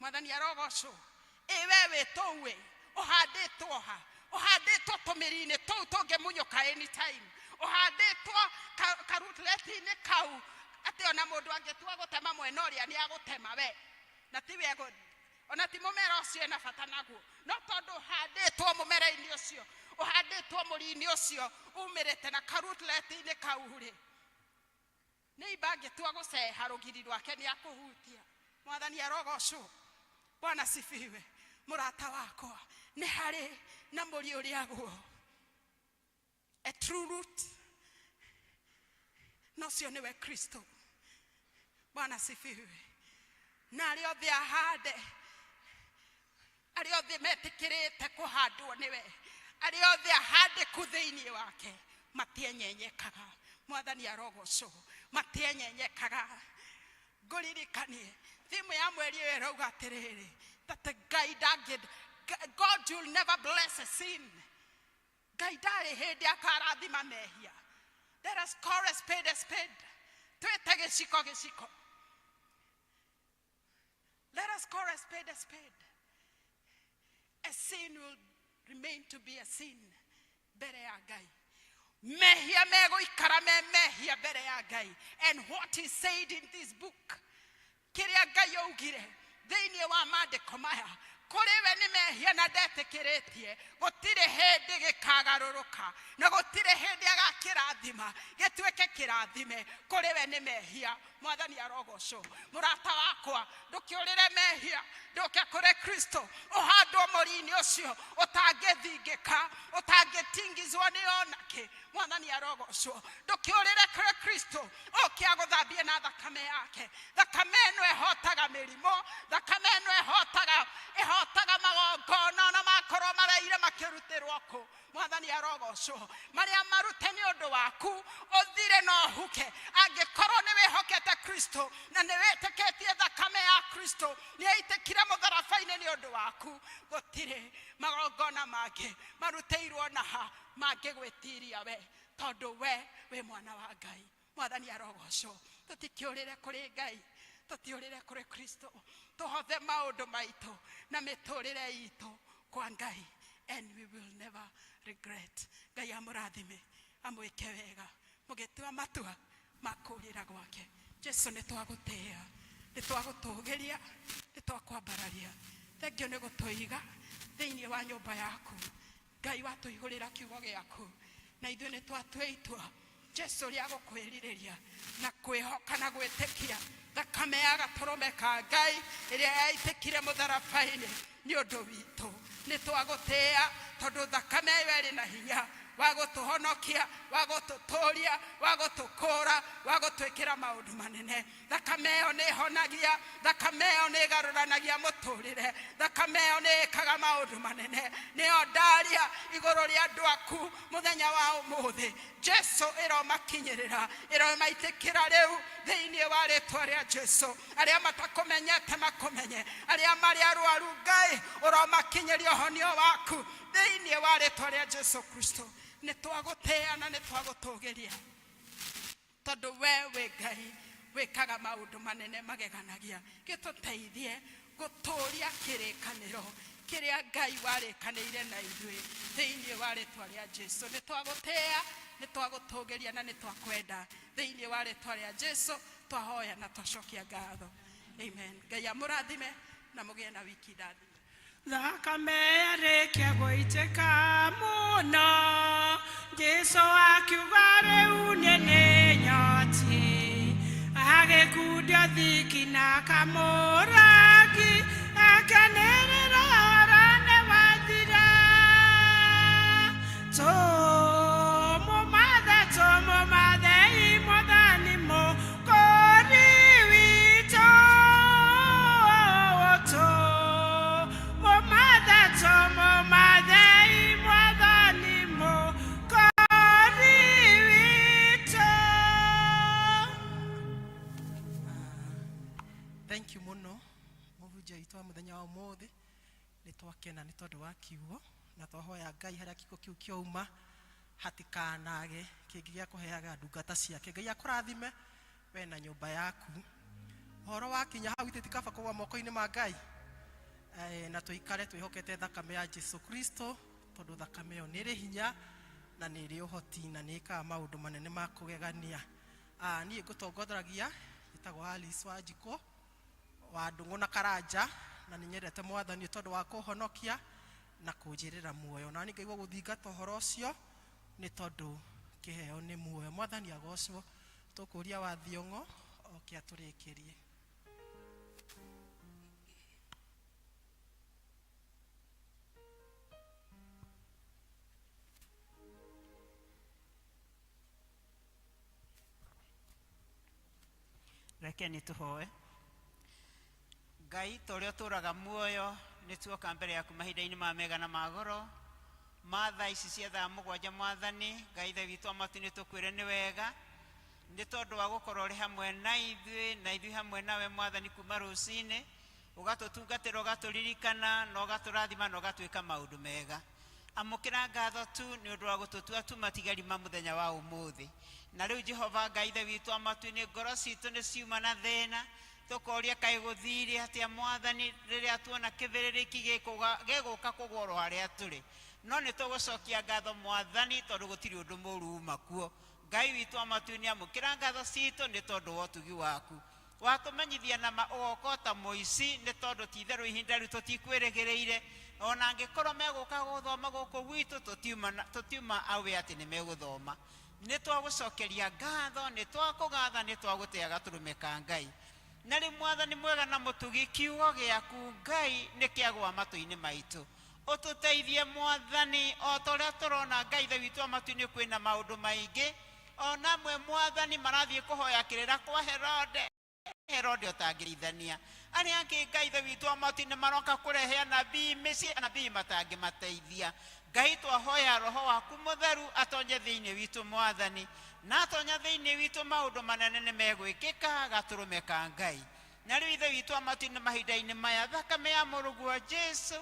Mwathani arogocwo. Ĩ we wĩ tũu ĩ ũhandĩtwo ha? Ũhandĩtwo tũmĩri-inĩ tũu tũngĩmunyũka anytime, ũhandĩtwo karutlet-inĩ kau atĩ ona mũndũ angĩtua gũtema mwena ũrĩa nĩ agũtema we, na tiwe ona ti mũmera ũcio ena bata naguo, no tondũ ũhandĩtwo mũmera-inĩ ũcio, ũhandĩtwo mũri-inĩ ũcio umĩrĩte na karutlet-inĩ kau rĩ, nĩ imba angĩtua gũceha rũgiri rwake nĩ akũhutia. Mwathani arogocwo. Bwana sifiwe. Mũrata wakwa, nĩ harĩ na mũri ũrĩagwo, a true root, na ũcio nĩwe Kristo. Bwana sifiwe. Na arĩa othe ahande, arĩa othe metĩkĩrĩte kũhandwo nĩwe, arĩa othe ahandĩku thĩinĩ wake matienyenyekaga. Mwathani arogocwo. Matienyenyekaga. Ngũririkanie thimu ya mweri ũyũ ĩrauga atĩrĩrĩ, that Ngai ndangĩ God will never bless a sin. Ngai ndarĩ hĩndĩ akarathima mehia. Let us call a spade a spade. Twĩte gĩciko gĩciko. Let us call a spade a spade. A sin will remain to be a sin mbere ya Ngai. Mehia megũikara me mehia mbere ya Ngai. And what is said in this book, kĩrĩa Ngai augire thĩinĩ wa maandĩko maya, kũrĩ we nĩ mehia na ndetĩkĩrĩtie, gũtirĩ hĩndĩ gĩkagarũrũka na gũtirĩ hĩndĩ agakĩrathima gĩtuĩke kĩrathime. Kũrĩ we nĩ mehia. Mwathani arogocwo. Mũrata wakwa, ndũkĩũrĩre mehia, ndũke kũrĩ Kristo, ũhandwo mũri-inĩ ũcio ũtangĩthingĩka, ũtangĩtingizwo nĩ onakĩ. Mwathani arogocwo. Ndũkĩũrĩre kũrĩ Kristo, ũke agũthambie na thakame yake. Thakame ĩno ĩhotaga mĩrimũ, thakame ĩno ĩhotaga magongona na makorwo mareire makĩrutĩrwo kũ. Mwathani arogocwo. Marĩa marute nĩ ũndũ waku ũthire na ũhuke. Angĩkorwo nĩ wĩhokete Kristo na nĩ wĩtĩkĩtie thakame ya Kristo nĩ yaitĩkire mũtharaba-inĩ nĩ ũndũ waku, gũtirĩ magongona mangĩ marutĩirwo naha mangĩgwĩtiria we, tondũ we wĩ mwana wa Ngai. Mwathani arogocwo. Tũtikĩũrĩre kũrĩ Ngai, tũtiũrĩre kũrĩ Kristo, tũhothe maũndũ maitũ na mĩtũrĩre itũ kwa Ngai, and we will never regret. Ngai amũrathime, amwĩke wega, mũgĩtua matua ma kũũrĩra gwake. Jesu, nĩ twagũtĩĩa, nĩ twagũtũgĩria, nĩ twakwambararia. Thengiũ nĩ gũtũiga thĩinĩ wa nyũmba yaku. Ngai, watũihũrĩra kiugo gĩaku na ithuĩ nĩ twatua itua, Jesu, rĩa gũkwĩrirĩria na kwĩhoka na gwĩtĩkia thakame ya gatũrũme ka Ngai ĩrĩa yaitĩkire mũtharaba-inĩ nĩ ũndũ witũ. Nĩ twagũtĩĩa tondũ thakame ĩyo ĩrĩ na hinya wa gũtũhonokia, wa gũtũtũria, wa gũtũkũra, wa gũtwĩkĩra maũndũ manene. Thakame ĩyo nĩ ĩhonagia, thakame ĩyo nĩ ĩgarũranagia mũtũrĩre, thakame ĩyo nĩ ĩkaga maũndũ manene. Nĩyo ndaria igũrũ rĩa andũ aku mũthenya wa ũmũthĩ. Jesu, ĩromakinyĩrĩra, ĩromaitĩkĩra rĩu thĩinĩ wa rĩtwa rĩa Jesu. Arĩa matakũmenyete makũmenye, arĩa marĩ arwaru, Ngai, ũromakinyĩria ũhonio waku thĩinĩ wa rĩtwa rĩa Jesu Kristo. Nĩ twagũtĩĩa na nĩ twagũtũgĩria tondũ we wĩ Ngai wĩkaga maũndũ manene mageganagia. Gĩtũteithie gũtũria kĩrĩkanĩro kĩrĩa Ngai warĩkanĩire na ithuĩ thĩinĩ wa rĩtwa rĩa Jesu. Nĩ twagũtĩĩa, nĩ twagũtũgĩria na nĩ twakwenda thĩinĩ wa rĩtwa rĩa Jesu. Twahoya na twacokia ngatho. Amen. Ngai amũrathime na mũgĩe na wiki ndathime. Thakame yarĩkia gũitĩka mũno, Jesu akiuga rĩu niĩ nĩ nyotiĩ. Agĩkundia thiki na kamũrangi, akanĩrĩra ũhoro nĩ wathira. Tũmũmathe, tũmũmathe Mwathani Mũkũũri witũ. Tũmũmathe, tũmũmathe Mwathani Mũkũũri witũ. Thank you mũno mũhunjia witũ wa mũthenya wa ũmũthĩ. Nĩ twakena nĩ tondũ wa kiugo na twahoya Ngai harĩa kiugo kĩu kĩauma hatikanage kĩngĩ gĩa kũheaga ndungata ciake. Ngai akũrathime we na nyũmba yaku. Ũhoro wakinya hau ithuĩ tikaba kũgwa moko-inĩ ma Ngai, na tũikare twĩhokete thakame ya Jesu Kristo, tondũ thakame ĩyo nĩ ĩrĩ hinya na nĩ ĩrĩ ũhoti na nĩ ĩkaga maũndũ manene ma kũgegania. Niĩ ngũtongoragia njĩtagwo Alice Wanjikũ wa Ndũng'ũ na Karanja, na nĩ nyendete Mwathani tondũ wa kũhonokia na kũnjĩrĩra muoyo, na niĩ ngaigua gũthingata ũhoro ũcio nĩ tondũ kĩheo nĩ muoyo. Mwathani agocwo. Tũkũria wa Thiong'o oke atũrĩkĩrie. Reke nĩ tũhoe. Ngai, ta ũrĩa ũtũũraga muoyo, nĩ tuoka mbere yaku mahinda-inĩ ma mega na magoro ma thaa ici cia thaa 7. Mwathani Ngai Ithe witũ wa matu, nĩ tũkwĩre nĩ wega nĩ tondũ wa gũkorwo ũrĩ hamwe na ithuĩ na ithuĩ hamwe nawe, Mwathani, kuma rũcinĩ. Ũgatũtungatĩra, ũgatũririkana na ũgatũrathima na ũgatwĩka maũndũ mega. Amũkĩra ngatho tu nĩ ũndũ wa gũtũtua tu matigari ma mũthenya wa ũmũthĩ. Na rĩu Jehova Ngai Ithe witũ wa matu-inĩ, ngoro citũ nĩ ciuma na thĩna, tũkoria kaĩ gũthire atĩa Mwathani rĩrĩa tuona kĩbĩrĩrĩki gĩgũka kũgwa oro harĩa tũrĩ. No nĩ tũgũcokia ngatho Mwathani tondũ gũtirĩ ũndũ mũru uma kuo. Ngai witũ wa matu-inĩ, amũkĩra ngatho citũ nĩ tondũ wa ũtugi waku. Watũmenyithia na ma ũgoka o ta mũici, nĩ tondũ ti-itherũ ihinda rĩu tũtikwĩrĩgĩrĩire. Ona angĩkorwo megũka gũthoma gũkũ gwitũ, tũtiuma aware atĩ nĩ megũthoma. Nĩ twagũcokeria ngatho, nĩ twakũgatha, nĩ twagũtĩa gatũrũme ka Ngai. Na rĩu Mwathani mwega na mũtugi, kiugo gĩaku Ngai nĩ kĩagũa matũ-inĩ maitũ. Ũtũteithie Mwathani, o ta ũrĩa tũrona Ngai Ithe witũ wa matu-inĩ kwĩna maũndũ maingĩ. Ona amwe Mwathani marathiĩ kũhoya kĩrĩra kwa Herode, Herode ũtangĩrithania. Arĩa angĩ Ngai Ithe witũ wa matu-inĩ maroka kũrehe anabii mĩciĩ, anabii matangĩmateithia. Ngai twahoya Roho waku mũtheru atonye thĩinĩ witũ Mwathani, na atonya thĩinĩ witũ maũndũ manene nĩ megwĩkĩka gatũrũme ka Ngai. Na rĩu Ithe witũ wa matu-inĩ mahinda-inĩ maya, thakame ya mũrũguo Jesu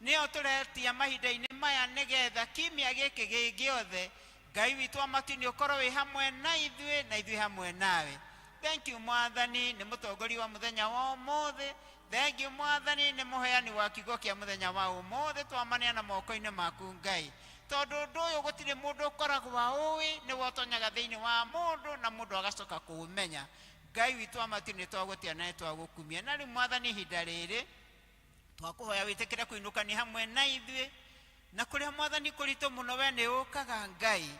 nĩyo tũretia mahinda-inĩ maya, nĩgetha kiumia gĩkĩ gĩothe Ngai witũ wa matu-inĩ ũkorwo wĩ hamwe na ithuĩ na ithuĩ hamwe nawe. Thank you Mwathani nĩ mũtongoria wa mũthenya wa ũmũthĩ. Thank you Mwathani nĩ mũheani wa kiugo kĩa mũthenya wa ũmũthĩ. Twamaneana moko-inĩ maku Ngai, tondũ ũndũ ũyũ gũtirĩ mũndũ ũkoragwo aũĩ, nĩwe ũtonyaga thĩinĩ wa mũndũ na mũndũ agacoka kũũmenya. Ngai witũ wa matu-inĩ twagũtĩa na twagũkumia. Na rĩu Mwathani ihinda rĩrĩ twakũhoya wĩtĩkĩre kũinũkania hamwe na ithuĩ, na kũrĩa Mwathani kũritũ mũno we nĩ ũkaga Ngai,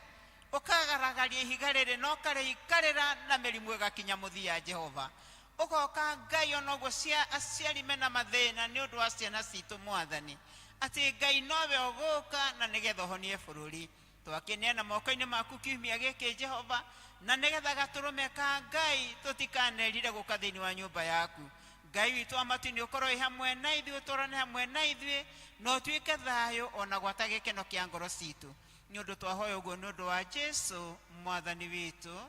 ũkagaragaria ihiga rĩrĩ na ũkarĩikarĩra na mĩrimũ ĩgakinya mũthia. Jehova ũgoka Ngai ona ũguo aciari mena mathĩna nĩ ũndũ wa ciana citũ Mwathani, atĩ Ngai nowe ũgũka na nĩgetha ũhonie bũrũri. Twakĩneana moko-inĩ maku kiumia gĩkĩ Jehova, na nĩgetha gatũrũme ka Ngai tũtikanerire gũka thĩinĩ wa nyũmba yaku. Ngai witũ wa matu-inĩ ũkorwo wĩ hamwe na ithuĩ, ũtũrane hamwe na ithuĩ, na ũtuĩke thayũ ona gwata gĩkeno kĩa ngoro citũ. Nĩ ũndũ twahoya ũguo nĩ ũndũ wa Jesu Mwathani witũ.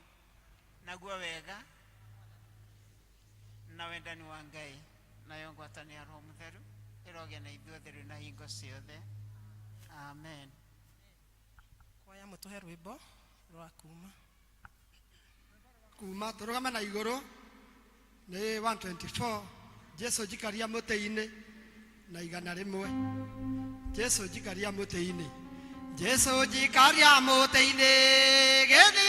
Naguo wega na wendani wa Ngai nayo ngwatanĩro ya Roho Mũtheru ĩrogĩa na ithuothe rĩu na hingo ciothe. Amen. Kwaya mũtũhe rwĩmbo rwa kuma. Kuma tũrũgame na igũrũ nĩ 124 Jesu njikaria mũtĩ-inĩ na 101. Jesu njikaria mũtĩ-inĩ, Jesu njikaria mũtĩ-inĩ gĩthiĩ.